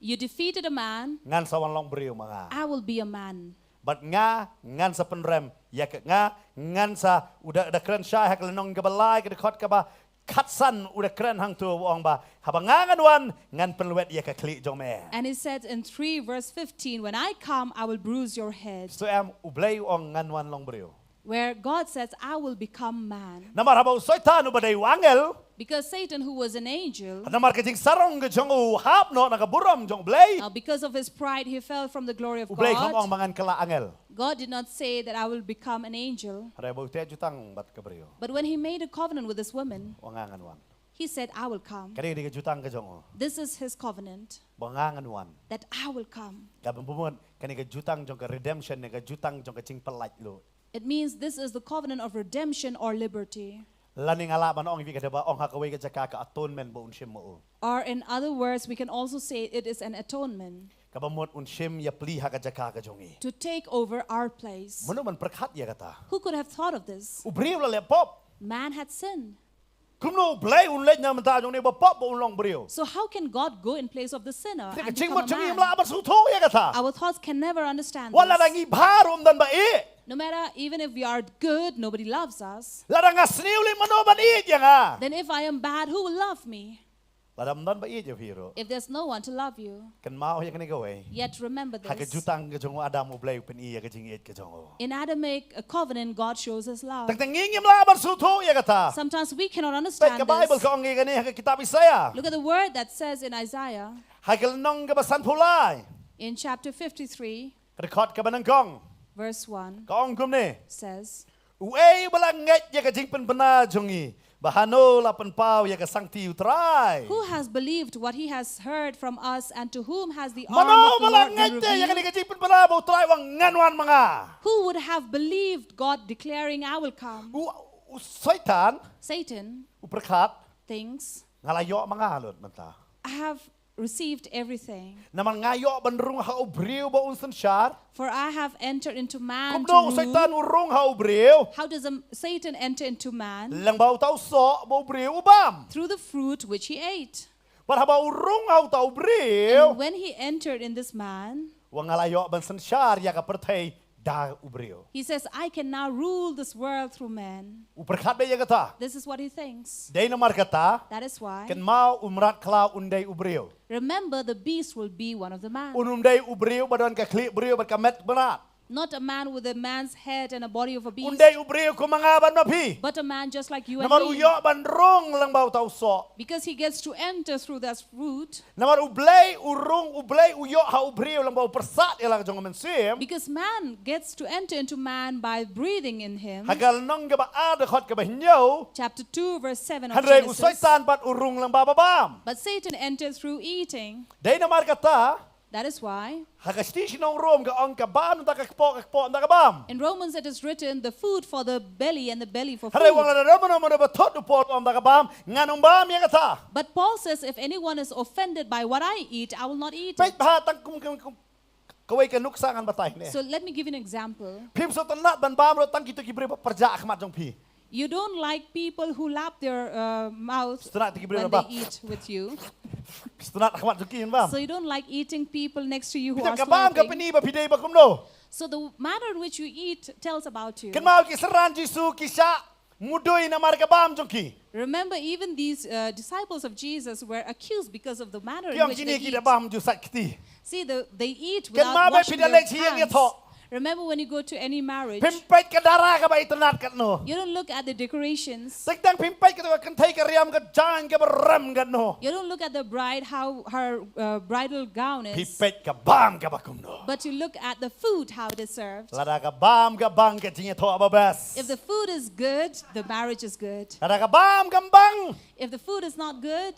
You defeated a man. Ngan sa wan long briew ma nga. I will be a man. Bad nga ngan sa pynrem ïa ka nga ngan sa u da, da kren shai ha ka lynnong kaba lai ka dkhot kaba khatsan u da kren hangto u ong ba haba nga ngan wan ngan pynlwet ïa ka khlieh jong me. And he said in three verse fifteen, "When I come, I will bruise your head." Sngewthuh em, U Blei u ong ngan wan long briew. Where God says, "I will become man." Namar haba u Soitan uba dei u angel. Because Satan, who was an angel, namar ka jingsarong ka jong u hap noh na ka burom jong U Blei. Uh, because of his pride, he fell from the glory of God. U Blei kam ong ba ngan kylla angel. God did not say that I will become an angel. Hynrei ba u teh jutang bad ka briew. But when he made a covenant with this woman, u ong nga ngan wan. He said, "I will come." Kane ka dei ka jutang ka jong u. This is his covenant. Ba nga ngan wan. That I will come. Kaba bun kane ka jutang jong ka redemption ne ka jutang jong ka jingpyllait lut. It means this is the covenant of redemption or liberty. Lane nga lah ban ong ïa phi ka dei ba ong ha kawei ka jaka ka atonement ba un shim ma u. Or in other words, we can also say it is an atonement. Kaba mut un shim ïa pli ha ka jaka ka jong ngi. To take over our place. Mano ban pyrkhat ïa kata? Who could have thought of this? U briew la leh pop. Man had sinned. Kumno U Blei un leit na bynta jong une ba pop ba un long briew? So how can God go in place of the sinner and become a man? Ka jingmut jong ngi ym lah ban sngewthuh ïa kata. Our thoughts can never understand this. Wat lada ngi bha ruh ym don ba ïeit. No matter even if we are good, nobody loves us. Lada nga sniew lei mano ban ïeit ïa nga? Then if I am bad, who will love me? Lada ym don ba ïeit ïa phi ruh. If there's no one to love you, kynmaw ïa kane kawei. Yet remember this. Ha ka jutang ka jong u Adam U Blei u pyni ïa ka jingïeit ka jong u. In Adamic uh, covenant, God shows his love. Tang tang ngi ngim lah ban sngewthuh ïa kata. Sometimes we cannot understand this. Peit ka Baibl ka ong ïa kane ha ka kitab Isaïah. Look at the word that says in Isaiah. Ha ka lynnong kaba sanphew lai. In chapter fifty-three. Ka dkhot kaba nyngkong. Verse one. Ka ong kumne. Says. Uei ba la ngeit ïa ka jingpynbna jong ngi? Ba hano la pynpaw ïa ka sangti U Trai? Who has believed what he has heard from us, and to whom has the arm of the Lord been revealed? Mano ba la ngeit te ïa kane ka jingpynbna ba U Trai u ong ngan wan ma nga? Who would have believed God declaring, "I will come"? U, u Soitan. Satan. U pyrkhat. Thinks. Nga la ïoh ma nga lut mynta. I have received everything. Namar nga ïoh ban rung ha u briew ba un synshar. For I have entered into man to rule. Kumno u Soitan u rung ha u briew? How does a, Satan enter into man? Lyngba uta u soh ba u briew u bam. Through the fruit which he ate. Bad haba u rung ha uta u briew. And when he entered in this man. Wa nga la ïoh ban synshar ïa ka pyrthei da u briew. He says, "I can now rule this world through men." U pyrkhat beit ïa kata. This is what he thinks. Dei namar kata. That is why. Kynmaw u mrad khlaw un dei u briew. Remember, the beast will be one of the man. Un ym dei u briew ba don ka khlieh briew bad ka met mrad. Not a man with a man's head and a body of a beast. Un dei u briew kum ma nga bad ma phi. But a man just like you and me. Namar u ïoh ban rung lyngba uta u soh. Because he gets to enter through that fruit. Namar U Blei u rung, U Blei u ïoh ha u briew lyngba u pyrsad ïa la ka jong u mynsiem. Because man gets to enter into man by breathing in him. Ha ka lynnong kaba ar dkhot kaba hynñiew. Chapter two verse seven of Genesis. Hynrei u Soitan pat u rung lyngba ba bam. But Satan entered through eating. Dei namar kata That is why Ha ka shithi shnong Rom ka ong ka bam ynda ka kpoh, ka kpoh ynda ka bam. In Romans it is written, "The food for the belly and the belly for food." Hynrei wan lada mano mano ba thut u Paul ynda ka bam, ngan ym bam ïa kata. But Paul says, "If anyone is offended by what I eat, I will not eat it." Peit bha tang kum, kum, kum, kawei ka nuksa ngan batai ne. So let me give you an example. Phim sngewtynnat ban bam ruh tang kito ki briew ba pyrshah ha khmat jong phi. You don't like people who lap their uh, mouth Sngewtynnat ki briew when ba they eat with you. Sngewtynnat ha khmat jong ki bam. So you don't like eating people next to you who Phi are tip ka bam ka slurping. Pyni ba phi dei ba kumno. So the manner in which you eat tells about you. Kynmaw ki synran Jisu ki shah mudui namar ka bam jong ki. Remember, even these uh, disciples of Jesus were accused because of the manner Ki in ong which kine they ki eat. Da bam ju sait kti. See, the, they eat Kynmaw without ba washing phi da their leit sha ïing hands. Ïathoh. Remember when you go to any marriage, Phim peit ka dara kaba itynnat katno. You don't look at the decorations. Teng teng phim peit kata ka kynthei ka riam ka jaiñ kaba rem katno. You don't look at the bride, how her uh, bridal gown Phi is. Peit ka bam kaba kumno. But you look at the food, how it is served. Lada ka bam ka bang ka jingïathoh ba best. If the food is good, the marriage is good. Lada ka bam ka bang. If the food is not good,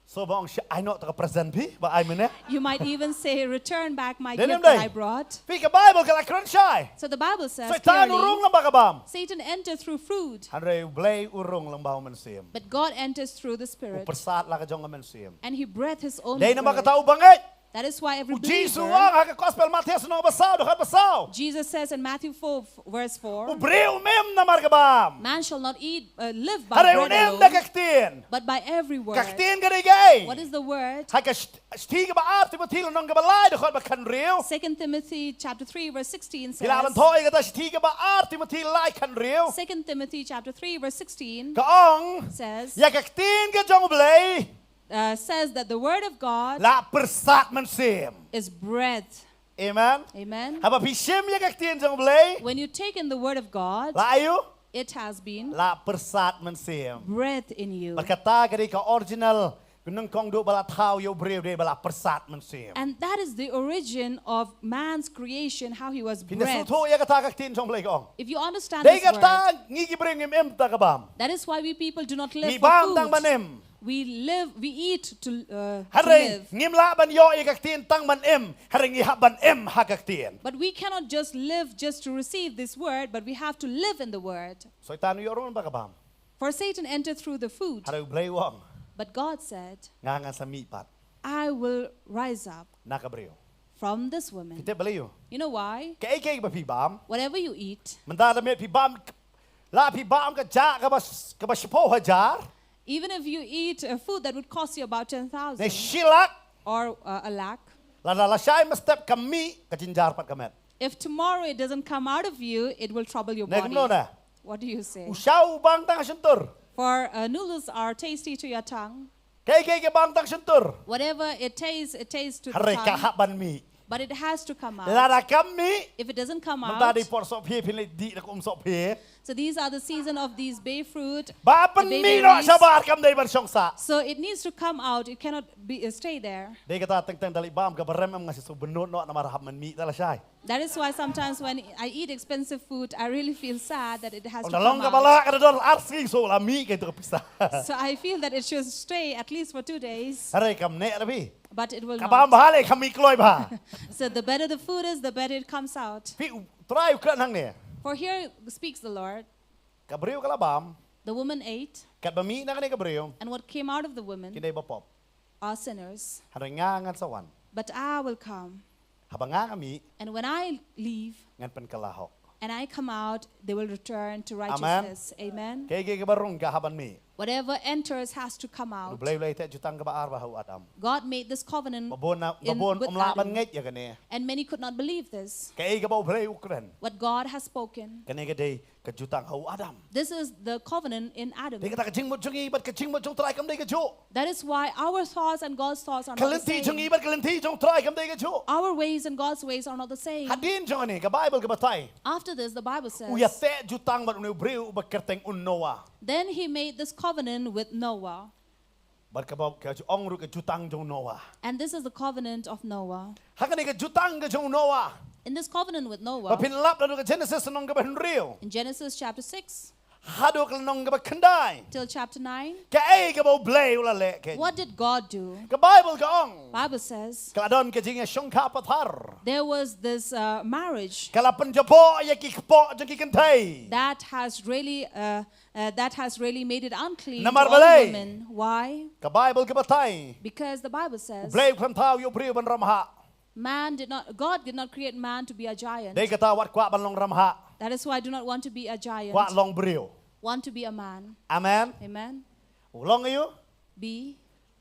So ba ong sha ai noh ta ka present phi ba ai mynne. You might even say, "Return back my Dei gift nym that dei. I brought." Phi ka Bible ka la kren shai. So the Bible says Soitan u rung clearly, lyngba ka bam. Satan entered through food, Hynrei U Blei u rung lyngba u Mynsiem. But God enters through the U Spirit. Pyrsad la ka jong ka Mynsiem. And he breathed his own Dei namar word. Kata u bangeit. That is why every U Jisu believer, ong ha ka Gospel Mathaios lynnong ba saw, dkhot ba saw. Jesus says in Matthew four, f- verse four, U briew um im namar ka bam. Man shall not eat, uh, live by Hynrei un bread im da ka alone, ktien. But by every word. Ka ktien ka dei kaei? What is the word? Ha ka sh- shithi kaba ar Timothi lynnong kaba lai dkhot ba khathynriew. Second Timothy chapter three verse sixteen says, Phi lah ban thoh ïa kata, shithi kaba ar Timothi lai khathynriew. Second Timothy chapter three verse sixteen Ka ong says, ïa ka ktien ka jong U Blei uh, says that the word of God la pyrsad mynsiem. Is breath. Amen. Amen. Haba phi shim ïa ka ktien jong U Blei. When you take in the word of God, la aïu? It has been La pyrsad mynsiem. Breath in you. Bad kata ka dei ka original, ka nyngkong duh ba la thaw ïa u briew dei ba la pyrsad mynsiem. And that is the origin of man's creation, how he was breathed. Phin da sngewthuh ïa kata ka ktien jong U Blei ka ong. If you understand this word, dei kata ngi ki briew ngim im ta ka bam. That is why we people do not live for food. Ngi bam tang ban im. We live, we eat to, uh, to live. Hynrei ngim lah ban ïoh ïa ka ktien tang ban im, hynrei ngi hap ban im ha ka ktien. But we cannot just live just to receive this word, but we have to live in the word. Soitan u ïoh rung lyngba ka bam. For Satan entered through the food. Hynrei U Blei u ong. But God said, nga ngan sa mih pat. I will rise up. Na ka briew. From this woman. Phi tip balei? You know why? Kaei kaei ba phi bam. Whatever you eat. Mynta lada miet phi bam, la phi bam ka jah kaba, kaba shiphew hajar. Even if you eat a food that would cost you about ten thousand. Ne shi lak. Or uh, a lakh. Lada lashai mynstep kam mih, ka jynjar pat ka met. If tomorrow it doesn't come out of you, it will trouble your body. Ne kumno ne? What do you say? U shaw u bang tang ha shyntur. For uh, noodles are tasty to your tongue. Kaei kaei ka bang tang ha shyntur. Whatever it tastes, it tastes to the tongue. Hynrei ka hap ban mih. But it has to come out. Lada kam mih. If it doesn't come out. Mynta dei por sohphieng, phin leit dih da ka um sohphieng. So these are the season of these bay fruit, the bay berries. Ba pynmih noh shabar, kam dei ban shong sah. So it needs to come out. It cannot be uh, stay there. Dei kata teng teng da leit bam kaba rem em nga shu sngewbynnud noh namar hap ban mih da lashai. That is why sometimes when I eat expensive food, I really feel sad that it has to come out. Ong da long kaba lah ka da don ar sngi shu la mih kaei tu ka pisa. So I feel that it should stay at least for two days. Hynrei kam neh da phi. But it will not. Ka bam bha leh ka mih kloi bha. So the better the food is, the better it comes out. Phi u Trai u kren hangne. For here speaks the Lord. Ka briew ka la bam. The woman ate. Katba mih na kane ka briew. And what came out of the woman Ki dei ba pop. Are sinners. Hynrei nga ngan sa wan. But I will come. Haba nga nga mih. And when I leave, Ngan pynkylla hok. And I come out, they will return to righteousness. Amen. Amen. Kaei kaei kaba rung ka hap ban mih. Whatever enters has to come out. U Blei u la ïateh jutang kaba ar bha ha u Adam. God made this covenant Ba bun na, ba in, bun with ym lah ban Adam. Ngeit ïa kane. And many could not believe this. Kaei kaba U Blei u kren. What God has spoken. Kane ka dei ka jutang ha u Adam. This is the covenant in Adam. Dei kata ka jingmut jong ngi bad ka jingmut jong U Trai kam dei kajuh. That is why our thoughts and God's thoughts are not the same. Ka lynti jong ngi bad ka lynti jong U Trai kam dei kajuh. Our ways and God's ways are not the same. Hadien jong kane ka Bible ka batai. After this, the Bible says, U ïateh jutang bad une u briew uba kyrteng u Noah. Then he made this covenant with Noah. Bad kaba ka ju ong ruh ka jutang jong u Noah. And this is the covenant of Noah. Ha kane ka jutang ka jong u Noah. In this covenant with Noah, Ba phin lap naduh ka Genesis lynnong kaba hynriew. In Genesis chapter six, Haduh ka lynnong kaba khyndai. Till chapter nine. Kaei kaba U Blei u la leh kein? What did God do? Ka Baibl ka ong. Bible says, Ka la don ka jingïashongkha pathar. There was this uh, marriage. Ka la pynjaboh ïa ki kpoh jong ki kynthei. That has really uh, uh, that has really made it unclean Namar to all balei? Women. Why? Ka Baibl ka batai. Because the Bible says, U Blei u khlem thaw ïa u briew ban ramhah. Man did not, God did not create man to be a giant. Dei kata wat kwah ban long ramhah. That is why I do not want to be a giant. Kwah long briew. Want to be a man. Amen. Amen. Long ïa u? Be.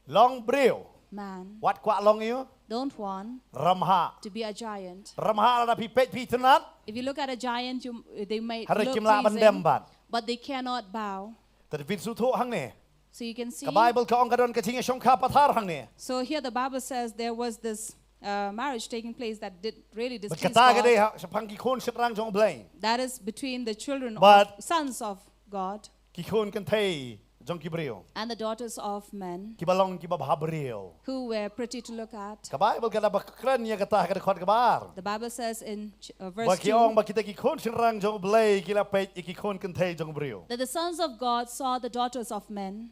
Long briew. Man. Wat kwah long ïa u? Don't want. Ramhah. To be a giant. Ramhah lada phi peit phi tynnat. If you look at a giant, you, they might look pleasing, hynrei kim lah ban dem pat. But they cannot bow. Te phin sngewthuh hangne. So you can see. Ka Baibl ka ong ka don ka jingïashongkha pathar hangne. So here the Bible says there was this uh, marriage taking place that did really displease God. Bad kata ka dei ha, shaphang ki khun shynrang jong U Blei. That is between the children of, sons of God. Ki khun kynthei jong ki briew. And the daughters of men. Kiba long kiba bha briew. Who were pretty to look at. Ka Baibl ka da ba kren ïa kata ha ka dkhot kaba ar. The Bible says in ch- uh, verse two. Ba ki ong ba kita ki khun shynrang jong U Blei ki la peit ïa ki khun kynthei jong u briew. That the sons of God saw the daughters of men.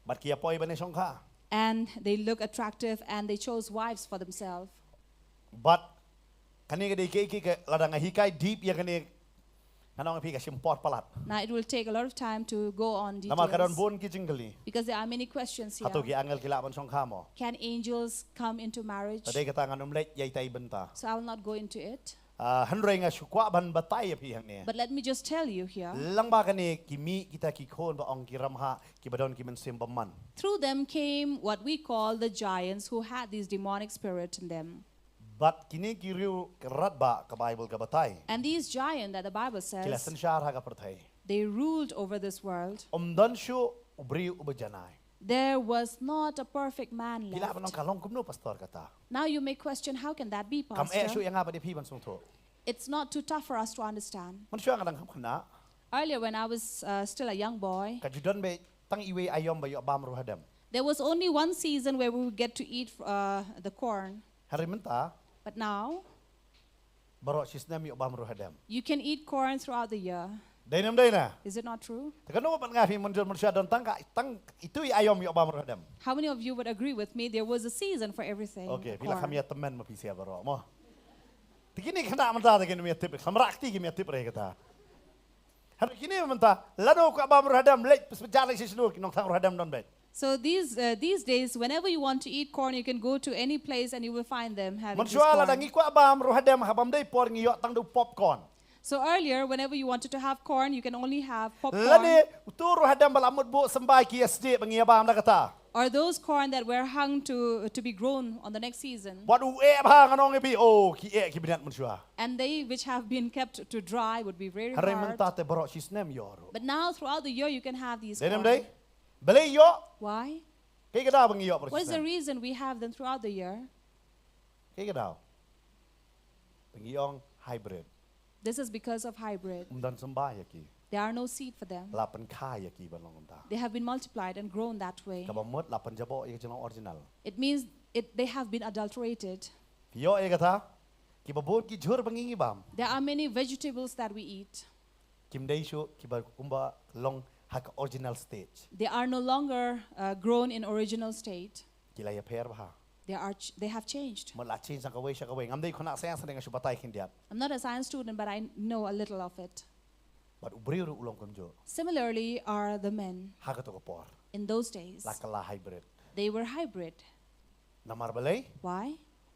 Bad ki ïa poi ban ïashongkha. And they look attractive and they chose wives for themselves. Bad kane ka dei ka, ka, ka lada nga hikai deep ïa kane, ngan ong ïa phi ka shim por palat. Now it will take a lot of time to go on details. Namar ka don bun ki jingkylli. Because there are many questions here. Hato ki angel ki lah ban shongkha mo? Can angels come into marriage? Te dei kata ngan ym leit ïa ita i bynta. So I will not go into it. Ah, hynrei nga shu kwah ban batai ïa phi hangne. But let me just tell you here. Lyngba kane ki mih kita ki khun ba ong ki ramhah kiba don ki mynsiem bymman. Through them came what we call the giants who had these demonic spirit in them. Bad kine ki riew radbah ka Baibl ka batai. And these giants that the Bible says, ki la synshar ha ka pyrthei. They ruled over this world. Ym don shuh u briew uba janai. There was not a perfect man left. Phi lah ban ong ka long kumno pastor kata. Now you may question, how can that be, Pastor? Kam eh shuh ïa nga bad ïa phi ban sngewthuh. It's not too tough for us to understand. Mynshuwa nga dang khynnah. Earlier when I was uh, still a young boy, ka ju don beit tang iwei i aïom ba ïoh bam ruh hadem. There was only one season where we would get to eat uh, the corn. Hynrei mynta. But now, baroh shisnem ïoh bam ruh hadem. You can eat corn throughout the year. Dei ne ym dei na? Is it not true? Te kano pat nga phi mynjur mynshuwa don tang ka, tang itu i aïom ïoh bam ruh hadem. How many of you would agree with me there was a season for everything? Okay, phi la kham ïa tymmen ma phi sia baroh mo. Te kine khynnah mynta te kin ym ïa tip, kham rah kti kim ïa tip re kata. Hynrei kine mynta lano kwah bam ruh hadem leit pysbeit leit shisnu ki nongtang ruh hadem don beit. So these uh, these days, whenever you want to eat corn, you can go to any place and you will find them having this corn. Mynshuwa lada ngi kwah bam ruh hadem ha bym dei por ngi ïoh tang da u popcorn. So earlier, whenever you wanted to have corn, you can only have popcorn. Lane utu ruh hadem ba la mut buh symbai ki ïa sdieh ba ngi ïa bam da kata. Or those corn that were hung to to be grown on the next season. Wat u eh bha ngan ong ïa phi, oh ki eh ki bniat mynshuwa. And they which have been kept to dry would be very hard. Hynrei mynta te baroh shisnem ïoh ruh. But now throughout the year you can have these corn. Dei ne ym dei? Balei ïoh? Why? Kaei ka daw ba ngi ïoh baroh shisnem? What is the reason we have them throughout the year? Kaei ka daw ba ngi ong hybrid? This is because of hybrid. Ym don symbai ïa ki. There are no seed for them. La pynkha ïa ki ban long kumta. They have been multiplied and grown that way. Kaba mut la pynjaboh ïa ka jinglong original. It means it, they have been adulterated. Phi ïoh ïa kata? Kiba bun ki jhur ba ngi ngi bam. There are many vegetables that we eat. Kim dei shuh kiba kumba long ha ka original stage. They are no longer uh, grown in original state. Ki la ïapher bha. They are ch- they have changed. Mut la change na kawei sha kawei. Ngam dei khynnah science, nga shu batai khyndiat. I'm not a science student, but I know a little of it. Bad u briew ruh u long kumjuh. Similarly are the men. Ha kato ka por. In those days, la kylla hybrid. They were hybrid. Namar balei? Why?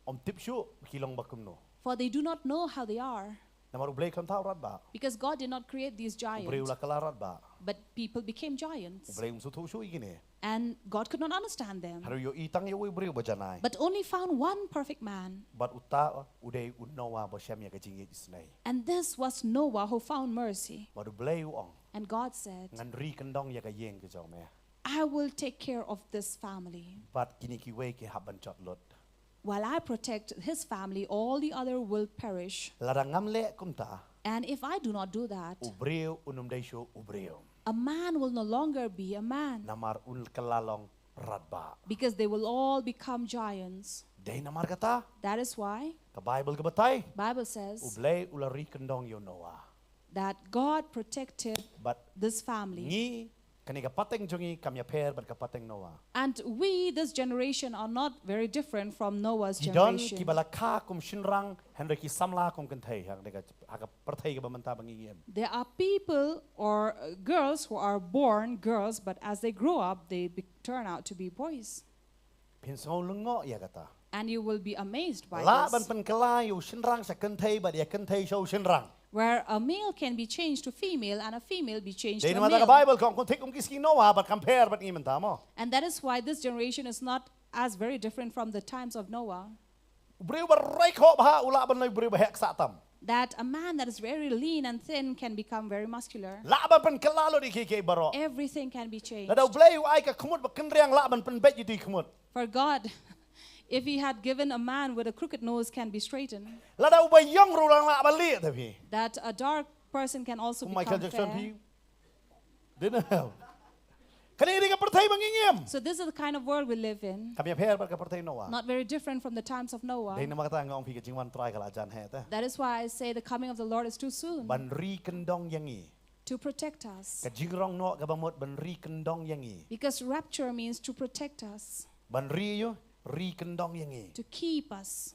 Ym tip shuh ki long ba kumno. For they do not know how they are. Namar U Blei u khlem thaw radbah. Because God did not create these giants. U briew u la kylla radbah. But people became giants. U Blei um sngewthuh shuh ïa kine. And God could not understand them. Hynrei u ïohi tang ïa uwei u briew ba janai. But only found one perfect man. Bad uta u dei u Noah ba shem ïa ka jingïeit isynei. And this was Noah who found mercy. Bad U Blei u ong. And God said, ngan ri kyndong ïa ka ïing ka jong me. I will take care of this family. Bad kine kiwei ki hap ban jot lut. While I protect his family, all the other will perish. Lada ngam leh kumta. And if I do not do that, u briew un ym dei shuh u briew. A man will no longer be a man. Namar un kylla long radbah. Because they will all become giants. Dei namar kata. That is why. Ka Baibl ka batai. Bible says. U Blei u la ri kyndong ïa u Noah. that God protected But this family. Ngi, kane ka pateng jong ngi kam ïapher bad ka pateng Noah. And we, this generation, are not very different from Noah's Ki don generation. Kiba la kha kum shynrang, hynrei ki samla kum kynthei, ha ka, ha ka pyrthei kaba mynta ba ngi im. There are people or uh, girls who are born girls, but as they grow up, they be, turn out to be boys. Phin sngew lyngngoh ïa kata. And you will be amazed by La this. Ban pynkylla ïa u shynrang sha kynthei bad ïa kynthei sha u shynrang. Where a male can be changed to female and a female be changed Dei to a namar ka male. Bible ka ong, kong thik um ki sngi Noah bad kam pher bad ngi mynta mo. And that is why this generation is not as very different from the times of Noah. U briew ba rei khoh bha u lah ban long u briew ba heh ksah tam. That a man that is very lean and thin can become very muscular. Lah ban pynkylla lut ïa kiei kiei baroh. Everything can be changed. Lada U Blei u ai ka khmut ba kynriang lah ban pynbeit ïa u khmut. For God, if he had given a man with a crooked nose can be straightened, Lada u ba ïong ruh u lah ban lieh te phi. That a dark person can also Kum become Michael Jackson fair. Phi. Dei ne em? Kane dei ka pyrthei ba ngi im. So this is the kind of world we live in. Kam ïapher bad ka pyrthei Noah. Not very different from the times of Noah. Dei namar kata nga ong phi ka jingwan Trai ka la jan heh te. That is why I say the coming of the Lord is too soon. Ban ri kyndong ïa ngi. To protect us. Ka jingrong noh kaba mut ban ri kyndong ïa ngi. Because rapture means to protect us. Ban ri ïa u, ri kyndong ïa ngi. To keep us.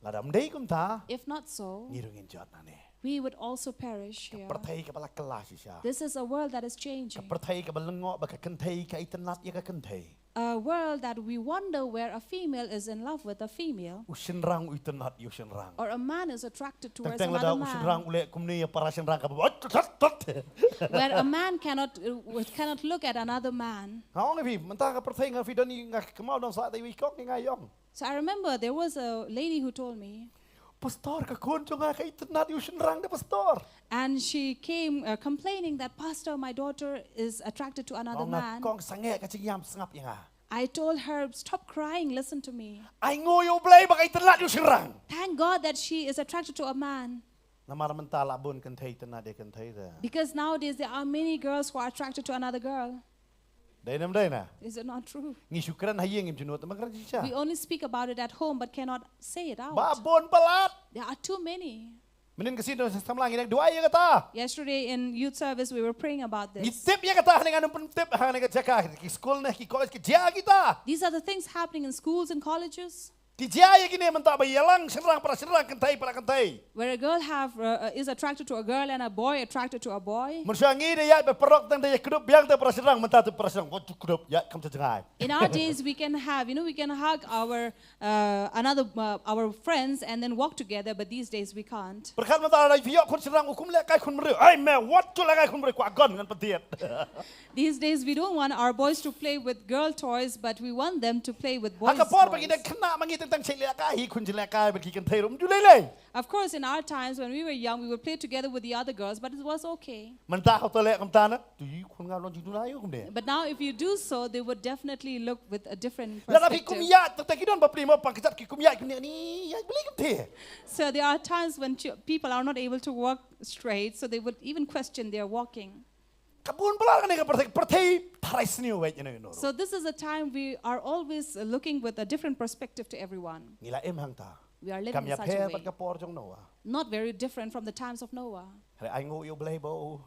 Lada ym dei kumta. If not so, ngi ruh ngin jot nangne. We would also perish here. Ka pyrthei kaba la kylla shisha. This is a world that is changing. Ka pyrthei kaba lyngngoh ba ka kynthei ka itynnad ïa ka kynthei. A world that we wonder where a female is in love with a female. U shynrang u itynnad ïa u shynrang. Or a man is attracted Teng towards teng lada another u shynrang man. U leh kumne ïa para shynrang kaba ot tat tat. Where a man cannot uh, cannot look at another man. Nga ong ïa phi mynta ka pyrthei nga phi don i nga kynmaw don sa dei wi kong nga ïong. So I remember there was a lady who told me, Pastor, ka khun jong nga ka itynnad ïa u shynrang de, Pastor. And she came uh, complaining that, "Pastor, my daughter is attracted to another Nga ong nga, man." Kong, sangeh ka jingïam, sngap ïa nga. I told her, "Stop crying, listen to me." Ai nguh ïa U Blei ba ka itynnad ïa u shynrang. Thank God that she is attracted to a man. Namar mynta la bun kynthei itynnad ïa kynthei de. Because nowadays there are many girls who are attracted to another girl. Dei ne ym dei na? Is it not true? Ngi shu kren ha ïing, ngim ju nud, mynta kren shisha. We only speak about it at home but cannot say it out. Ba bun palat. There are too many. Mynnin ka sien don samla ngi dang duwai ïa kata. Yesterday in youth service we were praying about Ngi this. Tip ïa kata, hangne nga nang pyntip, hangne ka jaka, ki skul ne ki college ki jia kita. These are the things happening in schools and colleges. Ki jia ïa kine mynta ba ïalang shynrang para shynrang, kynthei para kynthei. Where a girl have uh, uh, is attracted to a girl and a boy attracted to a boy. Mynshwa ngi da ïaid ba paralok tang da ïakdup biang te para shynrang, mynta te para shynrang wat kdup ïa kam jngai. In our days, we can have, you know, we can hug our uh, another uh, our friends and then walk together. But these days, we can't. Pyrkhat mynta da ïoh khun shynrang u kum leh kai khun briew. Ai me wat tu leh kai khun briew, kwah gon ngan pyntiat. These days, we don't want our boys to play with girl toys, but we want them to play with Ha boys' ka por ba ngi toys. Dang khynnah ma ngi tang tang shet leh kai, hi khun shet leh kai ba ki kynthei ruh ym ju lei lei. Of course, in our times when we were young, we would play together with the other girls, but it was okay. Mynta ha to leh kumta na, tu hi khun nga long jingduna ïa kumne. But now, if you do so, they would definitely look with a different Lada phi kum perspective. ïa, tang tang ki don bapli ma pang kjat ki kum ïa kumne ni, ïa beli kumte. So there are times when ch- people are not able to walk straight, so they would even question their walking. Ka bun palat kane ka pyrthei, pyrthei tharai sniew wei ïa no. So this is a time we are always uh, looking with a different perspective to everyone. Ngi la im hangta. We are living Kam in such a ïapher way. Bad ka por jong Noah. Not very different from the times of Noah. Hynrei ai nguh ïa U Blei ba u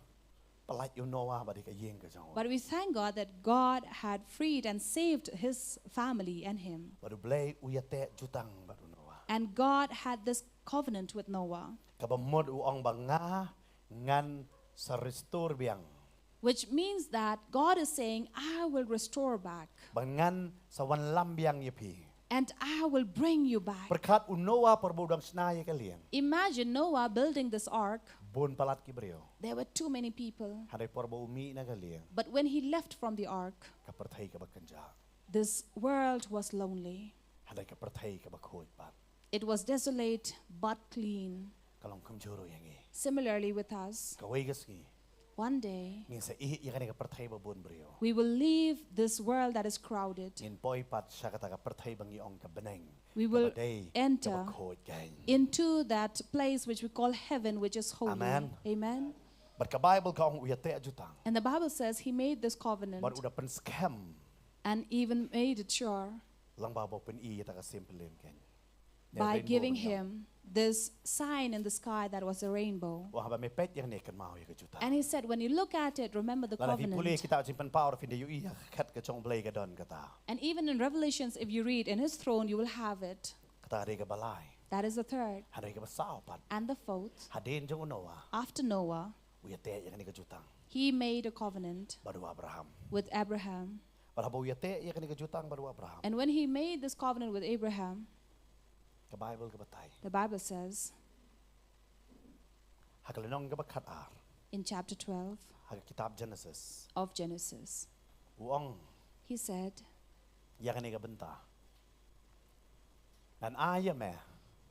pynlait ïa u Noah bad ïa ka ïing ka jong u. But we thank God that God had freed and saved his family and him. Bad U Blei u ïateh jutang bad u Noah. And God had this covenant with Noah, Kaba mut u ong ba nga ngan sa restore biang. Which means that God is saying, "I will restore back Ba ngan sa wanlam biang ïa phi. And I will bring you back." Pyrkhat u Noah por ba u dang shna ïa ka lieng. Imagine Noah building this ark. Bun palat ki briew. There were too many people. Hynrei por ba u mih na ka lieng. But when he left from the ark, Ka pyrthei kaba kynjah. This world was lonely. Hynrei ka pyrthei kaba khuid pat. It was desolate but clean. Ka long kumjuh ruh ïa ngi. Similarly with us, Kawei ka sngi. One day, Ngin sa ïeh ïa kane ka pyrthei ba bun briew. We will leave this world that is crowded. Ngin poi pat sha kata ka pyrthei ba ngi ong ka bneng. We will Kaba dei, enter kaba khuid kein. Into that place which we call heaven, which is holy. Amen. Amen. Bad ka Bible ka ong u ïateh jutang. And the Bible says he made this covenant. Bad u da pynskhem. And even made it sure. Lang ba ba u pyni ïa kata ka symbolism kein. By giving him this sign in the sky that was a rainbow. Wan haba me peit ïa kane kynmaw ïa ka jutang. And he said, when you look at it, remember the covenant. Lada phi pule kitab Jingpynpaw ruh phin da ïohi ha ka khet ka jong U Blei ka don kata. And even in Revelations, if you read, in his throne, you will have it. Kata ka dei kaba lai. That is the third. Hynrei kaba saw pat. And the fourth. Hadien jong u Noah. After Noah. U ïateh ïa kane ka jutang. He made a covenant. Bad u Abraham. With Abraham. Bad haba u ïateh ïa kane ka jutang bad u Abraham. And when he made this covenant with Abraham, ka Bible ka batai. The Bible says, ha ka lynnong kaba khat ar. In chapter twelve. Ha ka kitab Genesis. Of Genesis. U ong. He said, ïa kane ka bynta. Ngan ai ïa me.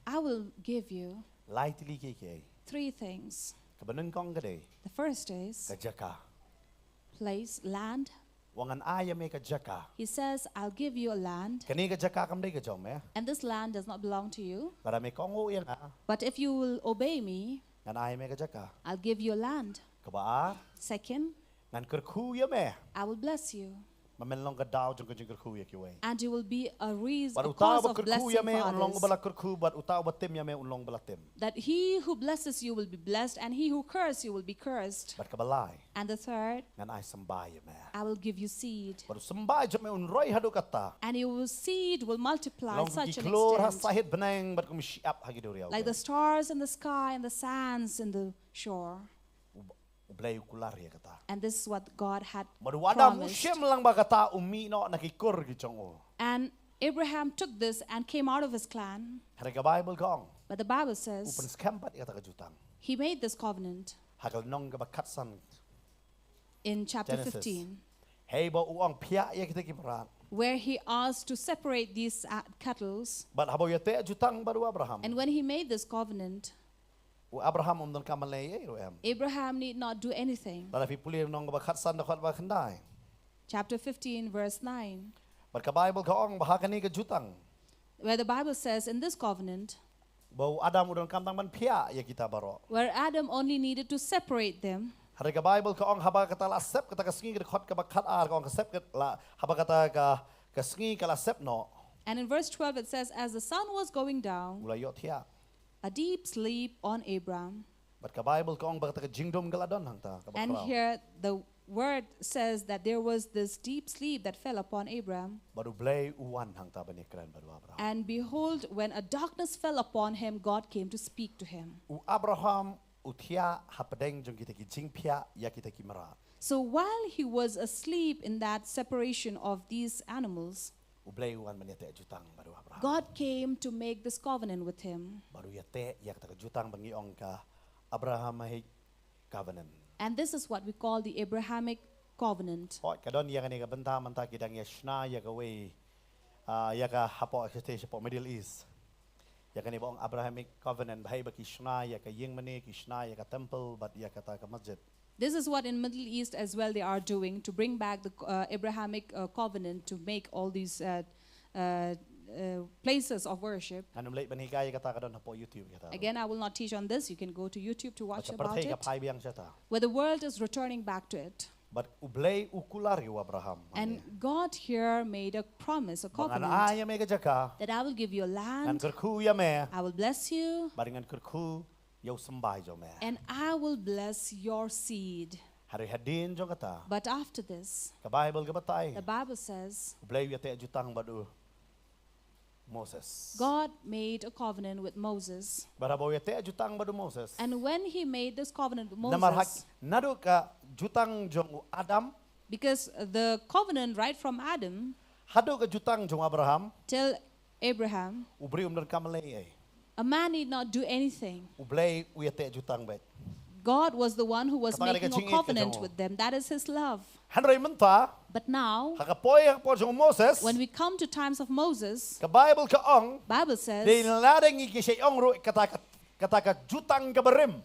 I will give you. Lai tylli kiei kiei. Three things. Kaba nyngkong ka dei. The first is. Ka jaka. Place, land. U ong ngan ai ïa me ka jaka. He says, I'll give you a land. Kane ka jaka kam dei ka jong me. And this land does not belong to you. Lada me kohnguh ïa nga. But if you will obey me, ngan ai ïa me ka jaka. I'll give you a land. Kaba ar. Second. Ngan kyrkhu ïa me. I will bless you. Ba men long ka daw jong ka jingkyrkhu ïa kiwei. And you will be a reason, a cause of blessing for others. Bad uta uba kyrkhu ïa me un long uba la kyrkhu, bad uta uba tim ïa me un long uba la tim. That he who blesses you will be blessed, and he who curses you will be cursed. Bad kaba lai. And the third, ngan ai symbai ïa me. I will give you seed. Bad u symbai jong me un roi haduh katta. And your seed will multiply such an extent. Long ki khlur ha sahit bneng bad kum u shyiap ha ki duriaw. Like the stars in the sky and the sands in the shore. U, U Blei u kular ïa kata. And this is what God had promised. Bad u Adam u shim lang ba kata, u mih noh na ki kur ki jong u. And Abraham took this and came out of his clan. Hynrei ka Bible ka ong. But the Bible says, u pynskhem pat ïa kata ka jutang. He made this covenant. Ha ka lynnong kaba khatsan. In chapter fifteen. Genesis. Hei ba u ong phiah ïa kita ki mrad. Where he asked to separate these, uh, cattles. Bad haba u ïateh jutang bad u Abraham. And when he made this covenant, u Abraham um donkam ban leh ei ei ruh em. Abraham need not do anything. Lada phi pule lynnong kaba khatsan dkhot ba khyndai. Chapter fifteen, verse nine. Bad ka Bible ka ong ba ha kane ka jutang. Where the Bible says, in this covenant, ba u Adam u donkam tang ban phiah ïa kita baroh. Where Adam only needed to separate them. Hynrei ka Bible ka ong haba kata la sep kata ka sngi, ka dkhot kaba khat ar ka ong ka sep ka la, haba kata ka, ka sngi ka la sep noh. And in verse twelve it says, as the sun was going down, u la ïohthiah. A deep sleep on Abram. Bad ka Bible ka ong ba kata ka jingdum ka la don hangta, kaba khraw. And here the word says that there was this deep sleep that fell upon Abram. Bad U Blei u wan hangta ban ïakren bad u Abraham. And behold, when a darkness fell upon him, God came to speak to him. U Abraham u thiah hapdeng jong kita ki jingphiah ïa kita ki mrad. So while he was asleep in that separation of these animals, U Blei u wan ban ïateh jutang bad u Abraham. God came to make this covenant with him. Bad u ïateh ïa kata ka jutang ba ngi ong ka Abrahamic covenant. And this is what we call the Abrahamic covenant. Hooid, ka don ïa kane ka bynta mynta ki dang ïa shna ïa kawei, ah, ïa ka hapoh, ka state hapoh Middle East. Ïa kane ba ong Abrahamic covenant, ba hei ba ki shna ïa ka ïing mane, ki shna ïa ka temple bad ïa kata ka masjid. This is what in Middle East as well they are doing to bring back the, uh, Abrahamic, uh, covenant, to make all these, uh, uh, uh, places of worship. Ngan ym leit ban hikai ïa kata, ka don hapoh YouTube ïa kata. Again, I will not teach on this. You can go to YouTube to watch about it. Ba ka pyrthei ka phai biang sha kata. Where the world is returning back to it. Bad U Blei u kular ïa u Abraham. And God here made a promise, a covenant, ba ngan ai ïa me ka jaka. That I will give you a land. Ngan kyrkhu ïa me. I will bless you. Bad ngan kyrkhu ïa u symbai jong me. And I will bless your seed. Hynrei hadien jong kata. But after this, ka Bible ka batai, the Bible says, U Blei u ïateh jutang bad u Moses. God made a covenant with Moses. Bad haba u ïateh jutang bad u Moses. And when he made this covenant with Moses, namar ha, naduh ka jutang jong u Adam. Because the covenant right from Adam. Haduh ka jutang jong u Abraham. Till Abraham. U briew um donkam leh ei ei. A man need not do anything. U Blei u ïateh jutang beit. God was the one who was making a covenant with them. Kata ka dei ka jingïeit ka jong u. That is his love. Hynrei mynta, but now, ha ka por, ha ka por jong u Moses, when we come to times of Moses, ka Bible ka ong, Bible says, dei la dei ngi ki shait ong ruh kata ka, kata ka jutang kaba rim.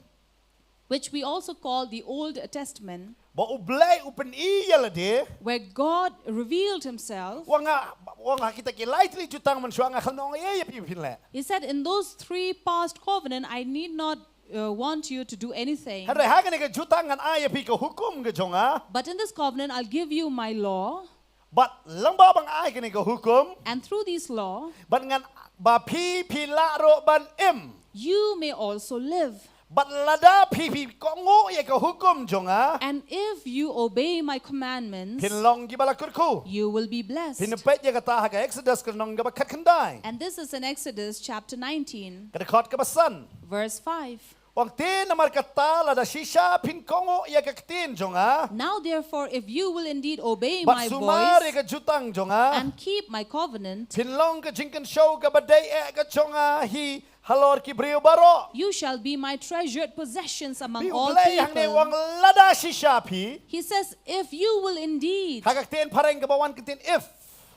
Which we also call the Old Testament, ba U Blei u pyni ïa lade. Where God revealed himself. U ong nga, u ong ha kita ki lai tylli jutang mynshuwa nga khlem ong ei ei ïa phi phin leh. He said, in those three past covenant, I need not, uh, want you to do anything. Hynrei ha kane ka jutang ngan ai ïa phi ka hukum ka jong nga. But in this covenant, I'll give you my law. Bad lyngba ba nga ai kane ka hukum. And through this law, bad ngan Ba phi phi lah ruh ban im. you may also live. Bad lada phi phi kohnguh ïa ka hukum jong nga. And if you obey my commandments, Phin long kiba la kyrkhu. you will be blessed. Phin peit ïa kata ha ka Exodus ka lynnong kaba khatkhyndai. And this is in Exodus chapter nineteen, Ka dkhot kaba san. Verse five. U ong, te namar kata lada shisha phin kohnguh ïa ka ktien jong nga. Now therefore, if you will indeed obey Bad my sumar ïa voice ka jutang jong nga. and keep my covenant, Phin long ka jingkynshew kaba dei eh ka jong nga hi halor ki briew baroh. you shall be my treasured possessions among Phi, U all Blei hangne u ong people. lada shisha phi. He says, if you will indeed. Ha ka ktien phareng kaba wan ka ktien if.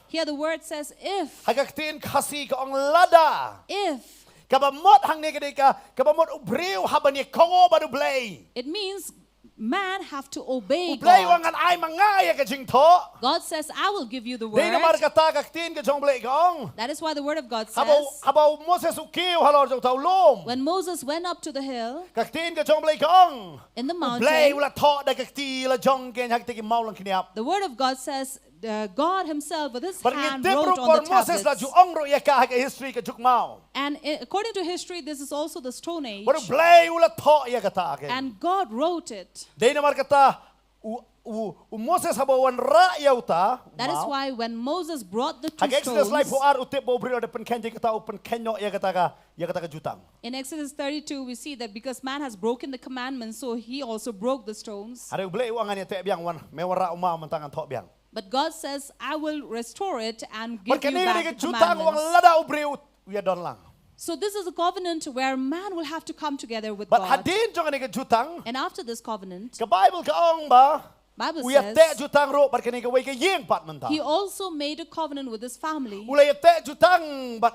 Here the word says, if. Ha ka ktien Khasi ka ong lada. If. Kaba mut hangne ka dei ka, kaba mut u briew haba un kohnguh bad U Blei. It means man have to obey U Blei u ong God. ngan ai ma nga ïa ka jingthoh. God says, I will give you the Dei namar word. Kata ka ktien ka jong U Blei ka ong. That is why the word of God Haba, says, haba u Moses u kiew halor jong uta u lum. When Moses went up to the hill, Ka ktien ka jong U Blei ka ong. In the U Blei mountain, u la thoh da ka kti la jong keiñ ha katei ki mawlyngkhniap. The word of God says, uh, God himself with his Bad ngi hand tip wrote ruh on por the Moses la tablets. ju ong ruh ïa ka ha ka history ka juk maw. And i- according to history, this is also the Stone Age. Bad U Blei u la thoh ïa kata, okay. And God wrote it. Dei namar kata u, u, u Moses haba u wanrah ïa uta u That is maw. Why when Moses brought the Ha two ka Exodus lai stones, phew ar u tip ba u briew u la pynkheiñ ïa kata, u pynkheiñ noh ïa kata ka, ïa kata ka jutang. In Exodus thirty-two, we see that because man has broken the commandments, so he also broke the stones. Hynrei U Blei u ong ngan ïateh biang, wan, me wanrah u maw, mynta ngan thoh biang. But God says, I will restore it and Bad give you kane ka dei back ka the jutang u ong commandments. Lada u briew u ïadon lang. So this is a covenant where man will have to come together with Bad God. Hadien jong kane ka jutang, And after this covenant, ka Bible ka ong ba Bible u ïateh says, jutang ruh bad kane kawei ka ïing pat mynta. He also made a covenant with his family. U la ïateh jutang bad,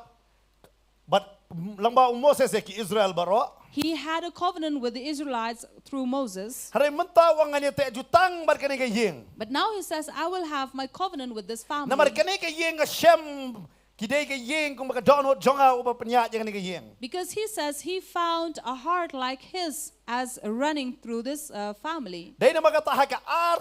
bad lyngba u Moses ïa ki Israel baroh. He had a covenant with the Israelites through Moses. Hynrei mynta u ong ngan ïateh jutang bad kane ka ïing. But now he says, I will have my covenant with this family. Namar kane ka ïing ka shem, ki dei ka ïing kumba ka dohnud jong nga uba pynïaid ïa kane ka ïing. Because he says he found a heart like his as running through this uh, family. Dei namar kata ha ka ar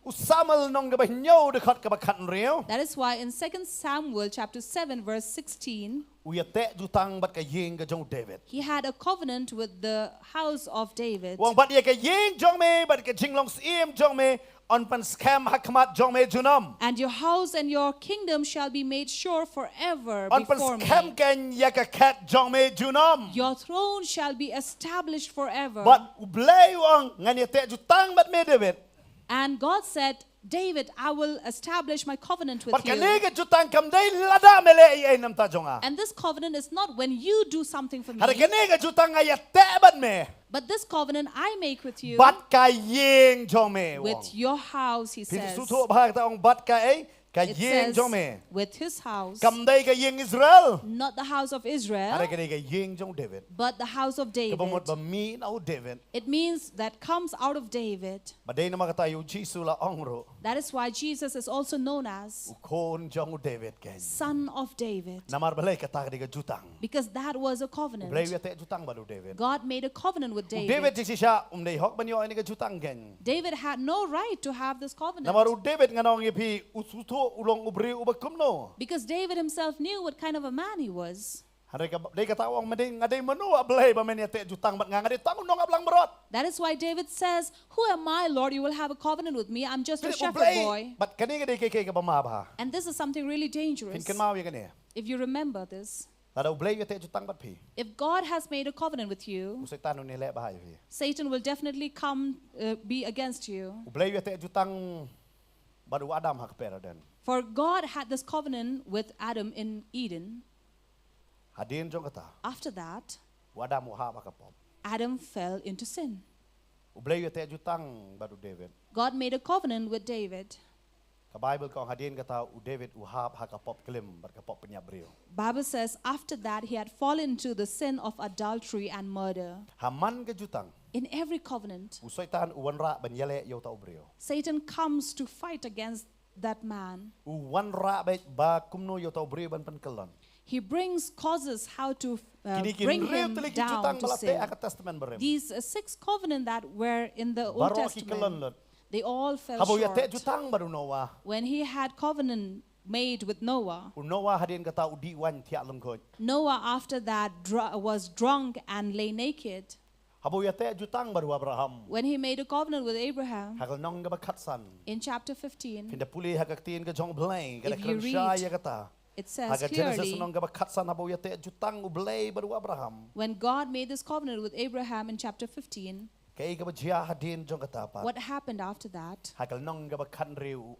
u Samuel lynnong kaba hynñiew dkhot kaba khathynriew. That is why in Second Samuel chapter seven verse sixteen, U ïateh jutang bad ka ïing ka jong u David. He had a covenant with the house of David. U ong bad ïa ka ïing jong me bad ka jinglong syiem jong me yn pynskhem ha khmat jong me junom. And your house and your kingdom shall be made sure forever Yn before pynskhem me. Keiñ ïa ka khet jong me junom. Your throne shall be established forever. Bad U Blei u ong ngan ïateh jutang bad me David. And God said, David, I will establish my covenant with Bad kane you. Ka jutang kam dei lada me leh ei ei na ka bynta jong nga. And this covenant is not when you do something for me, Hynrei kane ka jutang nga ïateh bad me. But this covenant I make with you, Bad ka ïing jong me. U ong. With your house, he Phin says. Sngewthuh bha kata ong bad ka ei, ka It ïing says, jong me. With his house. Kam dei ka ïing Israel. Not the house of Israel, Hynrei ka dei ka ïing jong u David. But the house of David. Kaba mut ba mih na u David. It means that comes out of David. Bad dei namar kata ïa u Jisu la ong ruh. That is why Jesus is also known as U khun jong u David keiñ. Son of David. Namar balei kata ka dei ka jutang. Because that was a covenant. U Blei u ïateh jutang bad u David. God made a covenant with U David. David jingshisha um dei hok ban ïoh ïa kane ka jutang keiñ. David had no right to have this covenant. Namar u David ngan ong ïa phi u sngewthuh u long u briew uba kumno. Because David himself knew what kind of a man he was. Hynrei ka dei kata u ong, me dei, nga dei mano, A Blei, ba men ïateh jutang bad nga, nga dei tang u nongaplang brot. That is why David says, who am I, Lord? You will have a covenant with me. I'm just a Phi, U shepherd Blei, boy. Bad kane ka dei ka, ka, kaba ma bha. And this is something really Phin dangerous. kynmaw ïa kane. If you remember this, Lada U Blei u ïateh jutang bad phi. If God has made a covenant with you, U Soitan un ïaleh bha ïa phi. Satan will definitely come uh, be against you. U Blei u ïateh jutang bad u Adam ha ka Paradise. For God had this covenant with Adam in Eden. Hadien jong kata. After that, U Adam u hap ha ka pop. Adam fell into sin. U Blei u ïateh jutang bad u David. God made a covenant with David. Ka Bible ka ong hadien kata u David u hap ha ka pop klim bad ka pop pynïap briew. Bible says after that he had fallen into the sin of adultery and murder. Ha man ka jutang. In every covenant, U Soitan u wanrah ban ïaleh ïa uta u briew. Satan comes to fight against that man. U wanrah bad ba kumno ïa uta u briew ban pynkyllon. He brings causes how to uh, Kine ki bring hynriew him tylli ki down jutang to ba la teh ha sin. Ka Testament Barim. These uh, six covenants that were in the Old Baroh ki kyllon Testament, lut. They all fell Haba u ïateh short. Jutang bad u Noah. When he had covenant made with Noah. U Noah hadien kata u dih waiñ thiah lyngkhuid. Noah, after that, dr- was drunk and lay naked. Haba u ïateh jutang bad u Abraham. When he made a covenant with Abraham Ha ka lynnong kaba khatsan. In chapter fifteen, Phin da pule ha ka ktien ka jong U Blei ka da If you kren shai read, ïa kata. It says Ha ka Genesis clearly, lynnong kaba khatsan haba u ïateh jutang U Blei bad u Abraham. When God made this covenant with Abraham in chapter fifteen, Kaei kaba jia hadien jong kata pat. What happened after that? Ha ka lynnong kaba khathynriew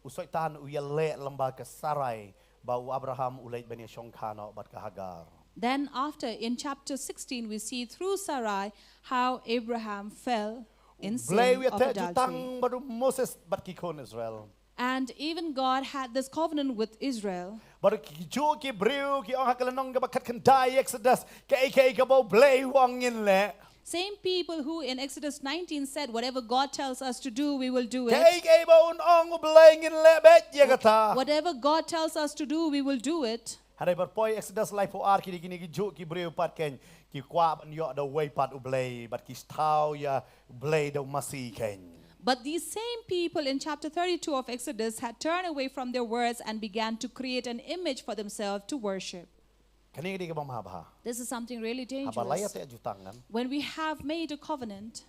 u Soitan u ïaleh lyngba ka Sarai ba u Abraham u leit ban ïa shongkha noh bad ka Hagar. Then, after, in chapter sixteen, we see through Sarai how Abraham fell in Blei u sin of ïateh adultery. Jutang bad u Moses bad ki khun Israel. And even God had this covenant with Israel. Bad ki ju ki briew ki ong ha ka lynnong kaba khatkhyndai Exodus, kaei kaei kaba U Blei u ong ngin leh. Same people who in Exodus nineteen said, "Whatever God tells us to do, we will do it." Kaei kaei ba un ong U Blei ngin leh beit ïa kata. Whatever God tells us to do, we will do it. Hynrei bad poi Exodus laiphew ar ki dei kine ki ju ki briew pat ken ki kwah ban ïoh da uwei pat U Blei bad ki sthaw ïa U Blei da u masi ken. But these same people in chapter thirty-two of Exodus had turned away from their words and began to create an image for themselves to worship. Kane ka dei kaba mabha. This is something really Haba la dangerous. Ïateh jutang kan. When we have made a covenant,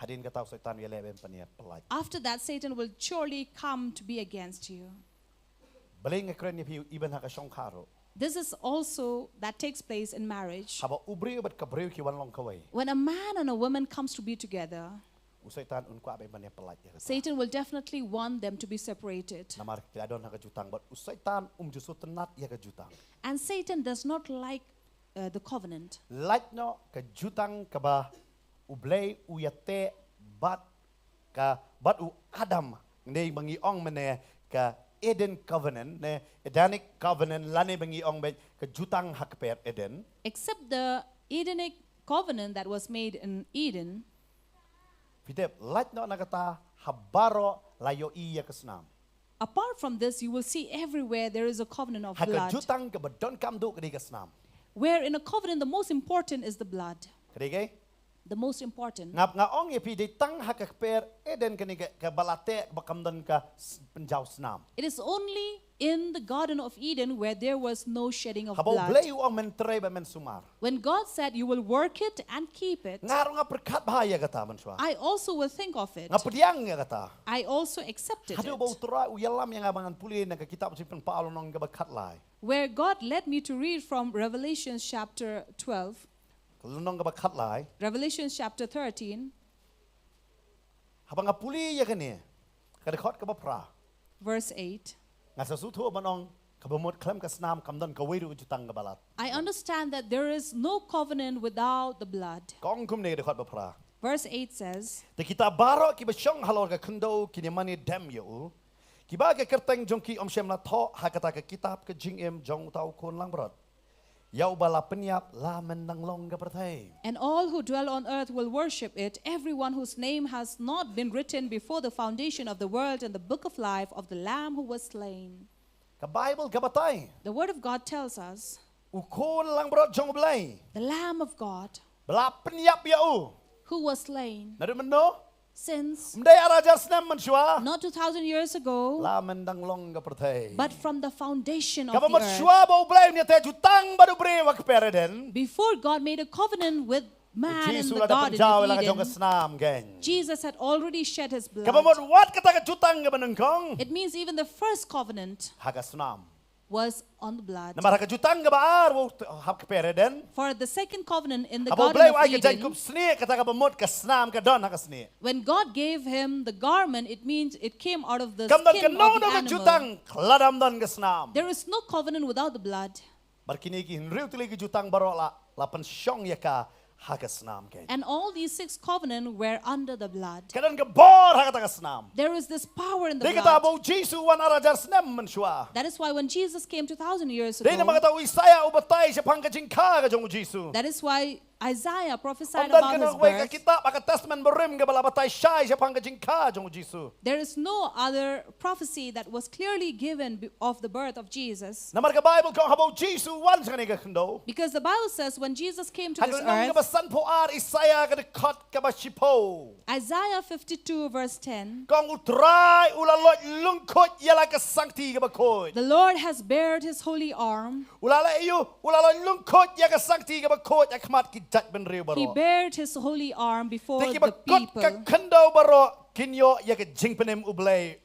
Hadien kata u Soitan u ïaleh ban pynïap pyllait. After that, Satan will surely come to be against you. Balei nga kren ïa phi even ha ka shongkha ruh. This is also that takes place in marriage. Haba u briew bad ka briew ki wan long kawei. When a man and a woman comes to be together, U Soitan un kwah ban pynïap pyllait ïa kata. Satan will definitely want them to be separated. Namar ki la don ha ka jutang bad u Soitan um ju sngewtynnat ïa ka jutang. And Satan does not like uh, the covenant. Lait noh ka jutang kaba U Blei u ïateh bad ka bad u Adam, ne ba ngi ong mynne ka Eden Covenant, ne Edenic Covenant, lane ba ngi ong beit ka jutang ha kper Eden. Except the Edenic covenant that was made in Eden, Phi tip, lait noh na kata ha baroh la ïohi ïa ka snam. Apart from this, you will see everywhere there is a covenant of Ha ka blood. Jutang kaba donkam duh ka dei ka snam. Where in a covenant, the most important is the blood. Ka dei kaei? The most important. Nga nga ong ïa phi, dei tang ha ka kper Eden kane ka, kaba la teh ba kam don ka s- pynjaw snam. It is only in the Garden of Eden where there was no shedding of Haba U blood. Blei u ong men trei bad men sumar. When God said, "You will work it and keep it," Nga ruh nga pyrkhat bha ïa kata mynshuwa. I also will think of it. Nga pdiang ïa kata. I also accepted Haduh ba U it. Trai u ïalam ïa nga ba ngan pule na ka kitab Jingpynpaw lynnong kaba khatlai. Where God led me to read from Revelation chapter twelve, Lynnong kaba khatlai. Revelation chapter thirteen, Haba nga pule ïa kane, ka dkhot kaba phra, verse eight. Nga sa sngewthuh ban ong, kaba mut khlem ka snam kam don kawei ruh ka jutang kaba lait. I understand that there is no covenant without the blood. Ka ong kumne ka dkhot ba phra. Verse eight says, Te kita baroh kiba shong halor ka khyndew kin ïa mane dem ïa u, kiba ka kyrteng jong ki ym shym la thoh ha kata ka kitab ka jingim jong uta u Khun langbrot, ïa uba la pynïap la myndang long ka pyrthei. "And all who dwell on earth will worship it, everyone whose name has not been written before the foundation of the world in the book of life of the Lamb who was slain." Ka Baibl ka batai, The Word of God tells us, u Khun langbrot jong U Blei, the Lamb of God, ba la pynïap ïa u. who was slain, Naduh mynno? since Ym dei ar hajar snem mynshuwa. Not two thousand years ago, La myndang long ka pyrthei. But from the foundation of Kaba the mut earth. Shuwa ba U Blei un ïateh jutang bad u briew ha kper Eden, Before God made a covenant with man in Jisu the la da garden pynjaw ïa la of ka jong ka Eden, snam ken. Jesus had already shed his blood. Kaba mut wat kata ka jutang kaba nyngkong, It means even the first covenant ha ka snam. was on the blood. Namar ha ka jutang kaba ar, u, ha kper Eden, For the second covenant in the haba U Garden Blei u of ai ka Eden, jaiñkup snieh, kata kaba mut ka snam ka don ha ka snieh. When God gave him the garment, it means it came out of the Kam don skin of kano the kano ka animal. Jutang lada ym don ka snam. There is no covenant without the blood. Bad kine ki hynriew tylli ki jutang baroh la, la pynshong ïa ka ha ka snam ken. And all these six covenants were under the blood. Ka don ka bor ha kata ka snam. There is this power in the Dei kata blood. ba u Jisu u wan ar hajar snem mynshuwa. That is why when Jesus came two thousand years Dei namar ago, kata u Isaiah u batai shaphang ka jingkha ka jong u Jisu. That is why Isaiah prophesy about his birth. Ym don kano kawei ka kitab ha ka Testament Barim kaba la batai shai shaphang ka jingkha jong u Jisu. There is no other prophecy that was clearly given of the birth of Jesus. Namar ka Baibl ka ong haba u Jisu u wan sha kane ka khyndew, because the Bible says when Jesus came to this earth, ha ka lynnong kaba sanphew ar Isaiah ka dkhot kaba shiphew, Isaiah fifty-two verse ten, ka ong u Trai u la loit lyngkhuit ïa la ka sangti kaba khuid. The Lord has bared his holy arm. U la leh aïu? U la loit lyngkhuit ïa ka sangti kaba khuid ha khmat ki jaitbynriew baroh. He bared his holy arm before the people. Te kiba kut ka khyndew baroh kin ïoh ïa ka jingpynim U Blei.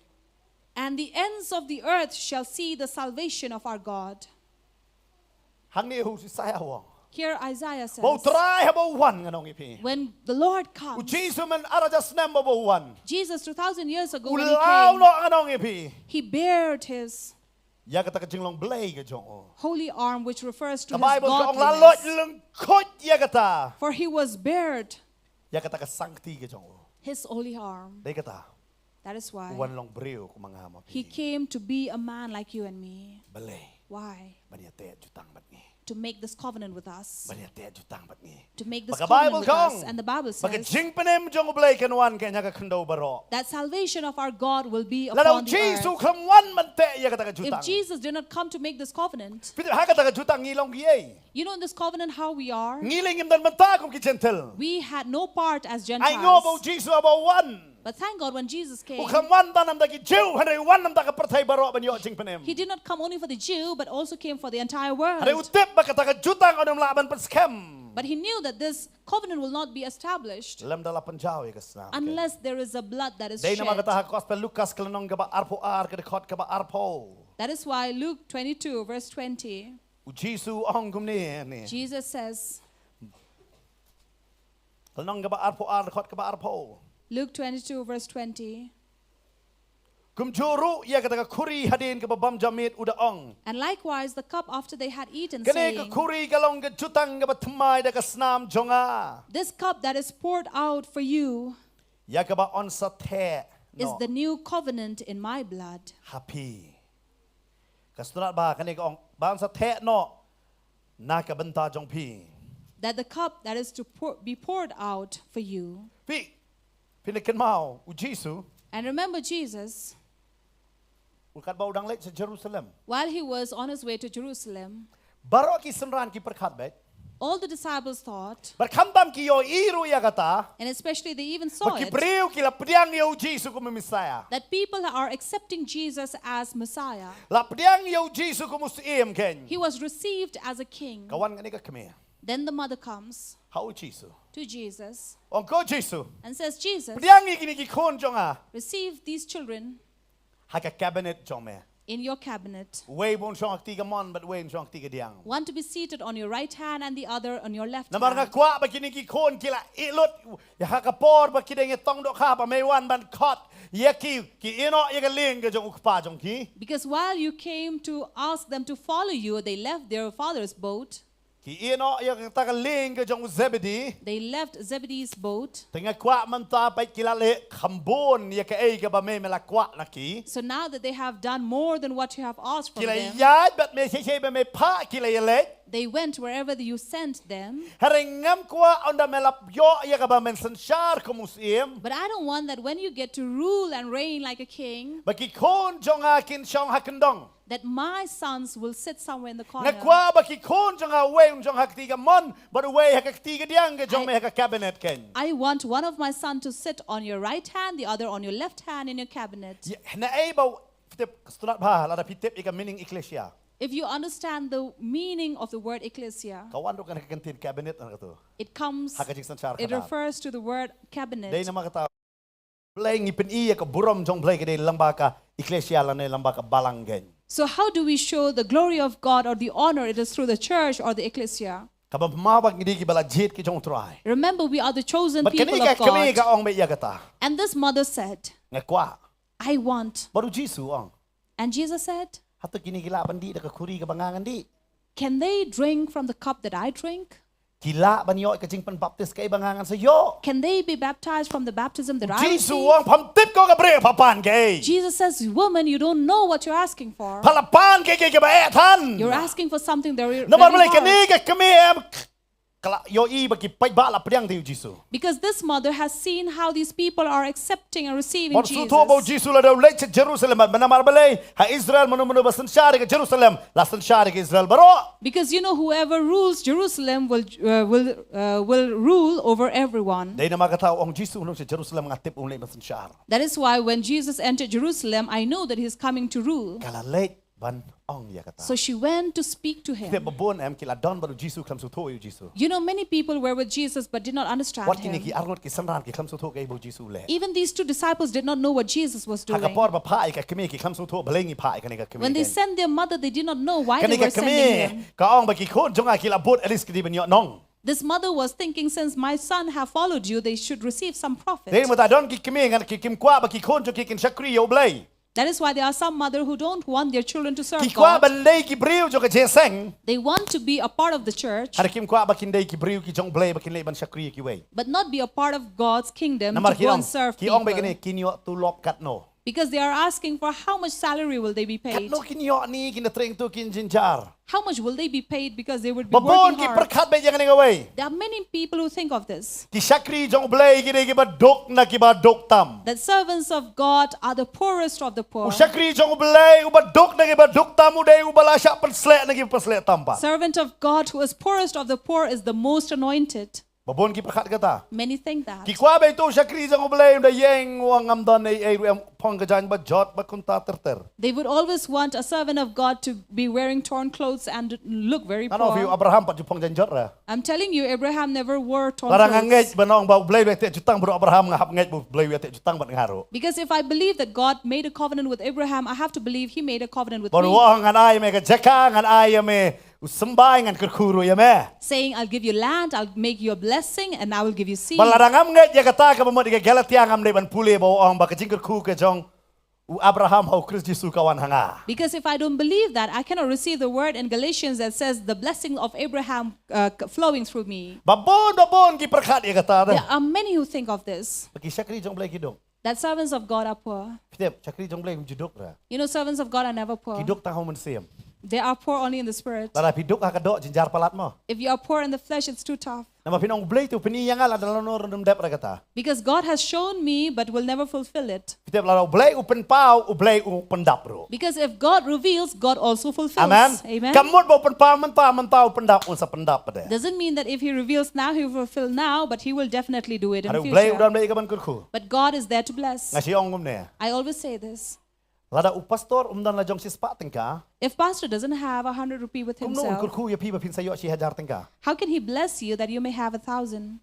And the ends of the earth shall see the salvation of our God. Hangne u Isaiah u ong. Here Isaiah says, ba u Trai haba u wan, ngan ong ïa phi, when the Lord comes, u Jisu mynta ar hajar snem haba u wan, Jesus two thousand years ago when he came, u la loit, ngan ong ïa phi, he bared his, ïa kata ka jinglong Blei ka jong u, holy arm, which refers to his godliness. Ka Baibl ka ong la loit lyngkhuit ïa kata. For he was bared, ïa kata ka sangti ka jong u, his holy arm. Dei kata, that is why, u wan long briew kum ma nga ma phi, he came to be a man like you and me. Balei? Why? Ban ïateh jutang bad ngi. To make this covenant with us. Ban ïateh jutang bad ngi. To make this covenant with us. Ba ka Baibl ka ong, and the Bible says, ba ka jingpynim jong U Blei kan wan kein ha ka khyndew baroh. That salvation of our God will be upon the earth. Lada u Jisu um wan ban teh ïa kata ka jutang, if Jesus did not come to make this covenant, phi tip ha kata ka jutang ngi long kiei? You know, in this covenant, how we are? Ngi lei ngim don bynta kum ki Jentil. We had no part as Gentiles. Ainguh ba u Jisu haba u wan, but thank God when Jesus came, um wan tang namar ki Jiw, hynrei u wan namar ka pyrthei baroh ban ïoh jingpynim. He did not come only for the Jew, but also came for the entire world. Hynrei u tip ba kata ka jutang un ym lah ban pynskhem, but he knew that this covenant will not be established, lymda la pynjaw ïa ka snam, unless there is a blood that is shed. Dei namar kata ha Gospel Lukas ka lynnong kaba arphew ar ka dkhot kaba arphew. That is why Luke twenty-two verse twenty, u Jisu u ong kumne, ne, Jesus says, ka lynnong kaba arphew ar, dkhot kaba arphew. Luke twenty-two verse twenty. Kumjuh ruh ïa kata ka khuri hadien kaba bam jam miet u da ong, and likewise the cup after they had eaten, saying, kane ka khuri ka long ka jutang kaba thymmai da ka snam jong nga. This cup that is poured out for you, ïa kaba yn sa theh noh, is the new covenant in my blood. Ha phi. Ka Sngewtynnat Bha kane ka ong, ba yn sa theh noh na ka bynta jong phi. That the cup that is to pour, be poured out for you. Phi, phin kynmaw u Jisu. And remember Jesus. Katba u dang leit sha Jerusalem, while he was on his way to Jerusalem, baroh ki synran ki pyrkhat beit. All the disciples thought, bad khamtam ki ïohi ruh ïa kata, and especially they even saw it, ba ki briew ki la pdiang ïa u Jisu kum u Messiah. That people are accepting Jesus as Messiah. La pdiang ïa u Jisu kum u syiem kein. He was received as a king. Ka wan kane ka kmie. Then the mother comes, ha u Jisu, to Jesus, ong, ko Jisu, and says, Jesus, pdiang ïa kine ki khun jong nga, receive these children ha ka cabinet jong me. In your cabinet. Uwei un shong ha kti kamon bad uwei un shong ha kti kadiang. One to be seated on your right hand and the other on your left hand. Namar nga kwah ba kine ki khun ki la ïeh lut ïa ha ka por ba ki dang ïatong dohkha ba me wan ban khot ïa ki, ki ïehnoh ïa ka lieng ka jong u kpa jong ki. Because while you came to ask them to follow you, they left their father's boat. Ki ïehnoh ïa kata ka lieng ka jong u Zebedee. They left Zebedee's boat. Te nga kwah mynta ba ki la leh kham bun ïa kaei kaba me, me la kwah na ki. So now that they have done more than what you have asked from them, ki la ïaid bad me shisha ba me phah ki la ïaleit. They went wherever you sent them. Hynrei ngam kwah ynda me la ïoh ïa kaba men synshar kum u syiem, but I don't want that when you get to rule and reign like a king, ba ki khun jong nga kin shong ha kyndong. That my sons will sit somewhere in the corner. Nga kwah ba ki khun jong nga uwei un shong ha kti kamon bad uwei ha ka kti kadiang ka jong me ha ka cabinet kein. I want one of my sons to sit on your right hand, the other on your left hand in your cabinet. Ïa, naei ba u, phi tip, Sngewtynnat Bha, lada phi tip ïa ka meaning ecclesia. If you understand the meaning of the word ecclesia, ka wan ruh kane ka kyntien cabinet na kata. It comes, ha ka jingsynshar khadar, it refers to the word cabinet. Dei namar kata Blei ngi pyni ïa ka burom jong Blei ka dei lyngba ka ecclesia lane lyngba ka balang kein. So how do we show the glory of God or the honor? It is through the church or the ecclesia. Kaba mawbah ngi dei kiba la jied ki jong u Trai. Remember, we are the chosen people of God. Bad kane ka kmie ka ong beit ïa kata. And this mother said, nga kwah. I want. Bad u Jisu u ong. And Jesus said, hato kine ki lah ban dih da ka khuri kaba nga ngan dih? Can they drink from the cup that I drink? Ki lah ban ïoh ka jingpynbaptis kaei ba nga ngan sa ïoh? Can they be baptized from the baptism that I receive? U Jisu u ong, pham tip ko ka briew ba pha pan kaei. Jesus says, woman, you don't know what you're asking for. Pha la pan kaei kaei kaba eh than. You're asking for something that re-, very hard. Namar balei kane ka kmie em ka la ïohi ba ki paidbah la pdiang ïa u Jisu. Because this mother has seen how these people are accepting and receiving Bad shu thoh ba u Jesus. Jisu la dei u leit sha Jerusalem, bad namar balei ha Israel mano mano ba synshar ïa ka Jerusalem la synshar ïa ka Israel baroh. Because you know, whoever rules Jerusalem will uh, will uh, will rule over everyone. Dei namar kata u ong Jisu, u nong sha Jerusalem nga tip u leit ban synshar. That is why when Jesus entered Jerusalem, I know that he's coming to rule. Ka la leit ban ong ïa kata. So she went to speak to Te him. ba bun em ki la don bad u Jisu, ki la sngewthuh ïa u Jisu. You know, many people were with Jesus but did not understand Wat kine him. Ki arngut ki synran ki la sngewthuh kaei ba u Jisu u leh. Even these two disciples did not know what Jesus was Ha ka doing. Por ba phah ïa ka kmie ki la sngewthuh balei ngi phah ïa kane ka kmie. When they Kein. Sent their mother, they did not know why they Kane ka were sending kmie him. Ka ong ba ki khun jong nga ki la bud, at least ki dei ban ïoh nong. This mother was thinking, since my son have followed you, they should receive some profit. Dei mynta don ki kmie ngan ki kim kwah ba ki khun jong ki kin shakri ïa u Blei. That is why there are some mother who don't want their children to serve Ki kwah God. Ban dei ki briew jong ka jingïaseng. They want to be a part of the church, Hynrei kim kwah ba kin dei ki briew ki jong u Blei ba kin leit ban shakri ïa kiwei. But not be a part of God's kingdom Namar to ki go ong, and serve ki ong ba people. Kine kin ïoh tulop katno. Because they are asking for how much salary will they be paid. Katno kin ïoh ni, kin da treng tu kin jynjar. How much will they be paid because they would be Ba bun working ki hard? Pyrkhat beit ïa kane kawei. There are many people who think of this. Ki shakri jong u Blei ki dei kiba duk na kiba duk tam. That servants of God are the poorest of the poor. U shakri jong u Blei uba duk na kiba duk tam u dei uba la shah pynsleh na kiba pynsleh tam pat. Servant of God who is poorest of the poor is the most anointed. Ba bun ki pyrkhat kata. Many think that. Ki kwah ba ïa uto u shakri jong u Blei un da ïeng, u ong ngam don ei ei ruh, em phong ka jaiñ ba jot ba kumta ter ter. They would always want a servant of God to be wearing torn clothes and look very Ngan ong ïa phi, u poor. Abraham pat ju phong jaiñ jot re. I'm telling you, Abraham never wore torn Lada nga ngeit clothes. Ba ong ba u Blei u ïateh jutang bad u Abraham, nga hap ngeit ba u Blei u ïateh jutang bad nga ruh. Because if I believe that God made a covenant with Abraham, I have to believe he made a covenant with Ba u me. ong ngan ai ïa me ka jaka, ngan ai ïa me u symbai, ngan kyrkhu ruh ïa me. Saying, "I'll give you land, I'll make you a blessing, and I will give you seed." Bad lada ngam ngeit ïa kata, kaba mut ïa ka Galatia ngam dei ban pule ba u ong ba ka jingkyrkhu ka jong u Abraham ha u Khrist Jisu ka wan ha nga. Because if I don't believe that, I cannot receive the word in Galatians that says the blessing of Abraham uh, c- flowing through me. Ba bun, ba bun ki pyrkhat ïa kata de. There are many who think of this. Ba ki shakri jong u Blei ki duk. That servants of God are poor. Phi tip, shakri jong u Blei ym ju duk re. You know, servants of God are never poor. Ki duk tang ha u mynsiem. They are poor only in the spirit. Lada phi duk ha ka doh, jynjar palat mo. If you are poor in the flesh, it's too tough. Namar phin ong u Blei te u pyni ïa nga, lada lano ruh ym dep re kata. Because God has shown me, but will never fulfill it. Phi tip, lada u Blei u pynpaw, u Blei u pyndap ruh. Because if God reveals, God also fulfills. Amen. Amen. Kam mut ba u pynpaw mynta, mynta u pyndap, un sa pyndap pat de. Doesn't mean that if he reveals now, he will fulfill now, but he will definitely do it in Hynrei u Blei u future. don bad ka ban kyrkhu. But God is there to bless. Nga shu ong kumne. I always say this. Lada u pastor um don la jong shispah tyngka, If pastor doesn't have a hundred rupee with kumno un himself, kyrkhu ïa phi ba phin sa ïoh shi hajar tyngka? How can he bless you that you may have a thousand?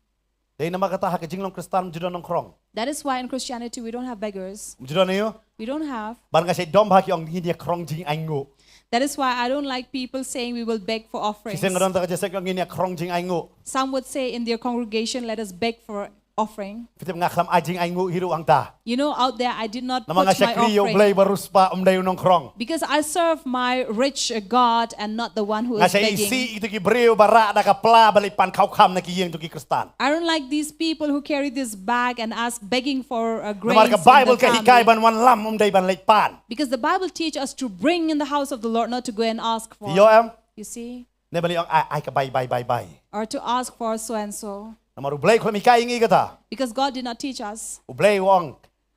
Dei namar kata ha ka jinglong Khristan ym ju don nongkhrong. That is why in Christianity we don't have beggars. Ym ju don aïu? We don't have. Bad nga shait dom ba ki ong ngin ïa khrong jingainguh. That is why I don't like people saying we will beg for offerings. Shisien nga don ta ka jingïaseng ki ong ngin ïa khrong jingainguh. Some would say in their congregation, "Let us beg for offering." Phi tip, nga khlem ai jingainguh hi ruh hangta. You know, out there I did not Namar nga put my shakri ïa u offering. Blei ba riewspah, ym dei u nongkhrong. Because I serve my rich uh, God and not the one who Nga is shait begging. isih ïa kito ki briew ba rah da ka pla ba leit pan khaw kham na ki ïing jong ki Khristan. I don't like these people who carry this bag and ask begging for uh, grains Namar ka in the Bible ka hikai family. Ban wan lam, ym dei ban leit pan. Because the Bible teaches us to bring in the house of the Lord, not to go and ask for. Ïoh em? You see? Ne ban leit ong ai, ai ka bai, bai, bai, bai. Or to ask for so and so. Namar u Blei u khlem hikai ïa ngi kata. Because God did not teach us. U Blei u ong,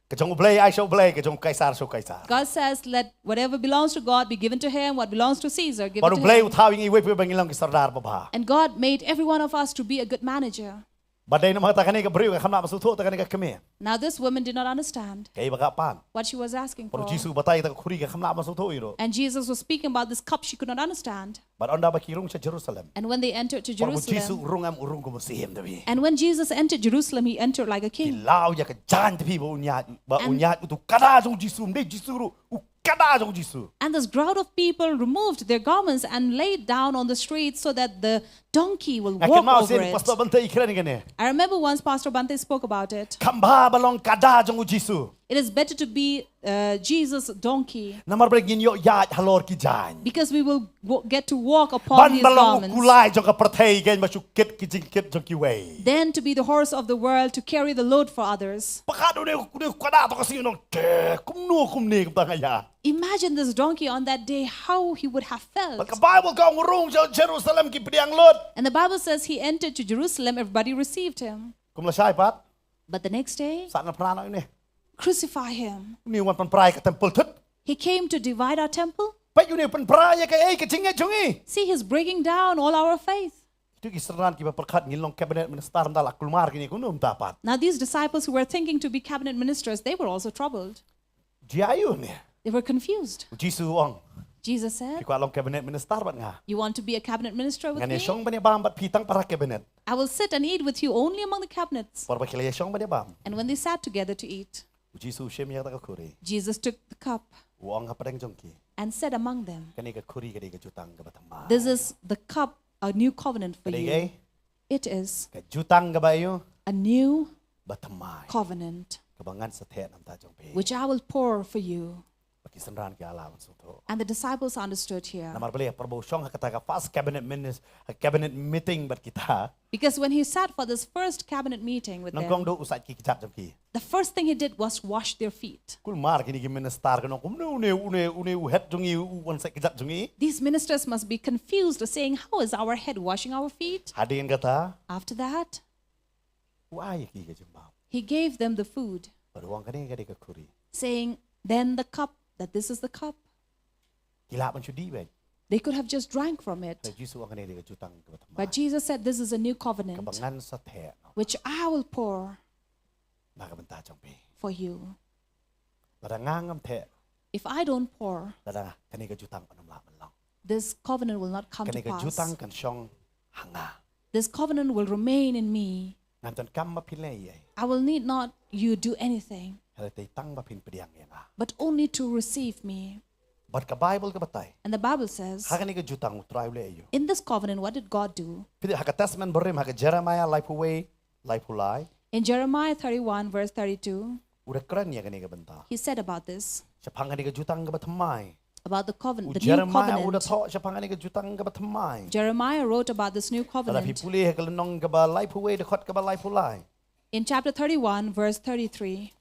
ka jong u Blei ai sha u Blei, ka jong u Kaisar sha u Kaisar. God says, "Let whatever belongs to God be given to him, what belongs to Caesar, give Bad it u to Blei him." u thaw ïa ngi iwei pa iwei ban ngin long ki sordar babha. And God made every one of us to be a good manager. Bad dei namar kata kane ka briew kam lah ban sngewthuh ïa kane ka kmie. Now, this woman did not understand Kaei ba ka pan. What she was asking Bad for. u Jisu u batai ïa kata ka khuri, kam lah ban sngewthuh hi ruh. And Jesus was speaking about this cup she could not understand. Bad ynda ba ki rung sha Jerusalem. And when they entered to Bad u Jisu u Jerusalem, rung em, u rung kum u Syiem, te phi. And when Jesus entered Jerusalem, he entered like a Ki king. law ïa ka jaiñ, te phi, ba u ñiad, ba u And ñiad uto u kada jong u Jisu, ym dei u Jisu ruh, u kada jong u Jisu. And this crowd of people removed their garments and laid down on the street so that the donkey will Nga walk kynmaw over sien it. Pastor Bante i kren ïa kane. I remember once Pastor Bante spoke about it. Kham bha ba long kada jong u Jisu. It is better to be uh, Jesus' donkey. Namar ba ngin ïoh ïaid halor ki jaiñ. Because we will w- get to walk upon these garments. Ban ba long u kulai jong ka pyrthei kein ba shu kit ki jingkit jong kiwei. Than to be the horse of the world to carry the load for others. Pyrkhat une une u khynnah to ka sngi u ong te kumno kumne kumta nga ïa. Imagine this donkey on that day, how he would have Bad ka felt. Bible ka ong rung sha Jerusalem ki pdiang lut. And the Bible says he entered to Jerusalem, everybody received him. Kum lashai pat. But the next day, Sat na phra na une. Crucify him. Une u wan pynpra ïa ka temple thut. He came to divide our temple. Peit une u pynpra ïa kaei ka jingngeit jong ngi. See, he's breaking down all our faith. Kito ki synran kiba pyrkhat ngin long cabinet minister mynta la kulmar kine kumno mynta pat. Now, these disciples who were thinking to be cabinet ministers, they were also troubled. Jia ïa une. They were confused. U Jisu u ong. Jesus said, Phi kwah long cabinet minister bad nga. You want to be a cabinet minister with Ngan ïa me? shong ban ïa bam bad phi tang para cabinet. I will sit and eat with you only among the cabinets. Por ba ki la ïa shong ban ïa bam. And when they sat together to eat, U Jisu u shim ïa kata ka khuri. Jesus took the cup U ong hapdeng jong ki. And said among them, Kane ka khuri ka dei ka jutang kaba thymmai. This is the cup, a new covenant for Ka dei you. kaei? It is Ka jutang kaba ïoh. A new Ba thymmai. Covenant. Kaba ngan sa theh na ka bynta jong phi. Which I will pour for you. Ba ki synran ki la lah ban sngewthuh. And the disciples understood here. Namar balei por ba u shong ha kata ka first cabinet minis, ha cabinet meeting bad kita. Because when he sat for this first cabinet meeting with Nyngkong them, ruh u sait ki kjat jong ki. The first thing he did was wash their feet. Kulmar kine ki minister ki ong kumno une une une u head jong ngi u wan sait kjat jong ngi. These ministers must be confused, saying, "How is our head washing our feet?" Hadien kata. After that, U ai ïa ki ka jingbam. He gave them the food, Bad u ong kane ka dei ka khuri. Saying, "Then the cup, that this is the cup." Ki lah ban shu dih beit. They could have just drank from it. Sa Jisu u ong kane ka dei ka jutang kaba thymmai. But Jesus said, "This is a new covenant, Kaba ngan sa theh. Which I will pour Na ka bynta jong phi. For you." Lada nga ngam theh. If I don't pour, Lada kane ka jutang kan ym lah ban long. This covenant will not come to pass. Kane ka jutang kan shong ha nga. This covenant will remain in me. Ngam donkam ba phi leh ei ei. I will need not you do anything, Hynrei tang ba phin pdiang ïa nga. But only to receive me. Bad ka Bible ka batai. And the Bible says, Ha kane ka jutang u Trai u leh aïu. In this covenant, what did God do? Phi dei ha ka Testament Barim ha ka Jeremiah laiphew wei, laiphew lai. In Jeremiah thirty-one, verse thirty-two, U da kren ïa kane ka bynta. He said about this, Shaphang kane ka jutang kaba thymmai. About the covenant, U the new Jeremiah u da covenant. Thoh shaphang kane ka jutang kaba thymmai. Jeremiah wrote about this new Lada phi covenant. Pule ha ka lynnong kaba laiphew wei dkhot kaba laiphew lai. In chapter thirty-one, verse thirty-three,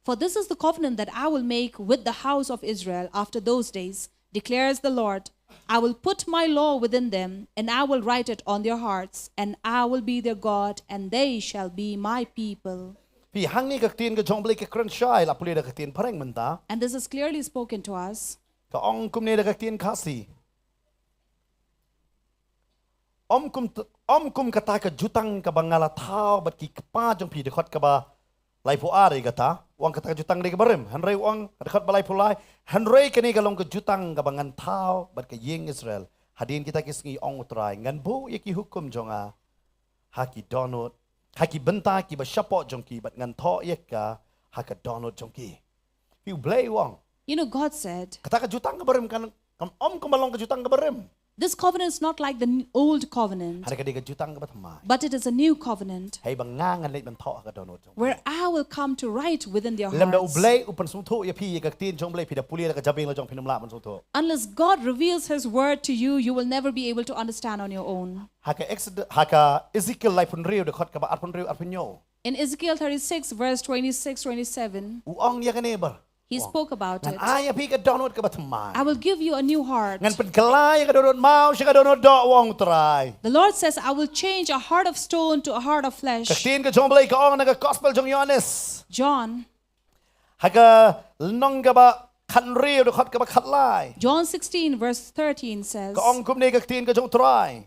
"For this is the covenant that I will make with the house of Israel after those days, declares the Lord. I will put my law within them, and I will write it on their hearts, and I will be their God, and they shall be my people." Phi hangne ka ktien ka jong U Blei ka kren shai la pule da ka ktien phareng mynta. And this is clearly spoken to us. Ka ong kumne da ka ktien Khasi. Ym kum t- ym kum kata ka jutang kaba nga la thaw bad ki kpa jong phi dkhot kaba laiphew ar ïa kata. U ong kata ka jutang dei kaba rim. Hynrei u ong dkhot ba laiphew lai. Hynrei kane ka long ka jutang kaba ngan thaw bad ka ïing Israel. Hadien kita ki sngi ong U Trai ngan buh ïa ki hukum jong nga ha ki dohnud, ha ki bynta kiba shapoh jong ki bad ngan thoh ïa ka ha ka dohnud jong ki. Phi U Blei u ong. You know, God said, Kata ka jutang kaba rim kan kam ym kumba long ka jutang kaba rim. This covenant is not like the n- old covenant, Hynrei ka dei ka jutang kaba thymmai. But it is a new covenant Hei ba nga ngan leit ban thoh ha ka dohnud jong phi. Where I will come to write within their Lymda U hearts. Blei u pynsngewthuh ïa phi ïa ka ktien jong U Blei phi da pule da ka jabieng la jong phin ym lah ban sngewthuh. Unless God reveals his word to you, you will never be able to understand on your own. Ha ka Exod- ha ka Ezekiel laiphew hynriew dkhot kaba arphew hynriew arphew hynñiew. In Ezekiel thirty-six, verse twenty-six, twenty-seven, U ong ïa kane ba. he spoke about Ngan it. Ai ïa phi ka dohnud kaba thymmai. I will give you a new heart. Ngan pynkylla ïa ka dohnud maw sha ka dohnud doh, u ong U Trai. The Lord says, "I will change a heart of stone to a heart of flesh." Ka ktien ka jong U Blei ka ong na ka gospel jong Ïoannis. John, Ha ka lynnong kaba khathynriew dkhot kaba khatlai. John sixteen, verse thirteen says, Ka ong kumne ka ktien ka jong U Trai.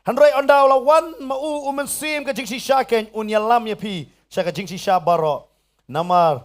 Hynrei ynda u la wan ma u U Mynsiem ka jingshisha kein un ïalam ïa phi sha ka jingshisha baroh. Namar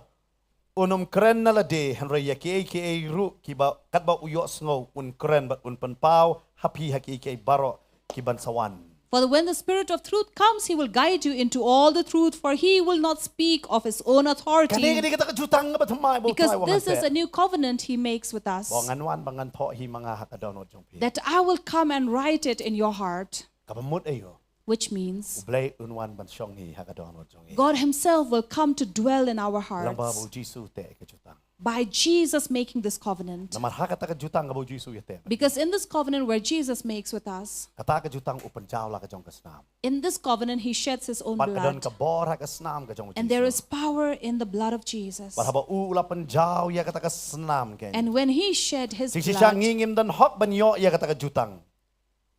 un ym kren na lade hynrei ïa kiei kiei ruh kiba katba u ïohsngew un kren bad un pynpaw ha phi ha kiei kiei baroh kiban sa wan. "For when the Spirit of truth comes, he will guide you into all the truth, for he will not speak of his own authority." Kane kane kata ka jutang kaba thymmai ba U Trai u ong. Because this is a new covenant he makes with us, Ba ngan wan ba ngan thoh hi ma nga ha ka dohnud jong phi. That I will come and write it in your heart. Kaba mut aïu. Which means U Blei un wan ban shong hi ha ka dohnud jong ngi. God Himself will come to dwell in our Lyngba ba hearts u Jisu u teh ïa ka jutang. By Jesus making this covenant. Namar ha kata ka jutang kaba u Jisu u ïateh. Because in this covenant where Jesus makes with us, Kata ka jutang u pynjaw la ka jong ka snam. In this covenant, He sheds His own Bad ka don blood. ka bor ha ka snam ka jong u And there Jisu. Is power in the blood of Jesus. Bad haba u u la pynjaw ïa kata ka snam kein. And when He shed His Shisha blood, ngi ngim don hok ban ïoh ïa kata ka jutang.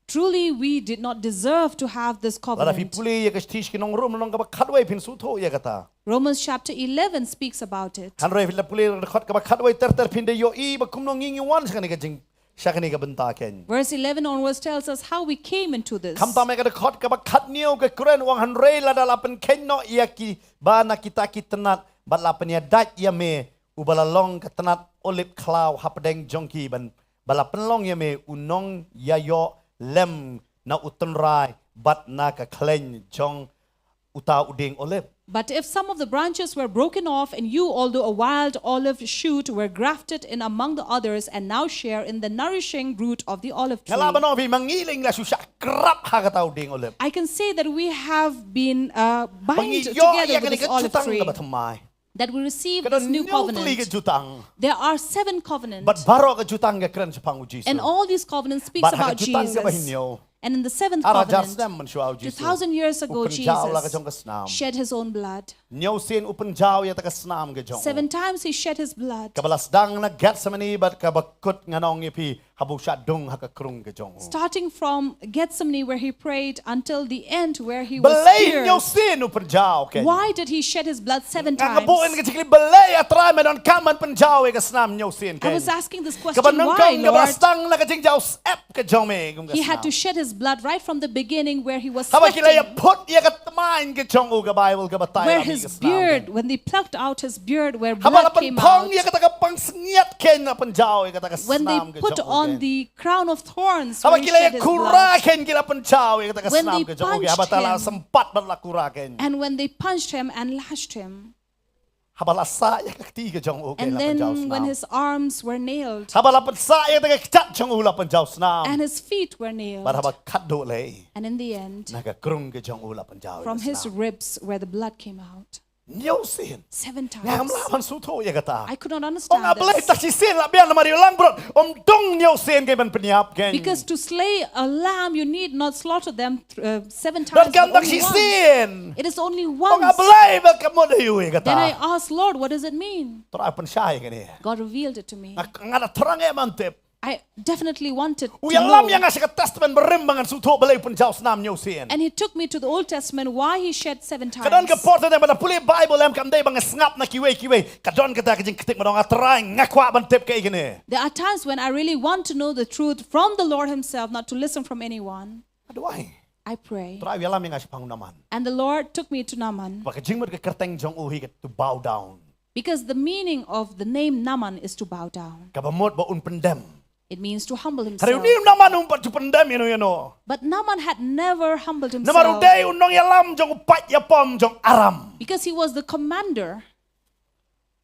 Truly we did not deserve to have this Lada phi covenant. pule ïa ka shithi sha ki nong Rom lynnong kaba khatwei phin sngewthuh ïa kata. Romans chapter eleven speaks about it. Hynrei phi la pule ïa ka dkhot kaba khatwei ter ter phin da ïohi ba kumno ngi ngi wan sha kane ka jing sha kane ka bynta kein. Verse eleven onwards tells us how we came into this. Khamtam ïa ka dkhot kaba khathynñiew ka kren u ong hynrei lada la pynkheiñ noh ïa ki ba na kita ki tnat bad la pynïadait ïa me uba la long ka tnat olib khlaw hapdeng jong ki ban ba la pynlong ïa me u nongïaïoh lem na u tynrai bad na ka khleiñ jong uta u dieng olib. But if some of the branches were broken off, and you, although a wild olive shoot, were grafted in among the others, and now share in the nourishing root of the olive Nga lah tree. Ban ong ïa phi ma ngi leh ngi la shu shah krap ha kata u dieng olib. I can say that we have been uh, Ba ngi bind ïoh together ïa with kane this ka olive jutang tree. Kaba thymmai. That we receive Ka this don new hynñiew tylli ki covenant. Jutang. There are seven covenants. Bad baroh ka jutang ka kren shaphang u Jisu. And all these covenants speaks Bad ha about ka jutang kaba Jesus. Hynñiew. And in the seventh Ar hajar covenant, snem mynshuwa u Jisu. two thousand years ago, U pynjaw la ka jong ka Jesus snam. Shed His own blood. Hynñiew sien u pynjaw ïa kata ka snam ka jong u. Seven times He shed His blood. Kaba la sdang na Gethsemane bad kaba kut ngan ong ïa phi haba u shah dung ha ka krung ka jong u. Starting from Gethsemane, where He prayed, until the end, where He was Balei hynñiew pierced. Sien u pynjaw kein. Why did He shed His blood seven Nga nga buh ïa ka times? jingkylli balei A Trai me donkam ban pynjaw ïa ka snam hynñiew sien I kein. was asking this Kaba question, why, nyngkong kaba la Lord? sdang na ka jingjawsep ka jong me kum ka He had to snam. Shed His blood right from the beginning where He was Haba ki la sweating, ïa phut ïa ka tmaiñ ka jong u ka Bible kaba tai where la mi His ka snam beard, kein. When they plucked out His beard, where Haba la blood came pynphong out. Ïa kata ka pansngiat kein la pynjaw ïa kata ka When they snam ka put jong u on kein. The crown of thorns, Haba where He ki la shed ïa His kura blood. Kein ki la pynjaw ïa kata ka When snam they ka jong u kein. Haba punched ta la Him, sympat bad la kura kein. And when they punched Him and lashed Him. Haba la sah ïa ka kti ka jong u kein. And la pynjaw snam. And then when His arms were nailed. Haba la pynsah ïa kata ka kjat jong u la pynjaw snam. And His feet were nailed. Bad haba khatduh lei. And in the end, na ka krung ka jong u la pynjaw ïa ka snam. From His ribs where the blood came out. Hynñiew sien. Seven times. Nga ngam lah ban sngewthuh ïa kata. I could not Ong understand nga balei this. Tang shisien la biang namar ïa u langbrot. Ym don hynñiew sien kein ban pynïap kein. Because to slay a lamb, you need not slaughter them th- uh, seven Don times, kam but Tang only once. Shisien. It is only Ong nga once. Balei ba ka mut ïa u ïa kata. Then I asked, Lord, what does it mean? Trai pynshai ïa kane. God revealed it to me. Nga nga da thrang eh man tip. I definitely wanted U to ïalam ïa know. Nga sha ka testament barim ba ngan sngewthuh balei u pynjaw snam hynñiew sien. And He took me to the Old Testament, why He shed seven Ka don ka times. por te ba da pule Bible em kam dei ba nga sngap na kiwei kiwei. Ka don kata ka jingktik ma dong A Trai nga kwah ban tip kaei kane. There are times when I really want to know the truth from the Lord Himself, not to listen from anyone. Aduh ai. I pray. Trai u ïalam ïa nga shaphang u Naaman. And the Lord took me to Naaman. Ba ka jingmut ka kyrteng jong u hi ka to bow down. Because the meaning of the name Naaman is to bow down. Kaba mut ba un pyndem. It means to humble Hynrei himself. u Naaman um pat ju pyndem ïano ïano. But Naaman had never humbled Namar u himself dei u nongïalam jong u paid ïapom jong Aram. Because he was the commander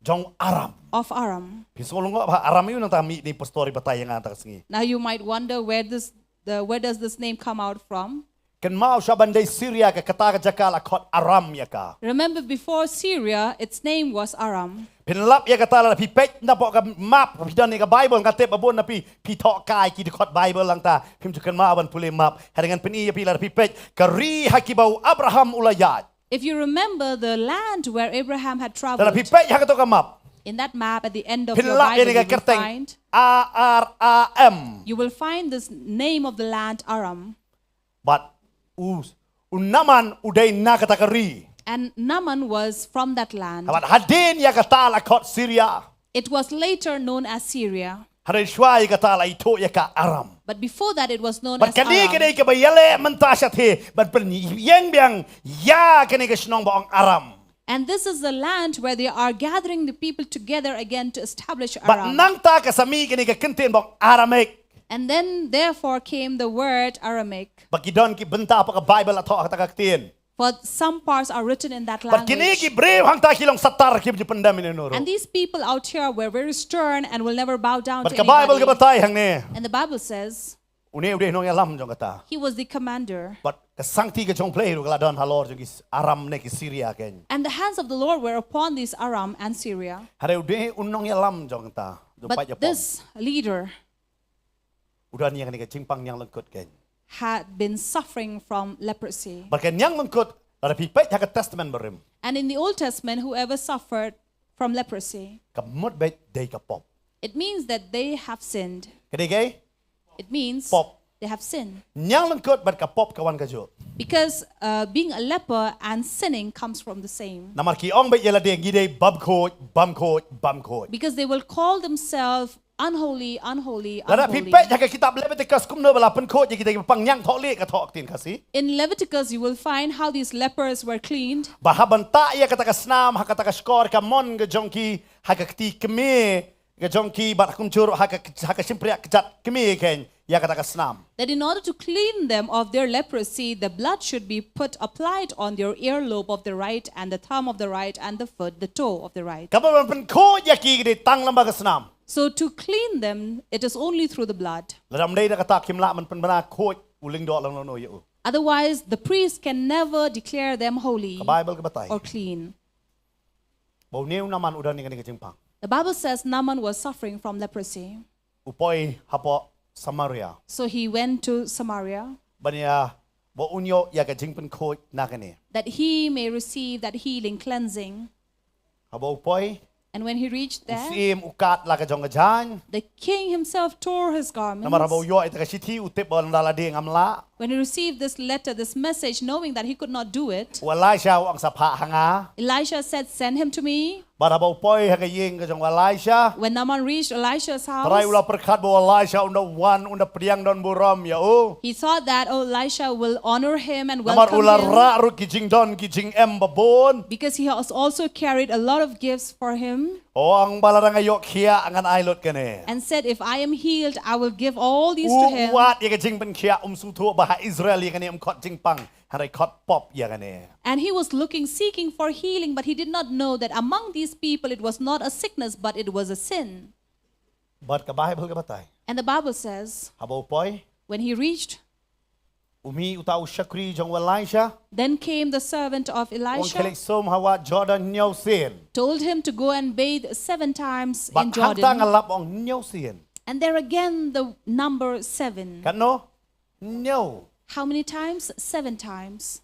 Jong Aram. Of Aram. Phi sngewlyngngoh ba Aram ïa u nangta mih ne pastor i batai ïa nga ta ka sngi. Now you might wonder where this the where does this name come out from? Kynmaw sha ban dei Syria ka kata ka jaka la khot Aram ïa ka. Remember before Syria, its name was Aram. Phin lap ïa kata lada phi peit na pok ka map phi don ïa ka Bible nga tip ba bun na phi phi thoh kai ki dkhot Bible langta phim ju kynmaw ban pule map. Hynrei ngan pyni ïa phi lada phi peit ka ri ha kiba u Abraham u la ïaid. If you remember the land where Abraham had Lada phi traveled, peit ha kato ka map. In that map at the end of Phin your lap ïa Bible, ka you will kyrteng find A R A M. You will find this name of the land Aram. Bad u u Naaman u dei na kata ka ri. And Naaman was from that land. Bad hadien ïa kata la khot Syria. It was later known as Syria. Hynrei shuwa ïa kata la ithuh ïa ka Aram. But before that, it was known Bad as kane ka dei Aram. kaba ïaleh mynta shathie ban pynïeng biang ïa kane ka shnong ba ong Aram. And this is the land where they are gathering the people together again to establish Bad Aram. nangta ka sa mih kane ka kyntien ba ong Aramaic. And then, therefore, came the word Aramaic. Ba ki don ki bynta pok ka Bible la thoh ha kata ka ktien. For some parts are written in that Bad kine language. Ki briew hangta ki long satar kim ju pyndem ïano ïano ruh. And these people out here were very stern and will never bow down Bad to ka Bible ka anybody. Batai hangne. And the Bible says, Une u dei u nongïalam jong kata. He was the commander. Bad ka sangti ka jong U Blei ruh ka la don halor jong ki Aram ne ki Syria kein. And the hands of the Lord were upon these Aram and Syria. Hynrei u dei u nongïalam jong kata. U But paid ïa pop. This leader U don ïa kane ka jingpang ñianglyngkut kein. Had been suffering from leprosy. Bad ka ñianglyngkut, lada phi peit ha ka Testament Barim, And in the Old Testament, whoever suffered from leprosy, ka mut beit dei ka pop. It means that they have sinned. Ka dei kaei? It means Pop. They have sinned. Ñianglyngkut bad ka pop ka wan kajuh. Because uh, being a leper and sinning comes from the same. Namar ki ong beit ïa lade ngi dei bymkhuid, bymkhuid, bymkhuid. Because they will call themselves unholy, unholy, Lada phi unholy. Peit ha ka kitab Leviticus kumno ba la pynkhuid ïa kita ki bapang ñiangthohlieh, ka thoh ktien Khasi. In Leviticus, you will find how these lepers were cleaned. Ba hap ban tah ïa kata ka snam ha kata ka shkor kamon ka jong ki, ha ka kti kmie ka jong ki, bad kumjuh ruh ha ka, ha ka shympriah kjat kmie kein ïa kata ka snam. That in order to clean them of their leprosy, the blood should be put applied on their earlobe of the right and the thumb of the right and the foot, the toe of the right. Kaba ban pynkhuid ïa ki ka dei tang lyngba ka snam. So to clean them, it is only through the blood. Lada ym dei da kata kim lah ban pynbna khuid u lyngdoh lano lano ïa u. Otherwise, the priest can never declare them holy Ka Baibl ka batai or clean. ba une u Naaman u don ïa kane ka jingpang. The Bible says Naaman was suffering from leprosy. U poi hapoh Samaria. So he went to Samaria Ban ïa ba un ïoh ïa ka jingpynkhuid na kane. That he may receive that healing cleansing. Haba u poi, And when he reached u there, syiem u kad la ka jong ka jaiñ. The king himself tore his garments. Namar haba u ïoh ïa ka shithi u tip ba lada lade ngam lah. When he received this letter, this message, knowing that he could not do it, U Elisha u ong sa phah ha nga. Elisha said, "Send him to me." Bad haba u poi ha ka ïing ka jong u Elisha, When Naaman reached Elisha's house, Trai u la pyrkhat ba u Elisha un da wan, un da pdiang don burom ïa u. He thought that, "Oh, Elisha will honor him and Namar u welcome la him." Rah ruh ki jingdon ki jingem babun. Because he has also carried a lot of gifts for him. U ong ba lada nga ïoh khiah ngan ai lut kane. And said, "If I am healed, I will give all these U to him." Wad ïa ka jingpynkhiah, um sngewthuh ba ha Israel ïa kane ym khot jingpang, hynrei khot pop ïa kane. And he was looking, seeking for healing, but he did not know that among these people it was not a sickness, but it was a sin. Bad ka Baibl ka batai, And the Bible says, haba u poi, when he reached, u mih uta u shakri jong u Elisha, then came the servant of u ong khie leit Elisha, sum ha wah Jordan hynñiew sien. Told him to go and bathe seven times Bad in hangta nga Jordan. lap u ong hynñiew sien. And there again, the number seven. Katno? Hynñiew. How many times? Seven times.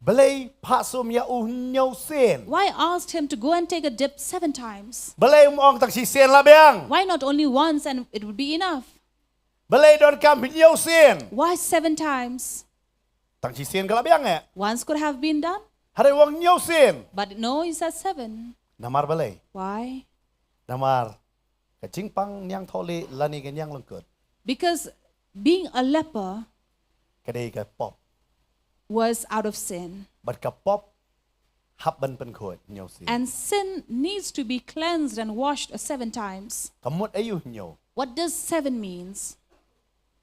Balei phah sum ïa u hynñiew sien? Why asked him to go and take a dip seven times? Balei um ong tang shisien la biang? Why not only once and it would be enough? Balei donkam hynñiew sien? Why seven times? Tang shisien ka la biang eh. Once could have been done, Hynrei u ong hynñiew sien. But no, he says seven. Namar balei? Why? Namar ka jingpang ñiangthohlieh lane ka ñianglyngkut, Because being a leper ka dei ka pop. Was out of sin. Bad ka pop hap ban pynkhuid hynñiew sien. And sin needs to be cleansed and washed seven times. Ka mut aïu hynñiew? What does seven means?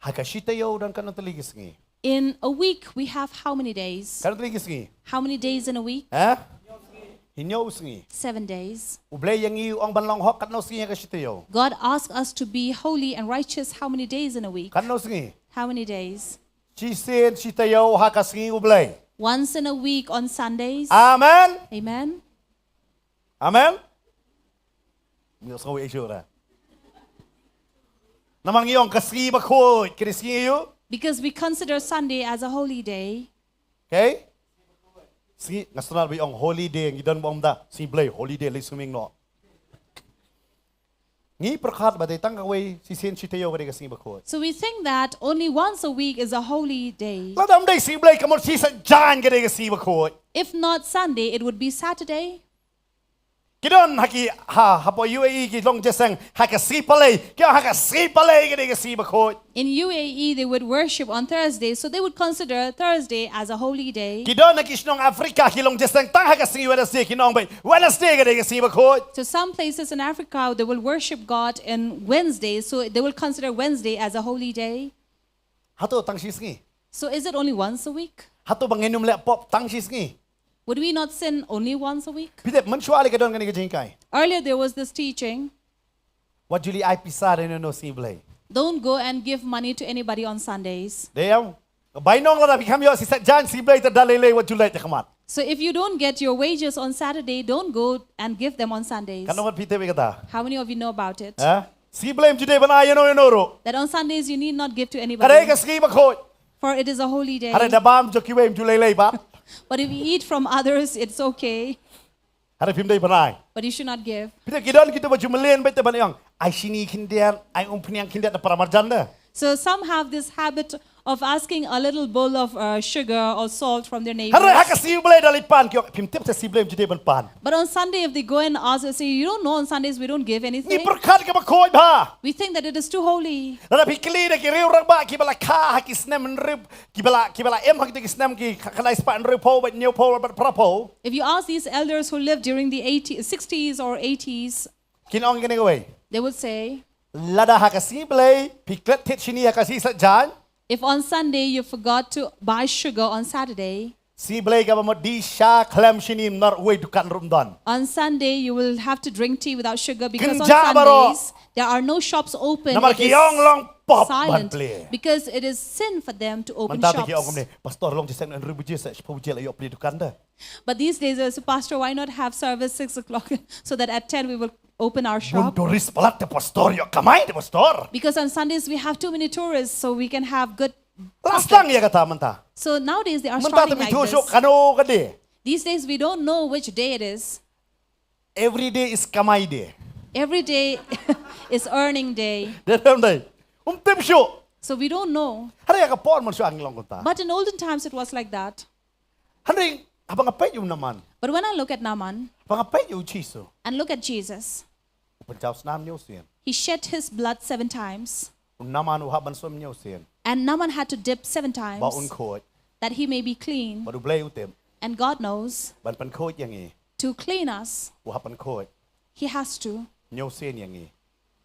Ha ka shi taïew don katno tylli ki sngi? In a week, we have how many days? Katno tylli ki sngi? How many days in a week? Ha? Hynñiew sngi. Seven days. U Blei ïa ngi u ong ban long hok katno sngi ha ka shi taïew? God asks us to be holy and righteous how many days in a week? Katno sngi? How many days? Shisien shi taïew ha ka sngi U Blei. Once in a week on Sundays. Amen. Amen. Amen. Ngi ïohsngew ïa i shuh ra. Namar ngi ong ka sngi bakhuid, ka dei sngi aïu? Because we consider Sunday as a holy day. Okay? Sngi, nga sngewthuh ba ong holy day, ngi don bym da. Sngi Blei, holy day, lei suming noh. Ngi pyrkhat ba dei tang kawei shisien shi taïew ka dei ka sngi bakhuid. So we think that only once a week is a holy day. Lada ym dei sngi Blei ka mut shi Saitjaiñ ka dei ka sngi bakhuid. If not Sunday, it would be Saturday. Ki don ha ki, ha, hapoh U A E ki long jingïaseng ha ka sngi Palei, ki ong ha ka sngi Palei ka dei ka sngi bakhuid. In U A E, they would worship on Thursday, so they would consider Thursday as a holy day. Ki don ha ki shnong Africa ki long jingïaseng tang ha ka sngi Wednesday, ki ong ba Wednesday ka dei ka sngi bakhuid. So some places in Africa, they will worship God on Wednesday, so they will consider Wednesday as a holy day. Hato tang shi sngi? So is it only once a week? Hato ba ngin ym leh pop tang shi sngi? Would we not sin only once a week? Phi tip, mynshuwa lei ka don kane ka jinghikai. Earlier, there was this teaching. Wat ju leit ai pisa da uno uno sngi Blei. Don't go and give money to anybody on Sundays. Dei ïa. Bainong lada phi khlem ïoh shi sait jaiñ shi blei te da lei lei wat ju leit shakhmat. So if you don't get your wages on Saturday, don't go and give them on Sundays. Katno ngut phi tip ïa kata? How many of you know about it? Ha? Shi blei ym ju dei ban ai ïano ïano ruh. That on Sundays you need not give to Ka dei anybody, ka sngi bakhuid. For it is a holy day. Hynrei da bam jong kiwei ym ju lei lei pat. But if you eat from others, it's okay. Hynrei phim dei ban ai. But you should not give. Phi tip ki don kito ba ju mlien beit te ban ong, ai shini khyndiat, ai umphniang khyndiat na para marjan de. So some have this habit of asking a little bowl of uh, sugar or salt from their Hynrei ha ka neighbors. shi blei da leit pan ki ong, phim tip te shi blei ym ju dei ban pan. But on Sunday, if they go and ask, they say, "You don't know, on Sundays we don't give Ngi anything." pyrkhat ka bakhuid bha. We think that it is too holy. Lada phi kylli da ki riew rangbah kiba la kha ha ki snem hynriew, kiba la, kiba la em ha kito ki snem ki khyndai spah hynriewphew bad hynñiewphew bad phraphew. If you ask these elders who lived during the eighty, sixties or eighties, Kin ong kane kawei. They would say, Lada ha ka shi blei phi klet thied shini ha ka shi sait jaiñ. If on Sunday you forgot to buy sugar on Saturday, Shi blei kaba mut dih sha khlem shini, ym nar uwei dukan ruh ym don. On Sunday you will have to drink tea without sugar because on Kynjah baroh. Sundays there are no shops open. Namar It ki is ong long pop ban silent plie. Because it is sin for them to open Mynta te ki ong shops. kumne, "Pastor, long jingïaseng hynriew baje, sa shiphew baje la ïoh plie dukan de." But these days, as a pastor, why not have service six o'clock so that at ten we will open our Bun shop? tourist palat te pastor, ïoh kamai te pastor. Because on Sundays we have too many tourists, so we can have good La profit. sdang ïa kata mynta. So nowadays they are Mynta te starting like mithuh shuh this. kano ka dei. These days we don't know which day it is. Every day is kamai day. Every day is earning day. Dei, dei, dei. Um tip shuh. So we don't know. Hynrei ha ka por mynshuwa ngi long kumta. But in olden times it was like that. Hynrei haba nga peit ïa u Naaman, But when I look at Naaman haba nga peit ïa u Jisu, and look at Jesus, u pynjaw snam hynñiew sien. He shed his blood seven times. U Naaman u hap ban swim hynñiew sien. And Naaman had to dip seven times Ba un khuid. That he may be clean. Bad U Blei u tip. And God knows, Ban pynkhuid ïa ngi. To clean us, U hap ban khuid. He has to Hynñiew sien ïa ngi.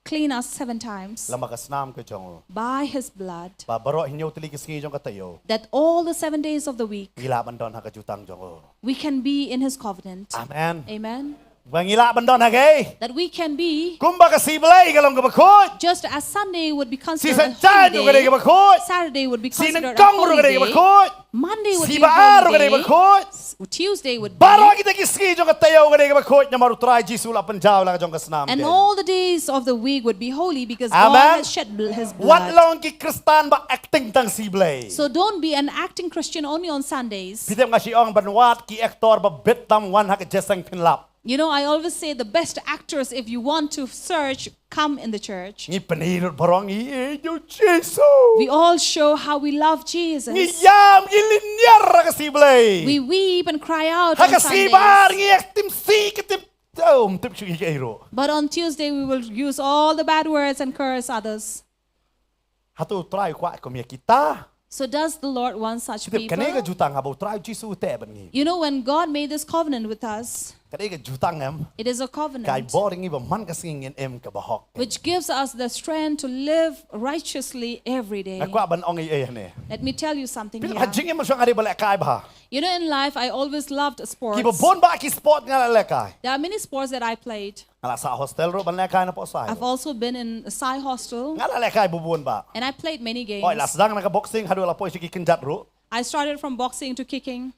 Clean us seven times. Lyngba ka snam ka jong u. By his blood. Ba baroh hynñiew tylli ki sngi jong ka taïew. That all the seven days of the week, Ngi lah ban don ha ka jutang jong u. We can be in his covenant. Amen. Amen. Ba ngi lah ban don ha kei. That we can be Kumba ka shi blei ka long kaba khuid. Just as Sunday would be considered a holy day, Saitjaiñ ruh ka dei kaba khuid. Saturday would be Shi considered a Nyngkong ruh holy ka dei day, kaba khuid. Monday would be Shi Baar a ruh ka dei holy kaba day, khuid. Tuesday would be. Baroh kita ki sngi jong ka taïew ka dei kaba khuid, namar U Trai Jisu u la pynjaw la ka jong ka snam. And all the days of the week would be holy because Amen. God has shed bl- his blood. Wat long ki Khristan ba acting tang shi blei. So don't be an acting Christian only on Sundays. Phi tip nga shu ong ban wad ki actor ba bit tam wan ha ka jingïaseng pynlap. You know, I always say the best actors, if you want to search, come in the church. Ngi pyni ruh baroh ngi ïeit ïa u Jisu. We all show how we love Jesus. Ngi ïam, ngi lynñiar ha ka shi blei. We weep and cry out Ha on ka shi bar Sundays. ngi acting shi ka tip. Oh, ym tip shuh ïa ki ei ruh. But on Tuesday, we will use all the bad words and curse others. Hato U Trai u kwah kum ïa kita? So does the Lord want such Tip, kane ka people? Jutang haba U Trai Jisu u teh bad ngi. You know, when God made this covenant with us, Kane ka jutang em. It is a Ka covenant bor ïa ngi ba man ka sngi ngin im kaba hok. Which gives us the strength to live righteously every day. Nga kwah ban ong ei ei hangne. Let me tell you something Phi tip, here. ha jingim mynshuwa nga dei ba lehkai bha. You know, in life, I always loved sports. Kiba bun bah ki sport nga la lehkai. There are many sports that I played. Nga la sah hostel ruh ban lehkai na Phongsai. I've also been in a Psy hostel, Nga la lehkai ba bun bah. And I played many games. Oi, la sdang na ka boxing haduh la poi sha ki kynjat ruh. I started from boxing to kicking.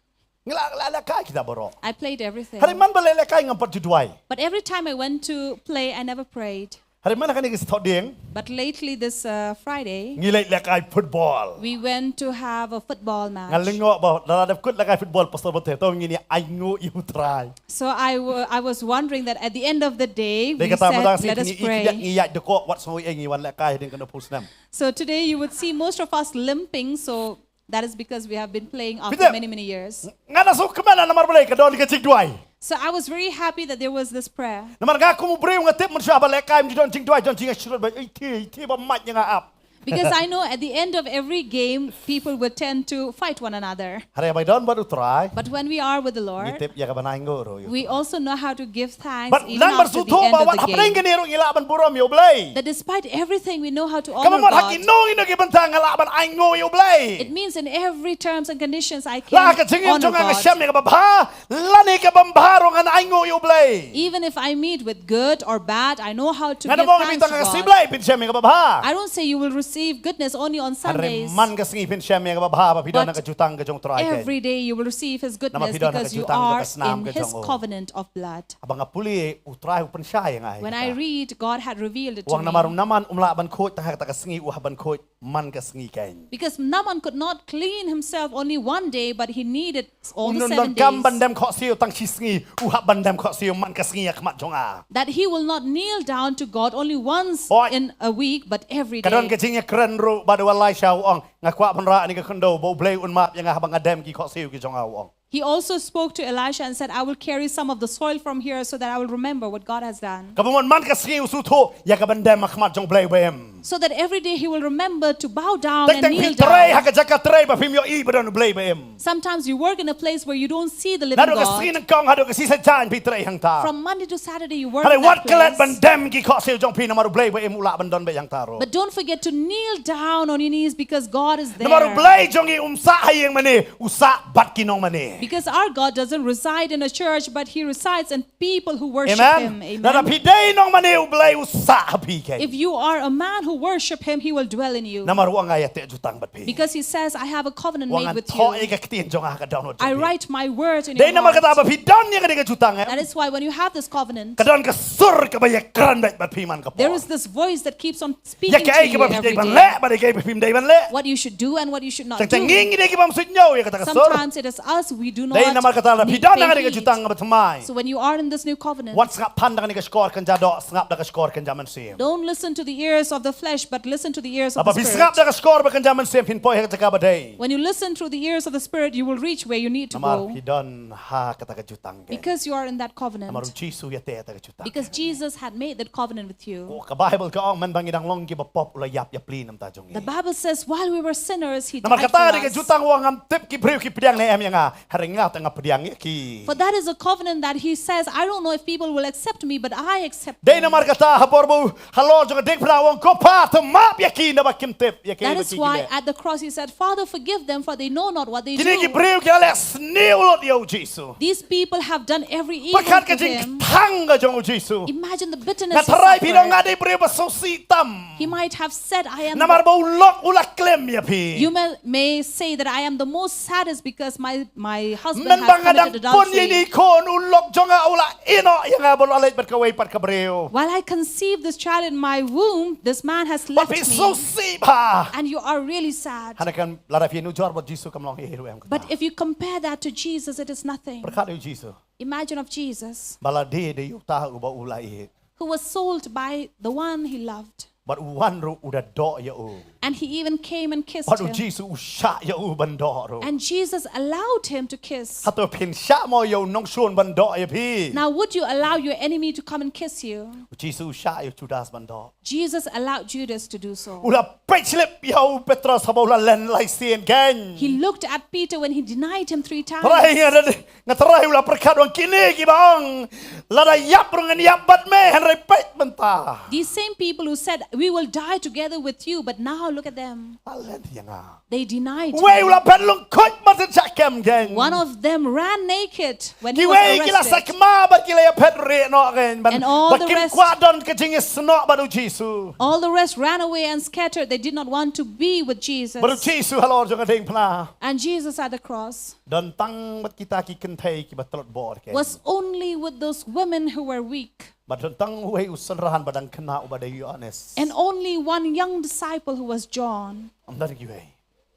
Nga la, la lehkai kita baroh. I played everything. Hynrei man ba lehkai ngam pat ju duwai. But every time I went to play, I never prayed. Hynrei man ha kane ka sngi thoh dieng. But lately, this uh, Friday, Ngi leit lehkai football. We went to have a football match. Nga lyngngoh ba la dep kut lehkai football, Pastor Bonthe, to ngin ïa ainguh ïa U Trai. So I, w- I was wondering that at the end of the day, we Dei kata mynta said, shi let us ngi pray. Ngi ïa dukok wat sngew ei ngi wan lehkai hadien kano phew snem. So today you would see most of us limping, so that is because we have been playing after Peter. Many, many years. Nga da suk kmen namar balei ka don ka jingduwai. So I was very happy that there was this prayer. Namar nga kum u briew nga tip mynshuwa ba lehkai ym don jingduwai, don jingïasyrut ba iti iti ba mait ïa nga ap. Because I know at the end of every game, people will tend to fight one another. Hynrei ba don bad U Trai. But when we are with the Lord, ngi tip ïa ka ban ainguh ruh ïa U Trai. We also know how to give thanks. But even after the end of the game. Nang ba shu thoh ba wat hapdeng kane ruh ngi lah ban burom ïa U Blei. That despite everything, we know how to honor God. Ka mut ha kino kino ki bynta nga lah ban ainguh ïa U Blei. It means in every terms and conditions I can honor God. La ka jingim jong nga nga shem ïa kaba bha, lane kaba ym bha ruh ngan ainguh ïa U Blei. Even if I meet with good or bad, I know how to give thanks to God. Ngan ong ïa phi tang ka sngi Blei phin shem ïa kaba bha. I don't say you will receive goodness only on Sundays. Hynrei man ka sngi phin shem ïa kaba bha, ba phi don ha ka jutang ka jong U Trai. But every day you will receive his goodness because you are in his covenant of blood. Namar phi don ha ka jutang ka snam ka jong U. Haba nga pule U Trai u pynshai ïa nga ïa kata. When I read, God had revealed it to me. U ong namar u Naaman um lah ban khuid tang ha kata ka sngi, u hap ban khuid man ka sngi keiñ. Because Naaman could not clean himself only one day, but he needed all the seven days. Um donkam ban dem khohsiew tang shi sngi, u hap ban dem khohsiew man ka sngi ha khmat jong nga. That he will not kneel down to God only once in a week, but every day. Ka don ka jingïakren ruh bad u Elisha, u ong, nga kwah ban rah ïa kane ka khyndew ba U Blei un map ïa nga haba nga dem ki khohsiew ki jong nga, u ong. He also spoke to Elisha and said, "I will carry some of the soil from here so that I will remember what God has done." Kaba mon man ka sngi u shu thoh ïa ka ban dem ha khmat jong U Blei ba im. So that every day he will remember to bow down and kneel down. Teng teng phi trei ha ka jaka trei ba phim ïohi ba don U Blei ba im. Sometimes you work in a place where you don't see the living God. Naduh ka sngi nyngkong haduh ka sngi saitjaiñ phi trei hangta. From Monday to Saturday you work in that place. Hynrei wat klet ban dem ki khohsiew jong phi namar U Blei ba im, u lah ban don beit hangta ruh. But don't forget to kneel down on your knees because God is there. Namar U Blei jong ngi um sah ha ïing mane, u sah bad ki nongmane. Because our God doesn't reside in a church, but he resides in people who worship him. Amen. Amen. Lada phi dei nongmane U Blei u sah ha phi keiñ. If you are a man who worship him, he will dwell in you. Namar u ong nga ïateh jutang bad phi. Because he says, "I have a covenant made with you." U ong ngan thoh ïa ka ktien jong nga ha ka dohnud jong phi. I write my word in your heart. Dei namar kata ba phi don ïa kane ka jutang, em. That is why when you have this covenant, ka don ka sur kaba ïakren beit bad phi man ka por. There is this voice that keeps on speaking to you every day. Ïa kaei kaba phi dei ban leh bad ïa kaei ba phim dei ban leh. What you should do and what you should not do. Teng teng ngi ngi dei ki bym suidñiew ïa kata ka sur. Sometimes it is us, we do not need faith. Dei namar kata lada phi don ha kane ka jutang ba thymmai. So when you are in this new covenant, wat sngap than da kane ka shkor kynja doh, sngap da ka shkor kynja mynsiem. Don't listen to the ears of the flesh, but listen to the ears of the Spirit. Haba phi sngap da ka shkor ba kynja mynsiem phin poi ha ka jaka ba dei. When you listen through the ears of the Spirit, you will reach where you need to go. Namar phi don ha kata ka jutang keiñ. Because you are in that covenant. Namar U Jisu u ïateh ïa kata ka jutang. Because Jesus had made that covenant with you. Ka Baibl ka ong mynba ngi dang long kiba pop u la ïap ïapli na ka bynta jong ngi. The Bible says, "While we were sinners, he died for us." Namar kata ka dei ka jutang u ong ngam tip ki briew ki pdiang ne em ïa nga, hynrei nga te nga pdiang ïa ki. For that is a covenant that he says, "I don't know if people will accept me, but I accept them." Dei namar kata ha por ba u halor jong ka diengphna u ong, "Ko Pa, to map ïa ki naba kim tip ïa kaei ba ki leh." That is why at the cross he said, "Father, forgive them, for they know not what they do." Kine ki briew ki la leh sniew lut ïa U Jisu. These people have done every evil to him. Pyrkhat ka jingkthang ka jong U Jisu. Imagine the bitterness of his heart. Nga tharai phi ong nga dei briew ba sngewsih tam. He might have said, "I am the," namar ba u lok u la khlem ïa phi. You may, may say that, "I am the most saddest because my, my husband has committed adultery." Mynba nga dang pun ïa ine i khun, u lok jong nga u la ïehnoh ïa nga ba u la leit bad kawei pat ka briew. "While I conceived this child in my womb, this man has left me." Bad phi sngewsih bha. And you are really sad. Hynrei kan lada phi nujor bad U Jisu kam long ei ei ruh em kata. But if you compare that to Jesus, it is nothing. Pyrkhat ïa U Jisu. Imagine of Jesus. Ba la die da uta uba u la ïeit. Who was sold by the one he loved. Bad u wan ruh u da doh ïa u. And he even came and kissed him. Bad U Jisu u shah ïa u ban doh ruh. And Jesus allowed him to kiss. Hato phin shah mo ïa u nongshun ban doh ïa phi? Now, would you allow your enemy to come and kiss you? U Jisu u shah ïa u Judas ban doh. Jesus allowed Judas to do so. U la peit slip ïa u Petros haba u la len lai sien keiñ. He looked at Peter when he denied him three times. Trai nga da Nga tharai u la pyrkhat u ong kine kiba ong, lada ïap ruh ngan ïap bad me, hynrei peit mynta. These same people who said, "We will die together with you," but now look at them. La len ïa nga. They denied me. Uwei u la phet lyngkhuit ban sa jah kem keiñ. One of them ran naked when he was arrested. Kiwei ki la sakma bad ki la ïaphet rieh noh keiñ. And all the rest, ba kim kwah don ka jingïasnoh bad U Jisu. All the rest ran away and scattered. They did not want to be with Jesus. Bad U Jisu halor jong ka diengphna. And Jesus at the cross. Don tang bad kita ki kynthei kiba tlot bor keiñ. Was only with those women who were weak. Bad don tang uwei u synran ba dang khynnah uba dei u Ïoannis. And only one young disciple who was John. Ym don kiwei.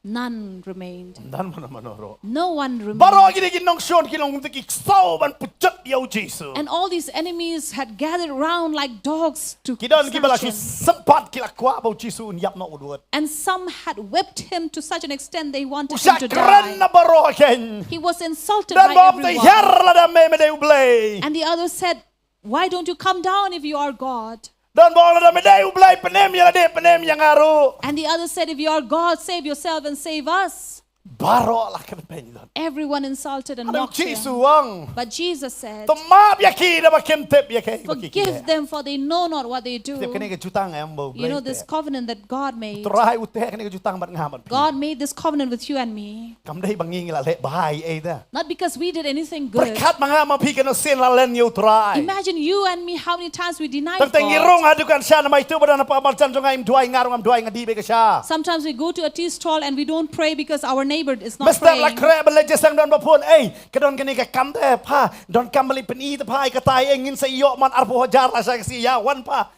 None remained. Ym don mano mano ruh. No one remained. Baroh kine ki nongshun ki long kumta ki ksaw ban pynjot ïa U Jisu. And all these enemies had gathered round like dogs to snatch him. Ki don kiba la shu sympat ki la kwah ba U Jisu un ïap noh wut wut. And some had whipped him to such an extent they wanted him to die. U shah kren na baroh keiñ. He was insulted by everyone. Don ba ym teh hiar lada me me dei U Blei. And the others said, "Why don't you come down if you are God?" Don ba ong lada me dei U Blei pynim ïa lade, pynim ïa nga ruh. And the other said, "If you are God, save yourself and save us." Baroh la kynpaiñ don. Everyone insulted and mocked him. Jisu ong, but Jesus said, to map ïa ki da ba kim tip ïa kaei ba ki, forgive them, for they know not what they do. Tip kane ka jutang em ba U Blei. You know this covenant that God made. Trai u teh kane ka jutang bad nga bad phi. God made this covenant with you and me. Kam dei ba ngi ngi la leh bha ei da. Not because we did anything good. Pyrkhat ma nga ma phi katno sien la len ïa U Trai. Imagine you and me, how many times we denied God. Tang te ngi rung ha dukan sha namar ïa tu ba don ha pdeng marjan jong nga im duwai, nga rung ngam duwai, nga dih beit ka sha. Sometimes we go to a tea stall and we don't pray because our neighbor is not praying. Mynstep la khreh ban leit jingïaseng, don ba phone, ei, ka don kane ka kam te pha, donkam ban leit pyni te pha, ei katai, ei ngin sa ïoh man arphew hajar la sha ka sngi, ïa wan pha.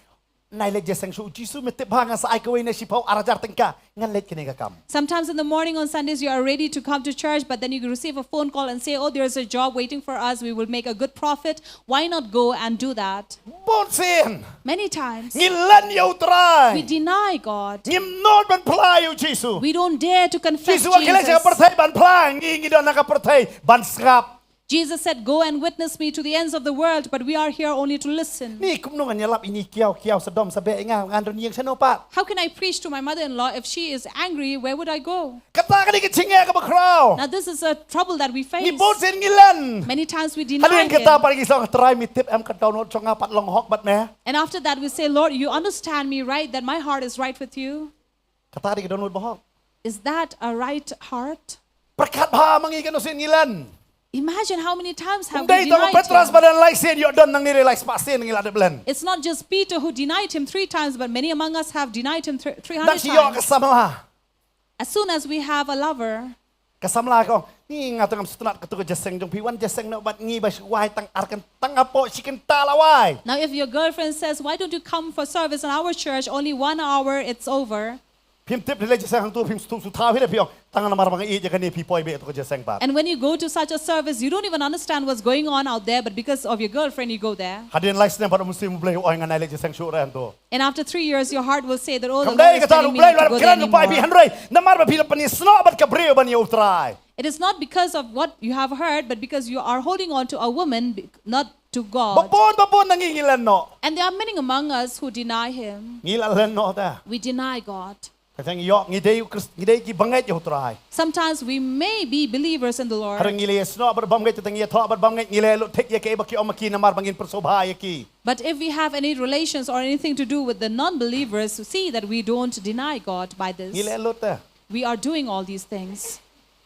Nai leit jingïaseng shuh. Jisu, me tip bha nga sa ai kawei na shiphew ar hajar tyngka, ngan leit kane ka kam. Sometimes in the morning on Sundays you are ready to come to church, but then you receive a phone call and say, "Oh, there's a job waiting for us. We will make a good profit. Why not go and do that?" Bun sien. Many times. Ngi len ïa U Trai. We deny God. Ngim nud ban phla ïa U Jisu. We don't dare to confess Jesus. Jisu ong, khie leit sha ka pyrthei ban phla, ngi ngi don ha ka pyrthei ban sngap. Jesus said, "Go and witness me to the ends of the world," but we are here only to listen. Ni kumno ngan ïalap ïa ini kiaw, kiaw sa dom sa beh ïa nga, ngan don ïing shano pat? How can I preach to my mother-in-law? If she is angry, where would I go? Kata ka dei ka jingeh kaba khraw. Now this is a trouble that we face. Ngi bun sien ngi len. Many times we deny Him. Hadien kata pat ngi sa ong, Trai, me tip em ka dohnud jong nga pat long hok bad me. And after that we say, "Lord, you understand me, right? That my heart is right with you." Kata dei ka dohnud ba hok? Is that a right heart? Pyrkhat bha ma ngi katno sien ngi len. Imagine how many times have we denied Him. Ym dei tang u Petros ba don lai sien, ïoh don nangne re lai spah sien ngi la dep len. It's not just Peter who denied Him three times, but many among us have denied Him thr-, three hundred times. Tang shi ïoh ka samla. As soon as we have a lover, ka samla ka ong, "Ni nga tang ngam sngewtynnat kato ka jingïaseng jong phi, wan jingïaseng noh bad ngi ba shu wai tang ar kynta, tang hapoh shi kynta la wai." Now, if your girlfriend says, "Why don't you come for service in our church? Only one hour, it's over." Phim tip, leit jingïaseng hangto phim sngewthuh sngewthaw hi de, phi ong, "Tang namar ba nga ïeit ïa kane phi poi beit ha kato ka jingïaseng pat." And when you go to such a service, you don't even understand what's going on out there, but because of your girlfriend, you go there. Hadien lai snem pat U Mynsiem U Blei u ong, "Ngan nai leit jingïaseng shuh re hangto." And after three years, your heart will say that, "Oh, the Lord is telling me not to go there anymore." Kam dei kata U Blei u la kren lypa ïa phi, hynrei namar ba phi la pynïasnoh bad ka briew ban ïa U Trai. It is not because of what you have heard, but because you are holding on to a woman, be-, not to God. Ba bun, ba bun na ngi ngi len noh. And there are many among us who deny Him. Ngi la len noh te. We deny God. Tang te ngi ïoh ngi dei u Khrist, ngi dei ki bangeit ïa U Trai. Sometimes we may be believers in the Lord. Hynrei ngi la ïasnoh bad bym ngeit, tang ngi ïathoh bad bym ngeit, ngi la lut thik ïa kaei ba ki ong ma ki namar ba ngin pyrshah bha ïa ki. But if we have any relations or anything to do with the non-believers, see that we don't deny God by this. Ngi la lut te. We are doing all these things.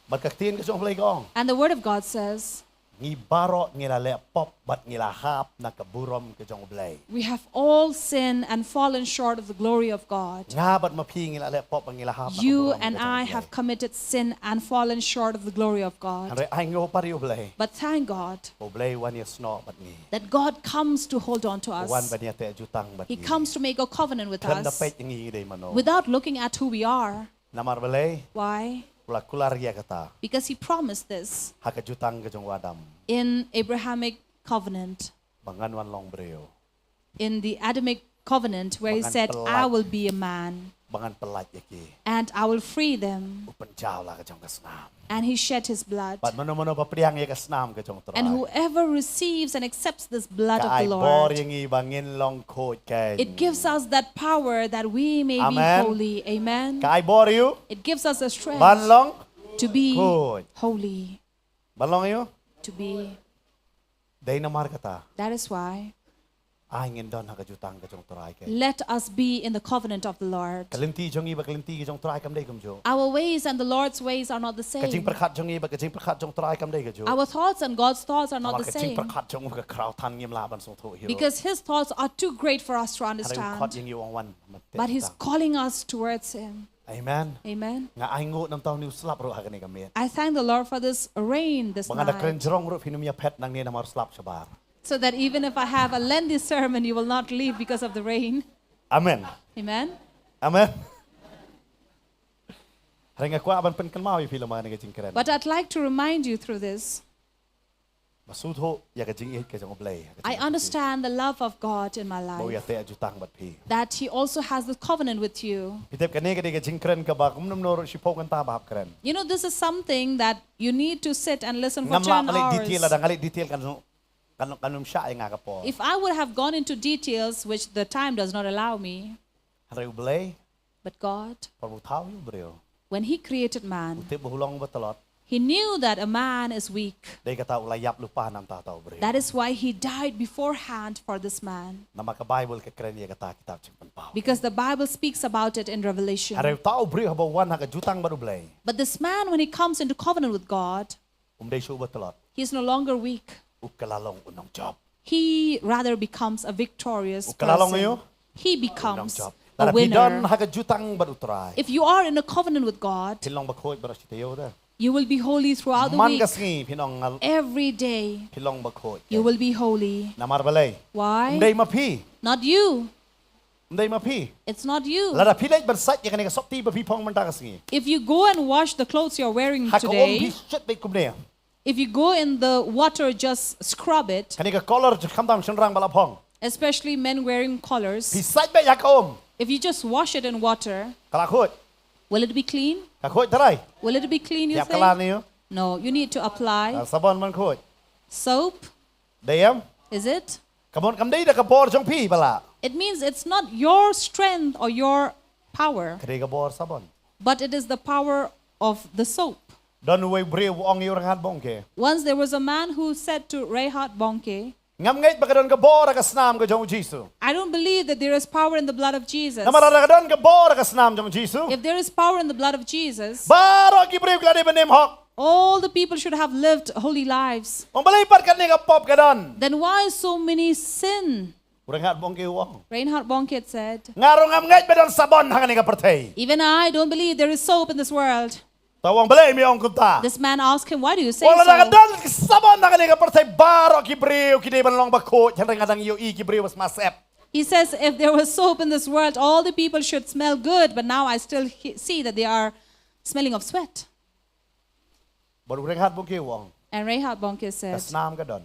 Bad ka ktien ka jong U Blei ka ong, and the word of God says, ngi baroh ngi la leh pop bad ngi la hap na ka burom ka jong U Blei. We have all sinned and fallen short of the glory of God. Nga bad ma phi ngi la leh pop bad ngi la hap na ka burom ka jong U Blei. You and I have committed sin and fallen short of the glory of God. Hynrei ai nguh pat ïa U Blei. But thank God. U Blei u wan ïasnoh bad ngi. That God comes to hold on to us. U wan ban ïateh jutang bad ngi. He comes to make a covenant with us. Khlem da peit ïa ngi ngi dei mano. Without looking at who we are. Namar balei? Why? U la kular ïa kata. Because He promised this. Ha ka jutang ka jong u Adam. In Abrahamic covenant. Ba ngan wan long briew. In the Adamic covenant where He said, "I will be a man." Ba ngan pyllait ïa ki. And I will free them. U pynjaw la ka jong ka snam. And He shed His blood. Bad mano mano ba pdiang ïa ka snam ka jong U Trai. And whoever receives and accepts this blood of the Lord, ka ai bor ïa ngi ba ngin long khuid kein. It gives us that power that we may be holy. Amen. Amen. Ka ai bor ïa u. It gives us the strength, ban long, to be, khuid, holy. Ban long ïa u. To be. Dei namar kata. That is why. Ai ngin don ha ka jutang ka jong U Trai kein. Let us be in the covenant of the Lord. Ka lynti jong ngi bad ka lynti ka jong U Trai kam dei kumjuh. Our ways and the Lord's ways are not the same. Ka jingpyrkhat jong ngi bad ka jingpyrkhat jong U Trai kam dei kajuh. Our thoughts and God's thoughts are not the same. Namar ka jingpyrkhat jong u ka khraw than, ngim lah ban sngewthuh hi ruh. Because His thoughts are too great for us to understand. Hynrei u khot ïa ngi, u ong wan. But He's calling us towards Him. Amen. Amen. Nga ai nguh namar tang une u slap ruh ha kane ka miet. I thank the Lord for this rain this night. Ba nga da kren jrong ruh phin ym ïa phet nangne namar u slap shabar. So that even if I have a lengthy sermon, you will not leave because of the rain. Amen. Amen. Amen. Hynrei nga kwah ban pynkynmaw ïa phi lem bad kane ka jingkren. But I'd like to remind you through this. Ba sngewthuh ïa ka jingïeit ka jong U Blei ha ka jingim jong phi. I understand the love of God in my life. Ba u ïateh jutang bad phi. That He also has the covenant with you. Phi tip kane ka dei ka jingkren kaba kumno kumno ruh shiphew kynta ba hap kren. You know, this is something that you need to sit and listen for ten hours. Ngam lah ban leit detail, lada nga leit detail kan Kan kan ym shah ïa nga ka por. If I would have gone into details, which the time does not allow me, Hynrei U Blei, but God, por ba u thaw ïa u briew, when He created man, u tip ba u long ba tlot. He knew that a man is weak. Dei kata u la ïap lypa namar kata u briew. That is why He died beforehand for this man. Namar ka Baibl ka kren ïa kata kitab Jingpynpaw. Because the Bible speaks about it in Revelation. Hynrei uta u briew haba u wan ha ka jutang bad U Blei, but this man, when he comes into covenant with God, um dei shuh ba tlot. He is no longer weak. U kylla long u nongjop. He rather becomes a victorious person. U kylla long ïa u? He becomes a winner. Lada phi don ha ka jutang bad U Trai, if you are in a covenant with God, phin long bakhuid baroh shi taïew de. You will be holy throughout the week. Man ka sngi phin ong ngal. Every day, phin long bakhuid, you will be holy. Namar balei? Why? Ym dei ma phi. Not you. Ym dei ma phi. It's not you. Lada phi leit ban sait ïa kane ka sopti ba phi phong mynta ka sngi, if you go and wash the clothes you're wearing today, ha ka um phi shit beit kumne. If you go in the water, just scrub it. Kane ka collar khamtam shynrang ba la phong. Especially men wearing collars. Phi sait beit ha ka um. If you just wash it in water, ka la khuid? Will it be clean? Ka khuid trai? Will it be clean, you think? Ïa ka la ni. No, you need to apply. Ka sabon ban khuid. Soap. Dei em? Is it? Ka mon kam dei da ka bor jong phi ba la. It means it's not your strength or your power, ka dei ka bor sabon, but it is the power of the soap. Don uwei u briew u ong ïa u Reinhard Bonnke. Once there was a man who said to Reinhard Bonnke, ngam ngeit ba ka don ka bor ha ka snam ka jong u Jisu. I don't believe that there is power in the blood of Jesus. Namar lada ka don ka bor ha ka snam jong u Jisu, if there is power in the blood of Jesus, baroh ki briew ki la dei ban im hok. All the people should have lived holy lives. Ong balei pat kane ka pop ka don? Then why so many sin? U Reinhard Bonnke u ong. Reinhard Bonnke said, nga ruh ngam ngeit ba don sabon ha kane ka pyrthei. Even I don't believe there is soap in this world. Ta u ong balei me ong kumta? This man asked him, why do you say so? Ong lada ka don sabon ha kane ka pyrthei baroh ki briew ki dei ban long bakhuid, hynrei nga dang ïohi ki briew ba sma sep. He says, if there was soap in this world, all the people should smell good, but now I still he- see that they are smelling of sweat. Bad u Reinhard Bonnke u ong. And Reinhard Bonnke said, ka snam ka don.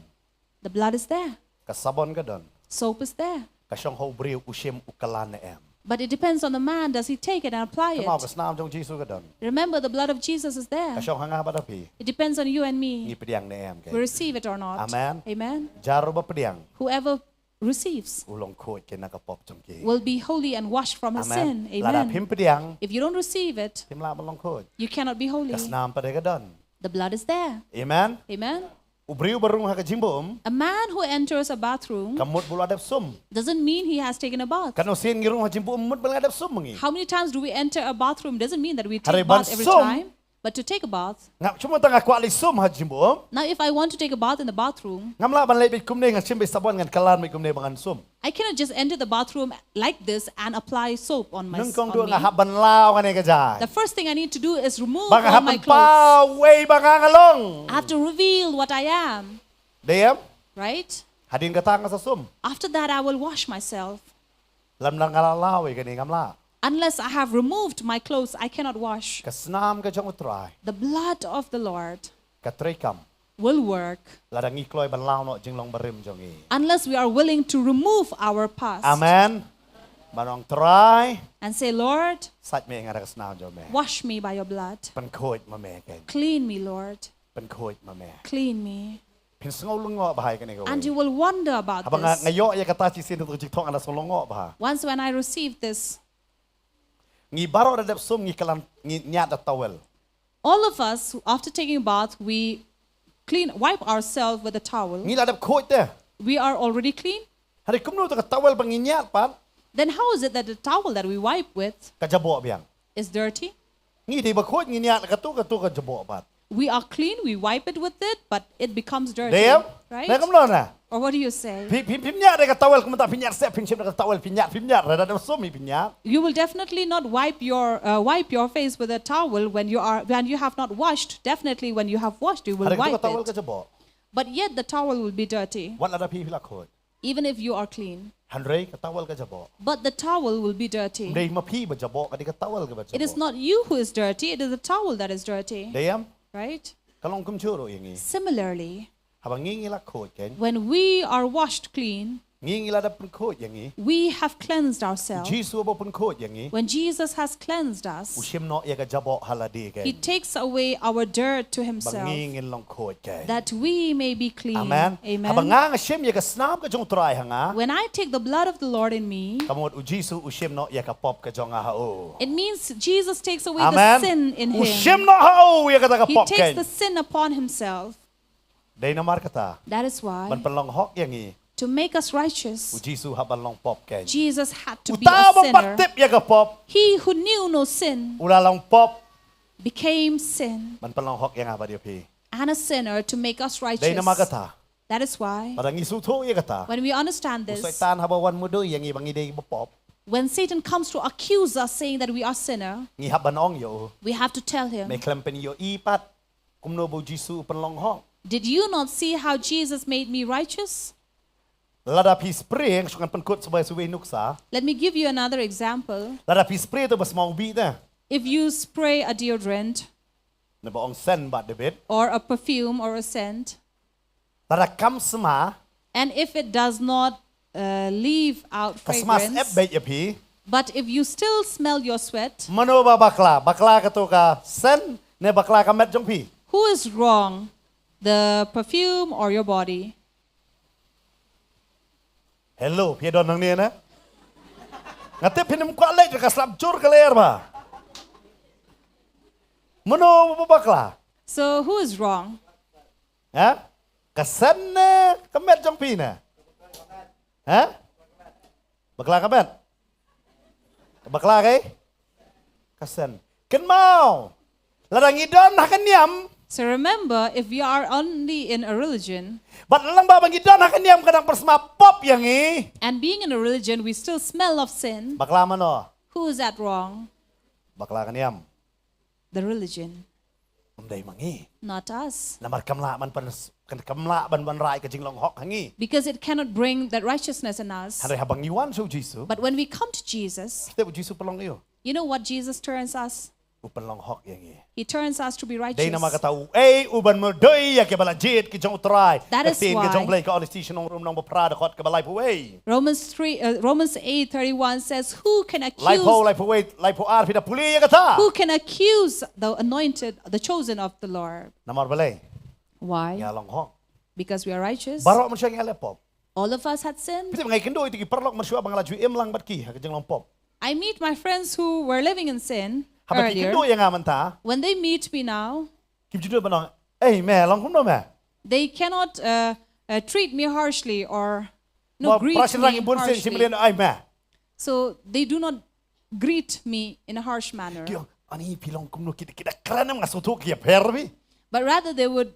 The blood is there. Ka sabon ka don. Soap is there. Ka shong ha u briew u shim u kylla ne em. But it depends on the man. Does he take it and apply it? Kynmaw ka snam jong u Jisu ka don. Remember, the blood of Jesus is there. Ka shong ha nga bad ha phi. It depends on you and me. Ngi pdiang ne em ka. We receive it or not. Amen. Amen. Jar uba pdiang. Whoever receives, u long khuid na ka pop jong ki, will be holy and washed from his sin. Amen. Lada phim pdiang, if you don't receive it, phim lah ban long khuid. You cannot be holy. Ka snam pat ka don. The blood is there. Amen. Amen. U briew ba rung ha ka jingbuh um, a man who enters a bathroom, kam mut ba u la dep sum. Doesn't mean he has taken a bath. Katno sien ngi rung ha jingbuh um mut ba la dep sum ngi. How many times do we enter a bathroom? Doesn't mean that we take bath every time. Hynrei ban sum, but to take a bath. Nga, shu mynta nga kwah leit sum ha jingbuh um. Now, if I want to take a bath in the bathroom, ngam lah ban leit beit kumne, ngan shim beit sabon, ngan kylla beit kumne ba ngan sum. I cannot just enter the bathroom like this and apply soap on my, on me. Nyngkong duh nga hap ban law kane ka jaiñ. The first thing I need to do is remove all my clothes. Ba nga hap ban paw uei ba nga nga long. I have to reveal what I am. Dei em? Right? Hadien kata nga sa sum. After that, I will wash myself. Lymda nga la law ïa kane ngam lah. Unless I have removed my clothes, I cannot wash. Ka snam ka jong U Trai, the blood of the Lord, ka treikam, will work, lada ngi kloi ban law noh jinglong barim jong ngi. Unless we are willing to remove our past. Amen. Ban ong Trai, and say, Lord, sait me nga da ka snam jong me. Wash me by your blood. Pynkhuid ma me kein. Clean me, Lord. Pynkhuid ma me. Clean me. Phin sngew lyngngoh bha ïa kane kawei. And you will wonder about this. Haba nga, nga ïoh ïa kata shisien, to jingthoh nga da sngew lyngngoh bha. Once when I received this, ngi baroh da dep sum ngi kylla, ngi ñiad da towel. All of us, after taking a bath, we clean, wipe ourselves with a towel. Ngi la dep khuid te. We are already clean. Hynrei kumno te ka towel ba ngi ñiad pat, then how is it that the towel that we wipe with, ka jaboh biang, is dirty? Ngi dei ba khuid, ngi ñiad, kato kato ka jaboh pat. We are clean, we wipe it with it, but it becomes dirty, right? Dei em? Na kumno na? Or what do you say? Phi, phi, phim ñiad da ka towel, kumta phi ñiad seh, phin shim da ka towel, phi ñiad, phim ñiad, da dep sum hi phin ñiad. You will definitely not wipe your, uh, wipe your face with a towel when you are, when you have not washed. Definitely when you have washed, you will wipe it. Hynrei kato ka towel ka jaboh. But yet the towel will be dirty. Wat lada phi, phi la khuid. Even if you are clean. Hynrei ka towel ka jaboh. But the towel will be dirty. Ym dei ma phi ba jaboh, ka dei ka towel kaba jaboh. It is not you who is dirty, it is the towel that is dirty. Dei em? Right? Ka long kumjuh ruh ïa ngi. Similarly, haba ngi ngi la khuid kein, when we are washed clean, Ngi ngi la da pynkhuid ïa ngi. We have cleansed ourselves. Jisu ba pynkhuid ïa ngi. When Jesus has cleansed us, u shim noh ïa ka jaboh ha lade kein. He takes away our dirt to himself. Ba ngi ngin long khuid kein. That we may be clean. Amen. Amen. Haba nga nga shim ïa ka snam ka jong u Trai ha nga. When I take the blood of the Lord in me, ka mut u Jisu u shim noh ïa ka pop ka jong nga ha u. It means Jesus takes away the sin in him. Amen. U shim noh ha u ïa kata ka pop kein. He takes the sin upon himself. Dei namar kata. That is why, ban pynlong hok ïa ngi, to make us righteous, u Jisu hap ban long pop kein. Jesus had to be a sinner. Uta uba ym pat tip ïa ka pop, he who knew no sin, u la long pop, became sin, ban pynlong hok ïa nga bad ïa phi. And a sinner to make us righteous. Dei namar kata. That is why, lada ngi sngewthuh ïa kata, when we understand this, u Soitan haba wan mudui ïa ngi ba ngi dei ba pop, when Satan comes to accuse us saying that we are sinner, ngi hap ban ong ïa u, we have to tell him, me khlem pynïohi pat kumno ba u Jisu u pynlong hok? Did you not see how Jesus made me righteous? Lada phi spray, nga shu ngan pynkut sa ba sa wei nuksa. Let me give you another example. Lada phi spray to ba smell bit te. If you spray a deodorant, naba ong scent bad debit, or a perfume or a scent, lada kam sma, and if it does not, uh, leave out fragrance, ka sma sep beit ïa phi, but if you still smell your sweat, mano ba bakla? Bakla kato ka scent ne bakla ka met jong phi? Who is wrong, the perfume or your body? Hello, phi don hangne ne? Nga tip phin ym kwah leit, ka slap jur ka lyer ba. Mano ba bakla? So who is wrong? Ha? Ka scent ne ka met jong phi ne? Ha? Bakla ka met. Bakla ka, eh? Ka scent. Kynmaw, lada ngi don ha ka niam. So remember, if we are only in a religion, bad lyngba ba ngi don ha ka niam ka dang pynsma pop ïa ngi, and being in a religion we still smell of sin, bakla mano? Who is at wrong? Bakla ka niam. The religion. Ym dei ma ngi. Not us. Namar kam lah ban pyn-, kan kam lah ban wanrah ka jinglong hok ha ngi. Because it cannot bring that righteousness in us. Hynrei haba ngi wan sha u Jisu. But when we come to Jesus, tip u Jisu u pynlong aïu? You know what Jesus turns us? U pynlong hok ïa ngi. He turns us to be righteous. Dei namar kata uei uban mudui ïa kiba la jied ki jong u Trai. That is why. Ka ktien ka jong u Blei ka Honesty sha nong Rom nong ba phra dkhot kaba laiphew wei. Romans three, uh, Romans eight thirty-one says, "Who can accuse, laiphew, laiphew wei, laiphew ar, phi da pule ïa kata. Who can accuse the anointed, the chosen of the Lord?" Namar balei? Why? Ngi la long hok. Because we are righteous. Baroh mynshuwa ngi la leh pop. All of us had sinned. Phi tip, nga ïakynduh ïa ki paralok mynshuwa ba nga la ju im lang bad ki ha ka jinglong pop. I meet my friends who were living in sin earlier. Haba ki ïakynduh ïa nga mynta, when they meet me now, kim ju nud ban ong, "Ei me, long kumno me?" They cannot, uh, uh, treat me harshly or, no, greet me harshly. Ba pra shynrang bun sien shim lien, "Ei me." So they do not greet me in a harsh manner. Ki ong, "Ani phi long kumno, ki, ki da kren em, nga sngewthuh ki ïapher phi." But rather they would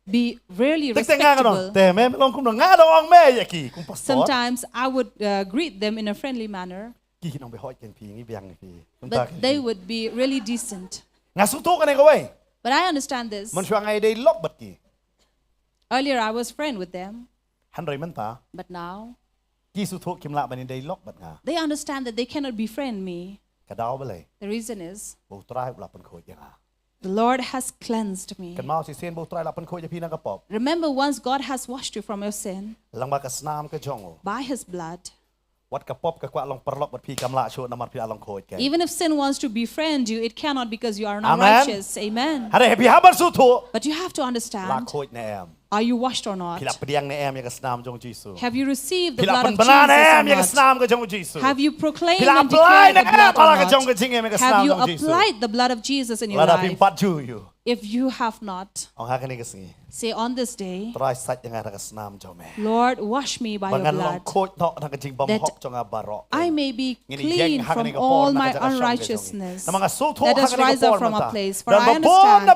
be really respectable. Te nga nga ong, "Te me, me long kumno?" Nga da ong me ïa ki kum pastor. Sometimes I would, uh, greet them in a friendly manner. Ki ki ong, "Be hoi ken phi, ngi biang phi." But they would be really decent. Nga sngewthuh kane kawei. But I understand this. Mynshuwa nga ïadei lok bad ki. Earlier I was friend with them. Hynrei mynta, but now, ki sngewthuh kim lah ban ïadei lok bad nga. They understand that they cannot befriend me. Ka daw balei? The reason is, ba u Trai u la pynkhuid ïa nga. The Lord has cleansed me. Kynmaw shisien ba u Trai u la pynkhuid ïa phi na ka pop. Remember, once God has washed you from your sin, lyngba ka snam ka jong u, by his blood, wat ka pop ka kwah long paralok bad phi, kam lah shuh namar phi la long khuid kein. Even if sin wants to befriend you, it cannot, because you are now righteous. Amen. Amen. Hynrei phi hap ban sngewthuh. But you have to understand. La khuid ne em? Are you washed or not? Phi la pdiang ne em ïa ka snam jong u Jisu? Have you received the blood of Jesus or not? Phi la pynbna ne em ïa ka snam ka jong u Jisu? Have you proclaimed and declared the blood or not? Phi la apply ne em la ka jong ka jingim ïa ka snam jong u Jisu? Have you applied the blood of Jesus in your life? Lada phim pat ju ïa u. If you have not, ong ha kane ka sngi, say on this day, Trai, sait ïa nga da ka snam jong me. Lord, wash me by your blood. Ba ngan long khuid noh na ka jingbymhok jong nga baroh. That I may be clean from all my unrighteousness that has rise up from our place. For I understand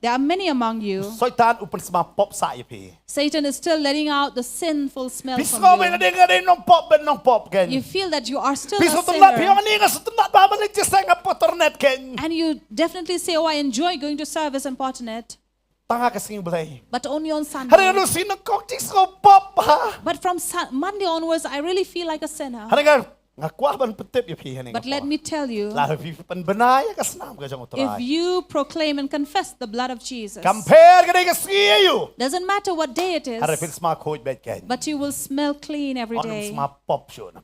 there are many among you. Soitan u pynsma pop sah ïa phi. Satan is still letting out the sinful smell from you. Phi sngew ba nga dei, nga dei nongpop, ban nongpop kein. You feel that you are still a sinner. Phi sngewtynnat, phi ong, "Ani nga sngewtynnat ba ban leit jingïaseng ha Pawtucket kein." And you definitely say, "Oh, I enjoy going to service in Pawtucket." Tang ha ka sngi Blei. But only on Sunday. Hynrei naduh sngi nyngkong jingsngewpop ha. But from Sun-, Monday onwards, I really feel like a sinner. Hynrei nga Nga kwah ban pyntip ïa phi hangne. But let me tell you, lada phi pynbna ïa ka snam ka jong U Trai, if you proclaim and confess the blood of Jesus, doesn't matter what day it is, but you will smell clean every day.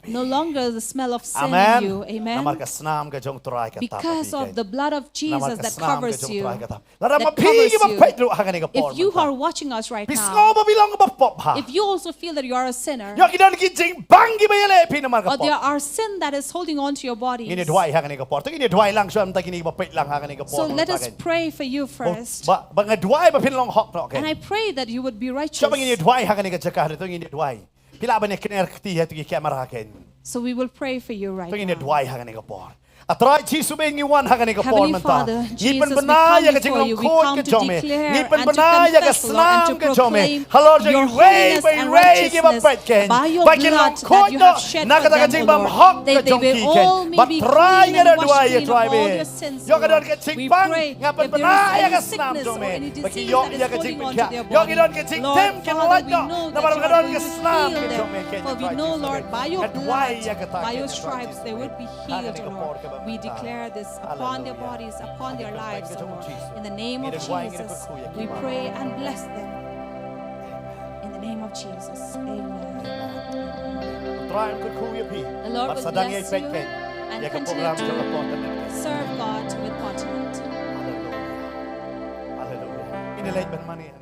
No longer the smell of sin in you. Amen. Namar ka snam ka jong U Trai ka tap ïa phi. Because of the blood of Jesus that covers you. Lada ma phi kiba peit ruh hangne ka por mynta, if you are watching us right now, phi sngew ba phi long kaba pop bha, if you also feel that you are a sinner, ïoh ki don ki jingbang kiba ïaleh ïa phi namar ka pop, or there are sin that is holding on to your body, ngin ïa duwai hangne ka por. To ngin ïa duwai lang shuwa mynta, kine kiba peit lang hangne ka por. So let us pray for you first. Ba, ba nga duwai ba phin long hok noh. And I pray that you would be righteous. Shuwa ba ngin ïa duwai hangne ka jaka, to ngin ïa duwai. Phi lah ban ïa kner kti ha kito ki camera kein. So we will pray for you right now. To ngin ïa duwai hangne ka por. A Trai Jisu, ba ngi wan hangne ka por mynta, ngi pynbna ïa ka jinglong khuid ka jong me. Ngi pynbna ïa ka snam ka jong me halor jong iwei pa iwei kiba peit kein, ba kin long khuid noh na kata ka jingbymhok ka jong ki kein. Bad Trai, nga da duwai ïa Trai me, ïoh ka don ka jingpang, nga pynbna ïa ka snam jong me ba ki ïoh ïa ka jingpynkhiah. Ïoh ki don ka jingtem, kin lait noh namar ba ka don ka snam ka jong me kein. For we know, Lord, by your blood, by your stripes, they will be healed, O Lord. We declare this upon their bodies, upon their lives, O Lord. In the name of Jesus, we pray and bless them. In the name of Jesus, amen. Trai un kyrkhu ïa phi. The Lord will bless you and continue to serve God with contentment. Hallelujah. Hallelujah. Ngin ïa leit ban mane.